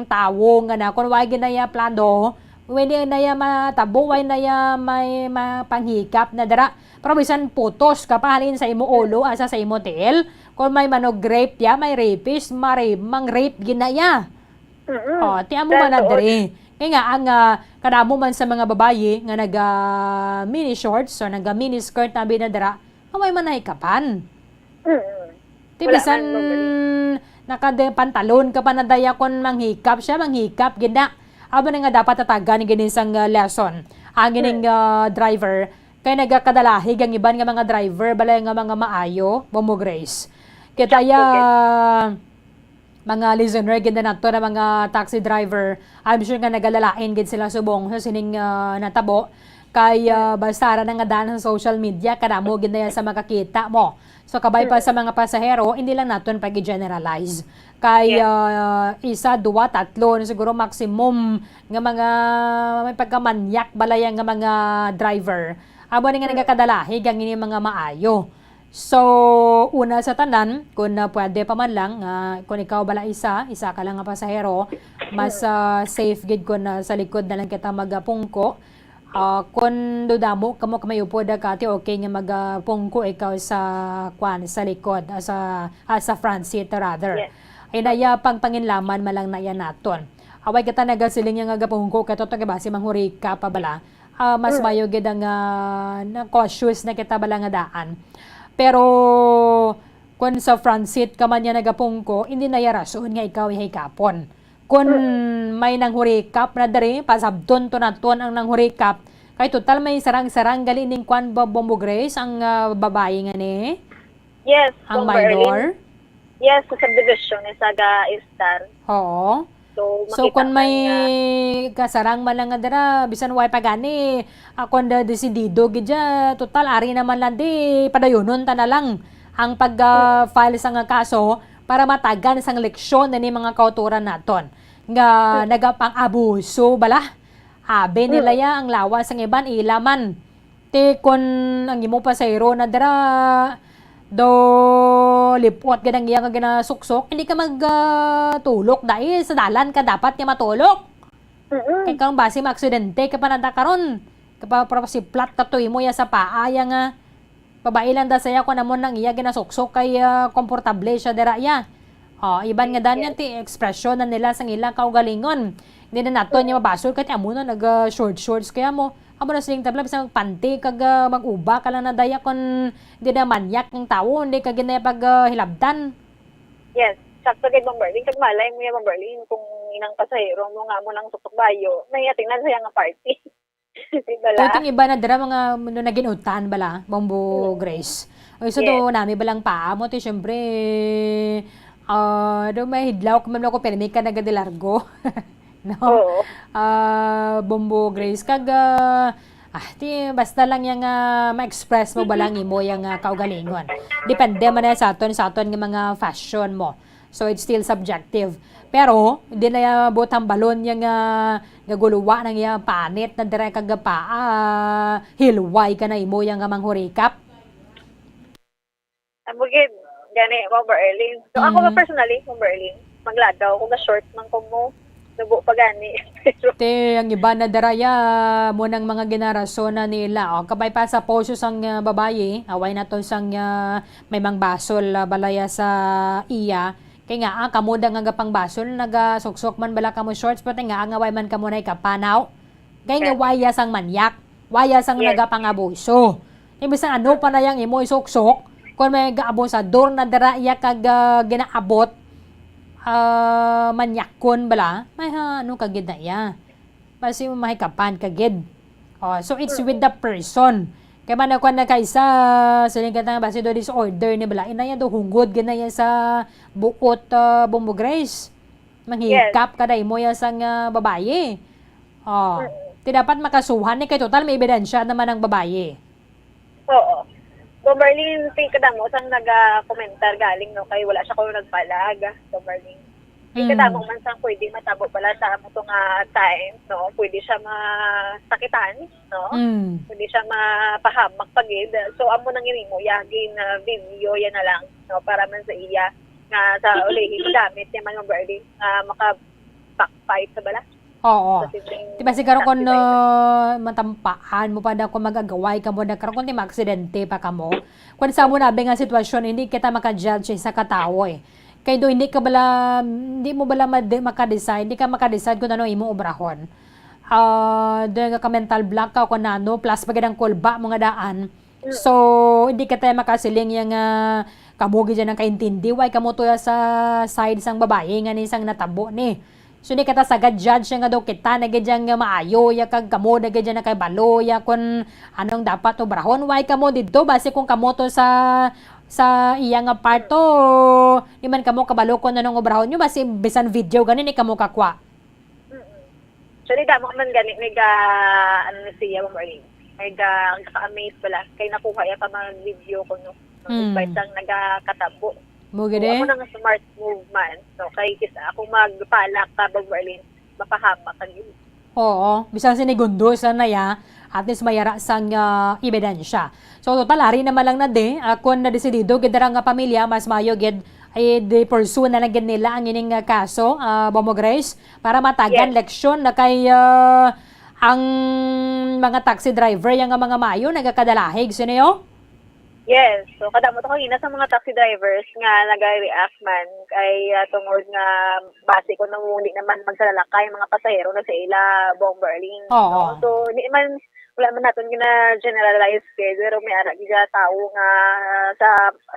tawo nga na, kung wala gid na iya plano, wala na iya matabo, wala na iya may mapanghikap na dira. Pero bisan putos ka pa halin sa imo ulo, asa sa imo tiil, kung may manog-rape ya, may rapist, mare-, mang-rape gid na iya. Mm-mm. Oh, ti amo Dahil ba na tuod. Diri? Kay nga, ang, ah, kadamo man sa mga babayi nga naga mini shorts o naga mini skirt na binadara, amay man nahikapan. Mm-mm. Ti Wala bisan man, Ma'am Marie. Nakade pantalon ka pa na daya kon manghikap siya, manghikap gid na. Amo na nga dapat tatagan gid sang, ah, lesson ang ining, Mm. ah, driver. Kay nagakadalahig ang iban nga mga driver, balay nga mga maayo, Bombo Grace. Kita Exacto, ya, Ken. Mga listener gid na nato na mga taxi driver, I'm sure nga nagalalain gid sila subong sa sining, ah, natabo. Kay, ah, Mm. basta ara na nga daan sa social media, kadamo gid na yan sa makakita mo. So, kabay pa Mm. sa mga pasahero, hindi lang naton pag-generalize. Kay, Yes. ah, isa, duwa, tatlo na siguro maximum nga mga may pagkamanyak balaya nga mga driver. Amo ni nga Mm. nagakadalahig ang ini mga maayo. So, una sa tanan, kung, ah, pwede pa man lang, ah, kung ikaw bala isa, isa ka lang nga pasahero, mas, Mm. ah, safe gid kung, ah, sa likod na lang kita magapungko. Ah, kung dudamo kamo, kamaupod ka, ti okay nga magapungko ikaw sa, kwan, sa likod, ah, sa, ah, sa front seat rather. Yes. Ay na iya pang panginlaman man lang na iya naton. Away kita nagasiling nga gapungko ka to, to, kay basi manghurika pa bala. Ah, mas Mm. mayo gid ang, ah, na cautious na kita bala nga daan. Pero kung sa front seat ka man niya nagapungko, hindi na iya rason nga ikaw ihikapon. Kung Mm. may nanghurikap na diri, pasabton to naton ang nanghurikap. Kay total may sarang-sarang gali ning kwan ba, Bombo Grace, ang, ah, babayi nga ni? Yes, Ang Bombo minor? Erlene. Yes, sa subdivision ni Saga Star. Oo. So, So, makita kung man may nga kasarang man lang nga dira, bisan way pa gani, ah, kung da-, desidido gid siya, total, ari naman lang di, padayonon ta na lang ang pag, ah, Mm. file sa nga kaso para matagan sang leksyon na ni mga kauturan naton. nga nagapang-abuso bala. Abi nila ya ang lawas sang iban ila man. Ti kon ang imo pasahero na dira do lipot gid ang iya nga ginasuksok, hindi ka mag, ah, tulok dai sa dalan ka dapat nga matulok. Mm-mm. Kay kang basi maaksidente ka pa nanda karon. Kapa-, para siplat ka to imo ya sa paa ya nga babayi lang da saya kung amo nang iya ginasuksok kay, ah, komportable siya dira iya. Oh, iban nga dan yan ti ekspresyon na nila sang ilang kaugalingon. Hindi na nato niya mabasol kay amo na nag, ah, short shorts kaya mo. Amo na siling tabla bisan magpanty kag, ah, mag-uba ka lang na daya kon hindi na manyak ang tawo, hindi ka ginaya pag, ah, hilabtan. Yes, sakto gid, Ma'am Berlin. Kag malay mo yan, Ma'am Berlin, kung inang pasahero mo nga mo nang suksok bayo, may atingnan siya nga party. Di ba la? Ito yung iba na dira mga, ano, naginutan bala, Bombo Grace. Ay, so Yes. do nami balang paa mo, ti syempre, ah, do may hidlaw, kung ako pirmi ka nagadilargo. No? Oo. Ah, Bombo Grace, kag, ah, ah, ti, basta lang yang, ah, ma-express mo ba lang imo yang, ah, kaugalingon. Depende man na sa aton, sa aton nga mga fashion mo. So, it's still subjective. Pero, di na ya buot hambalon yang, ah, gaguluwa nang iya panit na dire kag paa, ah, hilway ka na imo yang, ah, manghurikap. Amo gid, gani, Ma'am Berlin. So, ako Mm. personally, Ma'am Berlin, maglagaw ko, ga-short man ko mo, nubo pa gani. Pero Te, ang iba na daraya, mo nang mga generasyona nila. O, kabay pa sa poso sang, ah, babayi, away na to sang, ah, may mangbasol, ah, balaya sa iya. Kay nga, ah, kamo da nga gapangbasol, nagasuksok man bala kamo shorts, pero nga, nga way man kamo na ikapanaw. Kay nga Yes. waya sang manyak, waya sang Yes. nagapangabuso. Imbis na ano pa na yang imo isuksok, kung may gaabusador na dira iya kag, ah, ginaabot, ah, manyakon bala, may ha, ano ka gid na iya. Basi mo mahikapan ka gid. Oh, so it's with the person. Kay man ako na kaisa, siling ka nga basi do disorder ni bala. Ina yan do hugod gid na yan sa buot, ah, Bombo Grace. Yes. Manghikap ka na imo yan sang, ah, babayi. Oh. Mm. Ti dapat makasuhan ni kay total may ebidensya naman ang babayi. Oo. Bomberlin, ti kadamo sang naga-komentar galing, no, kay wala siya kuno nagpalag, Bomberlin. Ti Mm. kadamo man sang pwede matabo pala sa amo to nga time, no? Pwede siya masakitan, no? Mm. Pwede siya mapahamak pa gid. So, amo nang ginimo, yagin, ah, video, yan na lang, no? Para man sa iya, nga sa ulihi, magamit niya man, Bomberlin, nga maka-backfight sa bala. Oo. Sa sibling Di ba siguro kung, taxi driver. Ah, matampaan mo pa na kung mag-agaway ka mo na karon, kung di maaksidente pa ka mo. Kung sa mo na, abi nga sitwasyon, hindi kita maka-judge sa katawo eh. Kay do, hindi ka bala, hindi mo bala mad-, maka-decide, hindi ka maka-decide kung ano imo obrahon. Ah, do nga ka mental block ka kung ano, plus pa gid ang kulba mo nga daan. Mm. So, hindi ka tayo makasiling yang, ah, kamo gid dyan ang kaintindi. Why kamo to sa side sang babae nga ni sang natabo ni? So, hindi ka ta sagad judge nga daw kita na gid dyan nga maayo, ya kag kamo na gid dyan na kay balo, ya kun anong dapat obrahon. Why kamo didto? Basi kung kamo to sa, sa iya nga part to, di man kamo kabalo kung anong obrahon nyo. Basi bisan video gani ni kamo kakwa. Mm-mm. Actually, damo man gani, may ga, ano na siya, Ma'am Arlene. May ga, ka-amaze pala. Kay nakuha ya ka mag-video ko, no? No, Mm. advice ang nagakatabo. Mo So, gid eh? amo nang smart move man. So, kay kis-, kung magpalak ka, Ma'am Arlene, mapahamak ka gid. Oo. Bisan sinigundos na ya, at least mayara sang, ah, ebidensya. So, total, ari naman lang na di. Ah, kung nadesidido gid dira nga pamilya, mas mayo gid, ay di pursue na lang gid nila ang ining, ah, kaso, ah, Bombo Grace, para matagan Yes. leksyon na kay, ah, ang mga taxi driver, yang nga mga mayo, nagakadalahig, sino yo? Yes. So, kadamo to kagina sa mga taxi drivers nga nag-react man kay, ah, tungod nga basi ko nang hindi naman magsalalakay ang mga pasahero na sa ila, Bombo Arlene, Oo. no? So, hindi man, wala man naton gina-generalize kay, pero may ara gid nga tawo nga sa,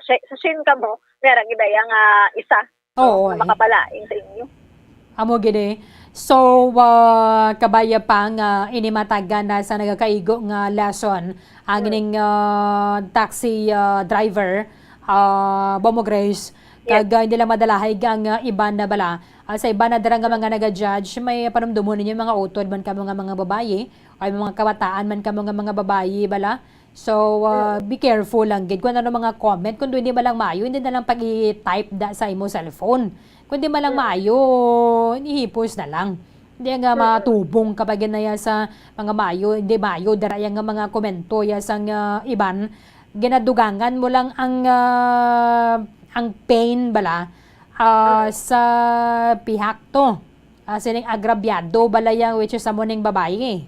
sa shin kamo, may ara gid nga isa, no, Oo, nga eh. makabalain sa inyo. Amo gid eh. So, ah, kabaya pa nga inimatagan na sa nagakaigo nga lesson ang Ah. ining, ah, taxi, ah, driver, ah, Bombo Grace, Yes. kag, ah, hindi lang madalahig ang, ah, iban na bala. Ah, sa iban na dira nga mga naga-judge, may panumdumon ninyo mga utod man kamo nga mga babayi, o mga kabataan man kamo nga mga babayi bala, So, ah, be careful lang gid kung ano mga comment. Kung hindi man lang maayo, hindi na lang pag-i-type da sa imo cellphone. Kung di man lang maayo, ihipos na lang. Hindi nga matubong kapag ginaya sa mga maayo, hindi maayo, dara yang nga mga komento ya sang, ah, iban. Ginadugangan mo lang ang, ah, ang pain bala, ah, sa pihak to. Ah, sining agrabyado bala yang, which is amo ning babayi.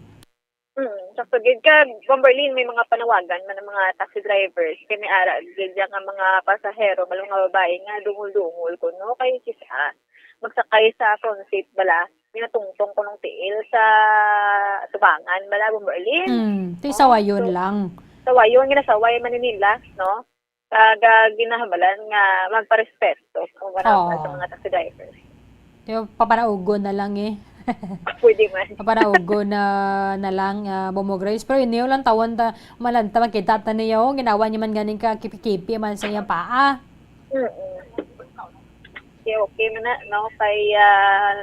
Mm, sakto gid ka, Bomberlin, may mga panawagan man ang mga taxi drivers kay may ara gid nga mga pasahero, malo nga babayi nga dungol-dungol kuno kay kisa magsakay sa front seat bala, ginatungtong kunong tiil sa tubangan bala, Bomberlin. Mm, ti sawayon lang. Sawayon, ginasaway man nila, no? Kag, ah, ginahamalan nga magparespeto kung ano sa mga taxi drivers. Di ba, papanaugon na lang eh. Pwede man. Papanaugon na, na lang, ah, Bombo Grace. Pero inyo lang tawon ta, malanta, makita ta niya, oh, ginawa niya man ganing ka kipi-kipi man sa iyang paa. Mm-mm. Okay, okay man na, no? Kay, ah,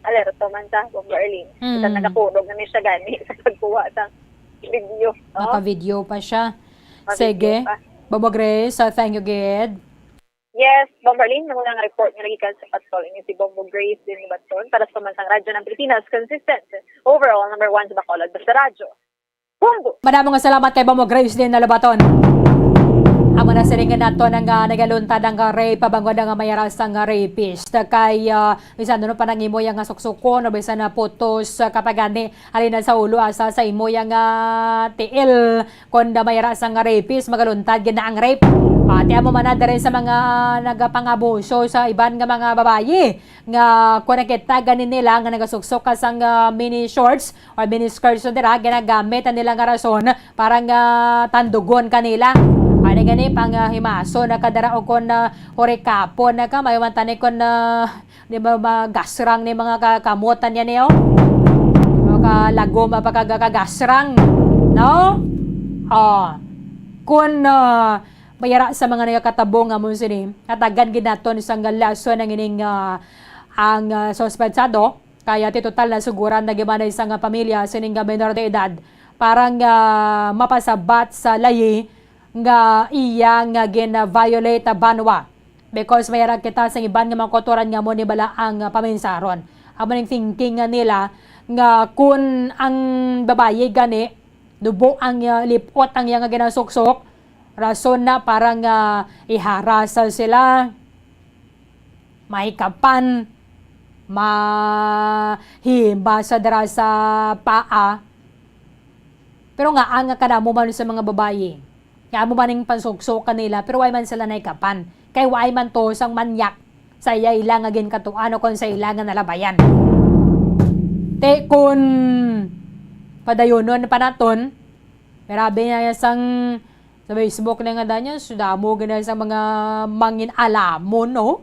alerto man sa Bombo Arlene. Sa nagakurog na ni siya gani sa pagkuha sa video, no? Naka-video pa siya. Sige. Bombo Grace, ah, thank you, gid. Yes, Bombo Arlene, nang unang report nga nagikan sa patrol ini si Bombo Grace din ni Baton para sa Pambansang Radyo ng Pilipinas, consistent, overall, number one sa Bacolod, basta radyo. Bombo! Madamo nga salamat kay Bombo Grace din na Lubaton. Amo na siring nga nato na nga nagaluntad ang rape, pabangod nga may arasa nga rapist. Kay, ah, bisan ano pa nang imo yang nga suksukon, o bisan na putos, ah, kapagani, halin na sa ulo, asa sa imo yang, ah, tiil. Kon da may ra sang rapist, magaluntad gid na ang rape. Pati amo man na diri sa mga nagapangabuso sa iban nga mga babayi nga kon nakita gani nila nga nagasuksok ka sang, ah, mini shorts or mini skirts na dira, ginagamit ang nila nga rason para nga tandugon kanila. Ani gani pang, ah, himaso na ka dira o kon, ah, hurikapon na ka, may man tani kon, ah, di ba, magasrang ni mga ka-, kamot niya niyo? Mga lagom, ah, pagkagakagasrang, no? Oh. Kun, ah, mayara sa mga nagakatabo nga mo sini, hatagan gid naton sang lason ang ining, ah, ang, ah, suspetsado, kaya ti total na suguran na gimanay sa nga pamilya sining nga menor de edad para nga mapasabat sa layi nga iya nga gin-violate banwa. Because may ara kita sa iban nga mga kautoran nga amo ni bala ang, ah, paminsaron. Amo ning thinking nga nila nga kun ang babayi gani nubo ang, ah, lip-ot ang iya nga ginasuksok, rason na para nga iharas sila, mahikapan, mahimba sa dira sa paa. Pero nga, ang kadamo man sa mga babayi, nga amo man ning pansuksok kanila, pero way man sila nahikapan. Kay way man to sang manyak sa iya ila nga ginkatuan o kon sa ila nga nalabayan. Te, kun padayonon pa naton, grabe na sang sa Facebook na nga danyan, so damo gina sa mga mangin alamon, no?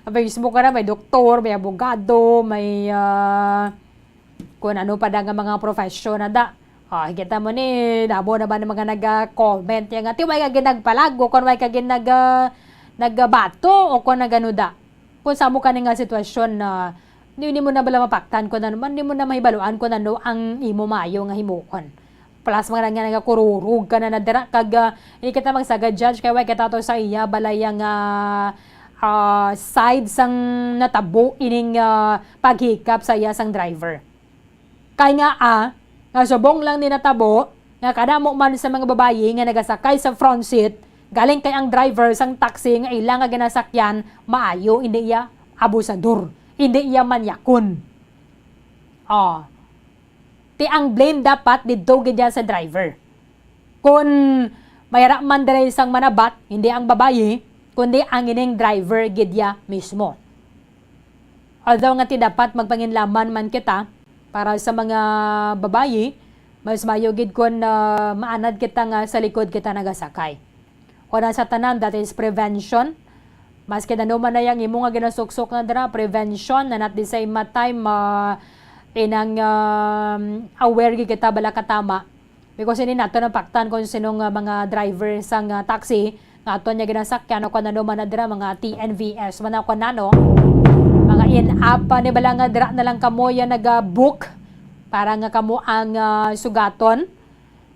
Sa Facebook ka na, may doktor, may abogado, may, ah, kung ano pa da nga mga profession na da. Ah, kita mo ni, damo na ba ng mga nag-comment yan nga, "Ti, way ka ginagpalago, kung way ka ginag-, ah, nagbato, o kung nagano da." Kung sa mo ka nga sitwasyon na, hindi, hindi mo na bala mapaktan kung ano man, hindi mo na mahibaluan kung ano ang imo maayo nga himuon. Plus, mga nga nagakururog ka na na dira, kag, ah, hindi kita magsagad judge, kay way kita to sa iya, balay nga, ah, side sang natabo ining, ah, paghikap sa iya sang driver. Kay nga, ah, nga subong lang ni natabo, nga kadamo man sa mga babayi nga nagasakay sa front seat, galing kay ang driver sang taxi nga ila nga ginasakyan, maayo, hindi iya abusador, hindi iya manyakon. Oh. Ti ang blame dapat didto gid yan sa driver. Kun mayara man diri sang manabat, hindi ang babayi, kundi ang ining driver gid ya mismo. Although nga ti dapat magpanginlaman man kita para sa mga babayi, mas maayo gid kun, ah, maanad kita nga sa likod kita nagasakay. Una sa tanan, that is prevention. Maski ano man na yang imo nga ginasuksok na dira, prevention, and at the same time, ah, inang, um, aware gid kita bala katama. Because hindi nato napaktan kung sino nga mga driver sang, ah, taxi nga ato niya ginasakyan o kung ano man na dira, mga T N V S man ako nano. Mga in-app pa ni bala nga dira na lang kamo yan nag-book para nga kamo ang, ah, sugaton.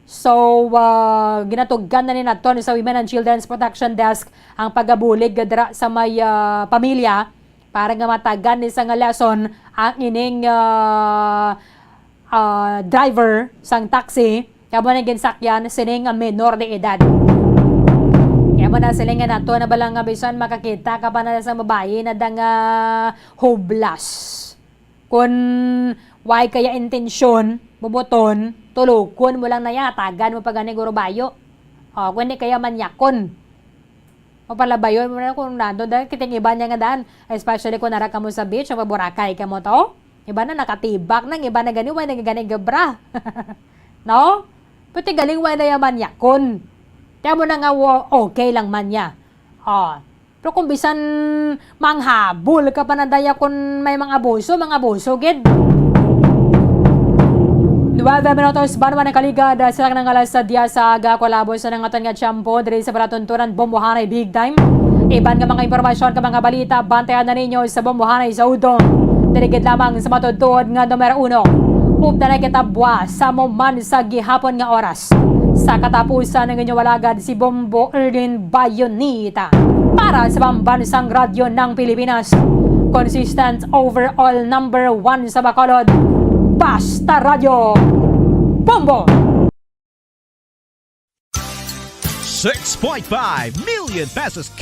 So, ah, ginatugan na ni naton sa Women and Children's Protection Desk ang pagabulig dira sa may, ah, pamilya para nga matagan ni sa nga lesson ang ining, ah, ah, driver sang taxi, kamo na ginsakyan sining menor de edad. Kaya mo na sila nga nato na bala nga bisan makakita ka pa na sa babayi na da nga hublas. Kun way kaya intensyon, bubuton, tulukon mo lang na yatagan mo pa gani guro bayo. O, kun di kaya manyakon. O palabayon mo na kung nandun dahil kiting iba niya nga daan. Especially kung nara ka mo sa beach, o Boracay ka mo to. Iba na nakatibak na, iba na gani, way na gani gabra. No? Pati galing way na yaman yakon. Kaya mo na nga wo- okay lang man niya. O. Pero kung bisan manghabol ka pa na daya kung may mga abuso, mga abuso gid. Nuwebe minutos, banwa ng Kaligad, sila nga alas sa diya sa aga, kwalabo sa nangaton nga tiyempo, diri sa Balatuntunan, Bombohanay, big time. Iban nga mga impormasyon ka mga balita, bantayan na ninyo sa Bombohanay sa udong. Diri gid lamang sa matutuod nga numero uno. Upda na kita buwas sa mo man sa gihapon nga oras. Sa katapusan ng inyong walagad si Bombo Erlin Bayonita para sa Pambansang Radyo ng Pilipinas. Consistent overall number one sa Bacolod. Basta Radyo. Bombo! Six point five million pesos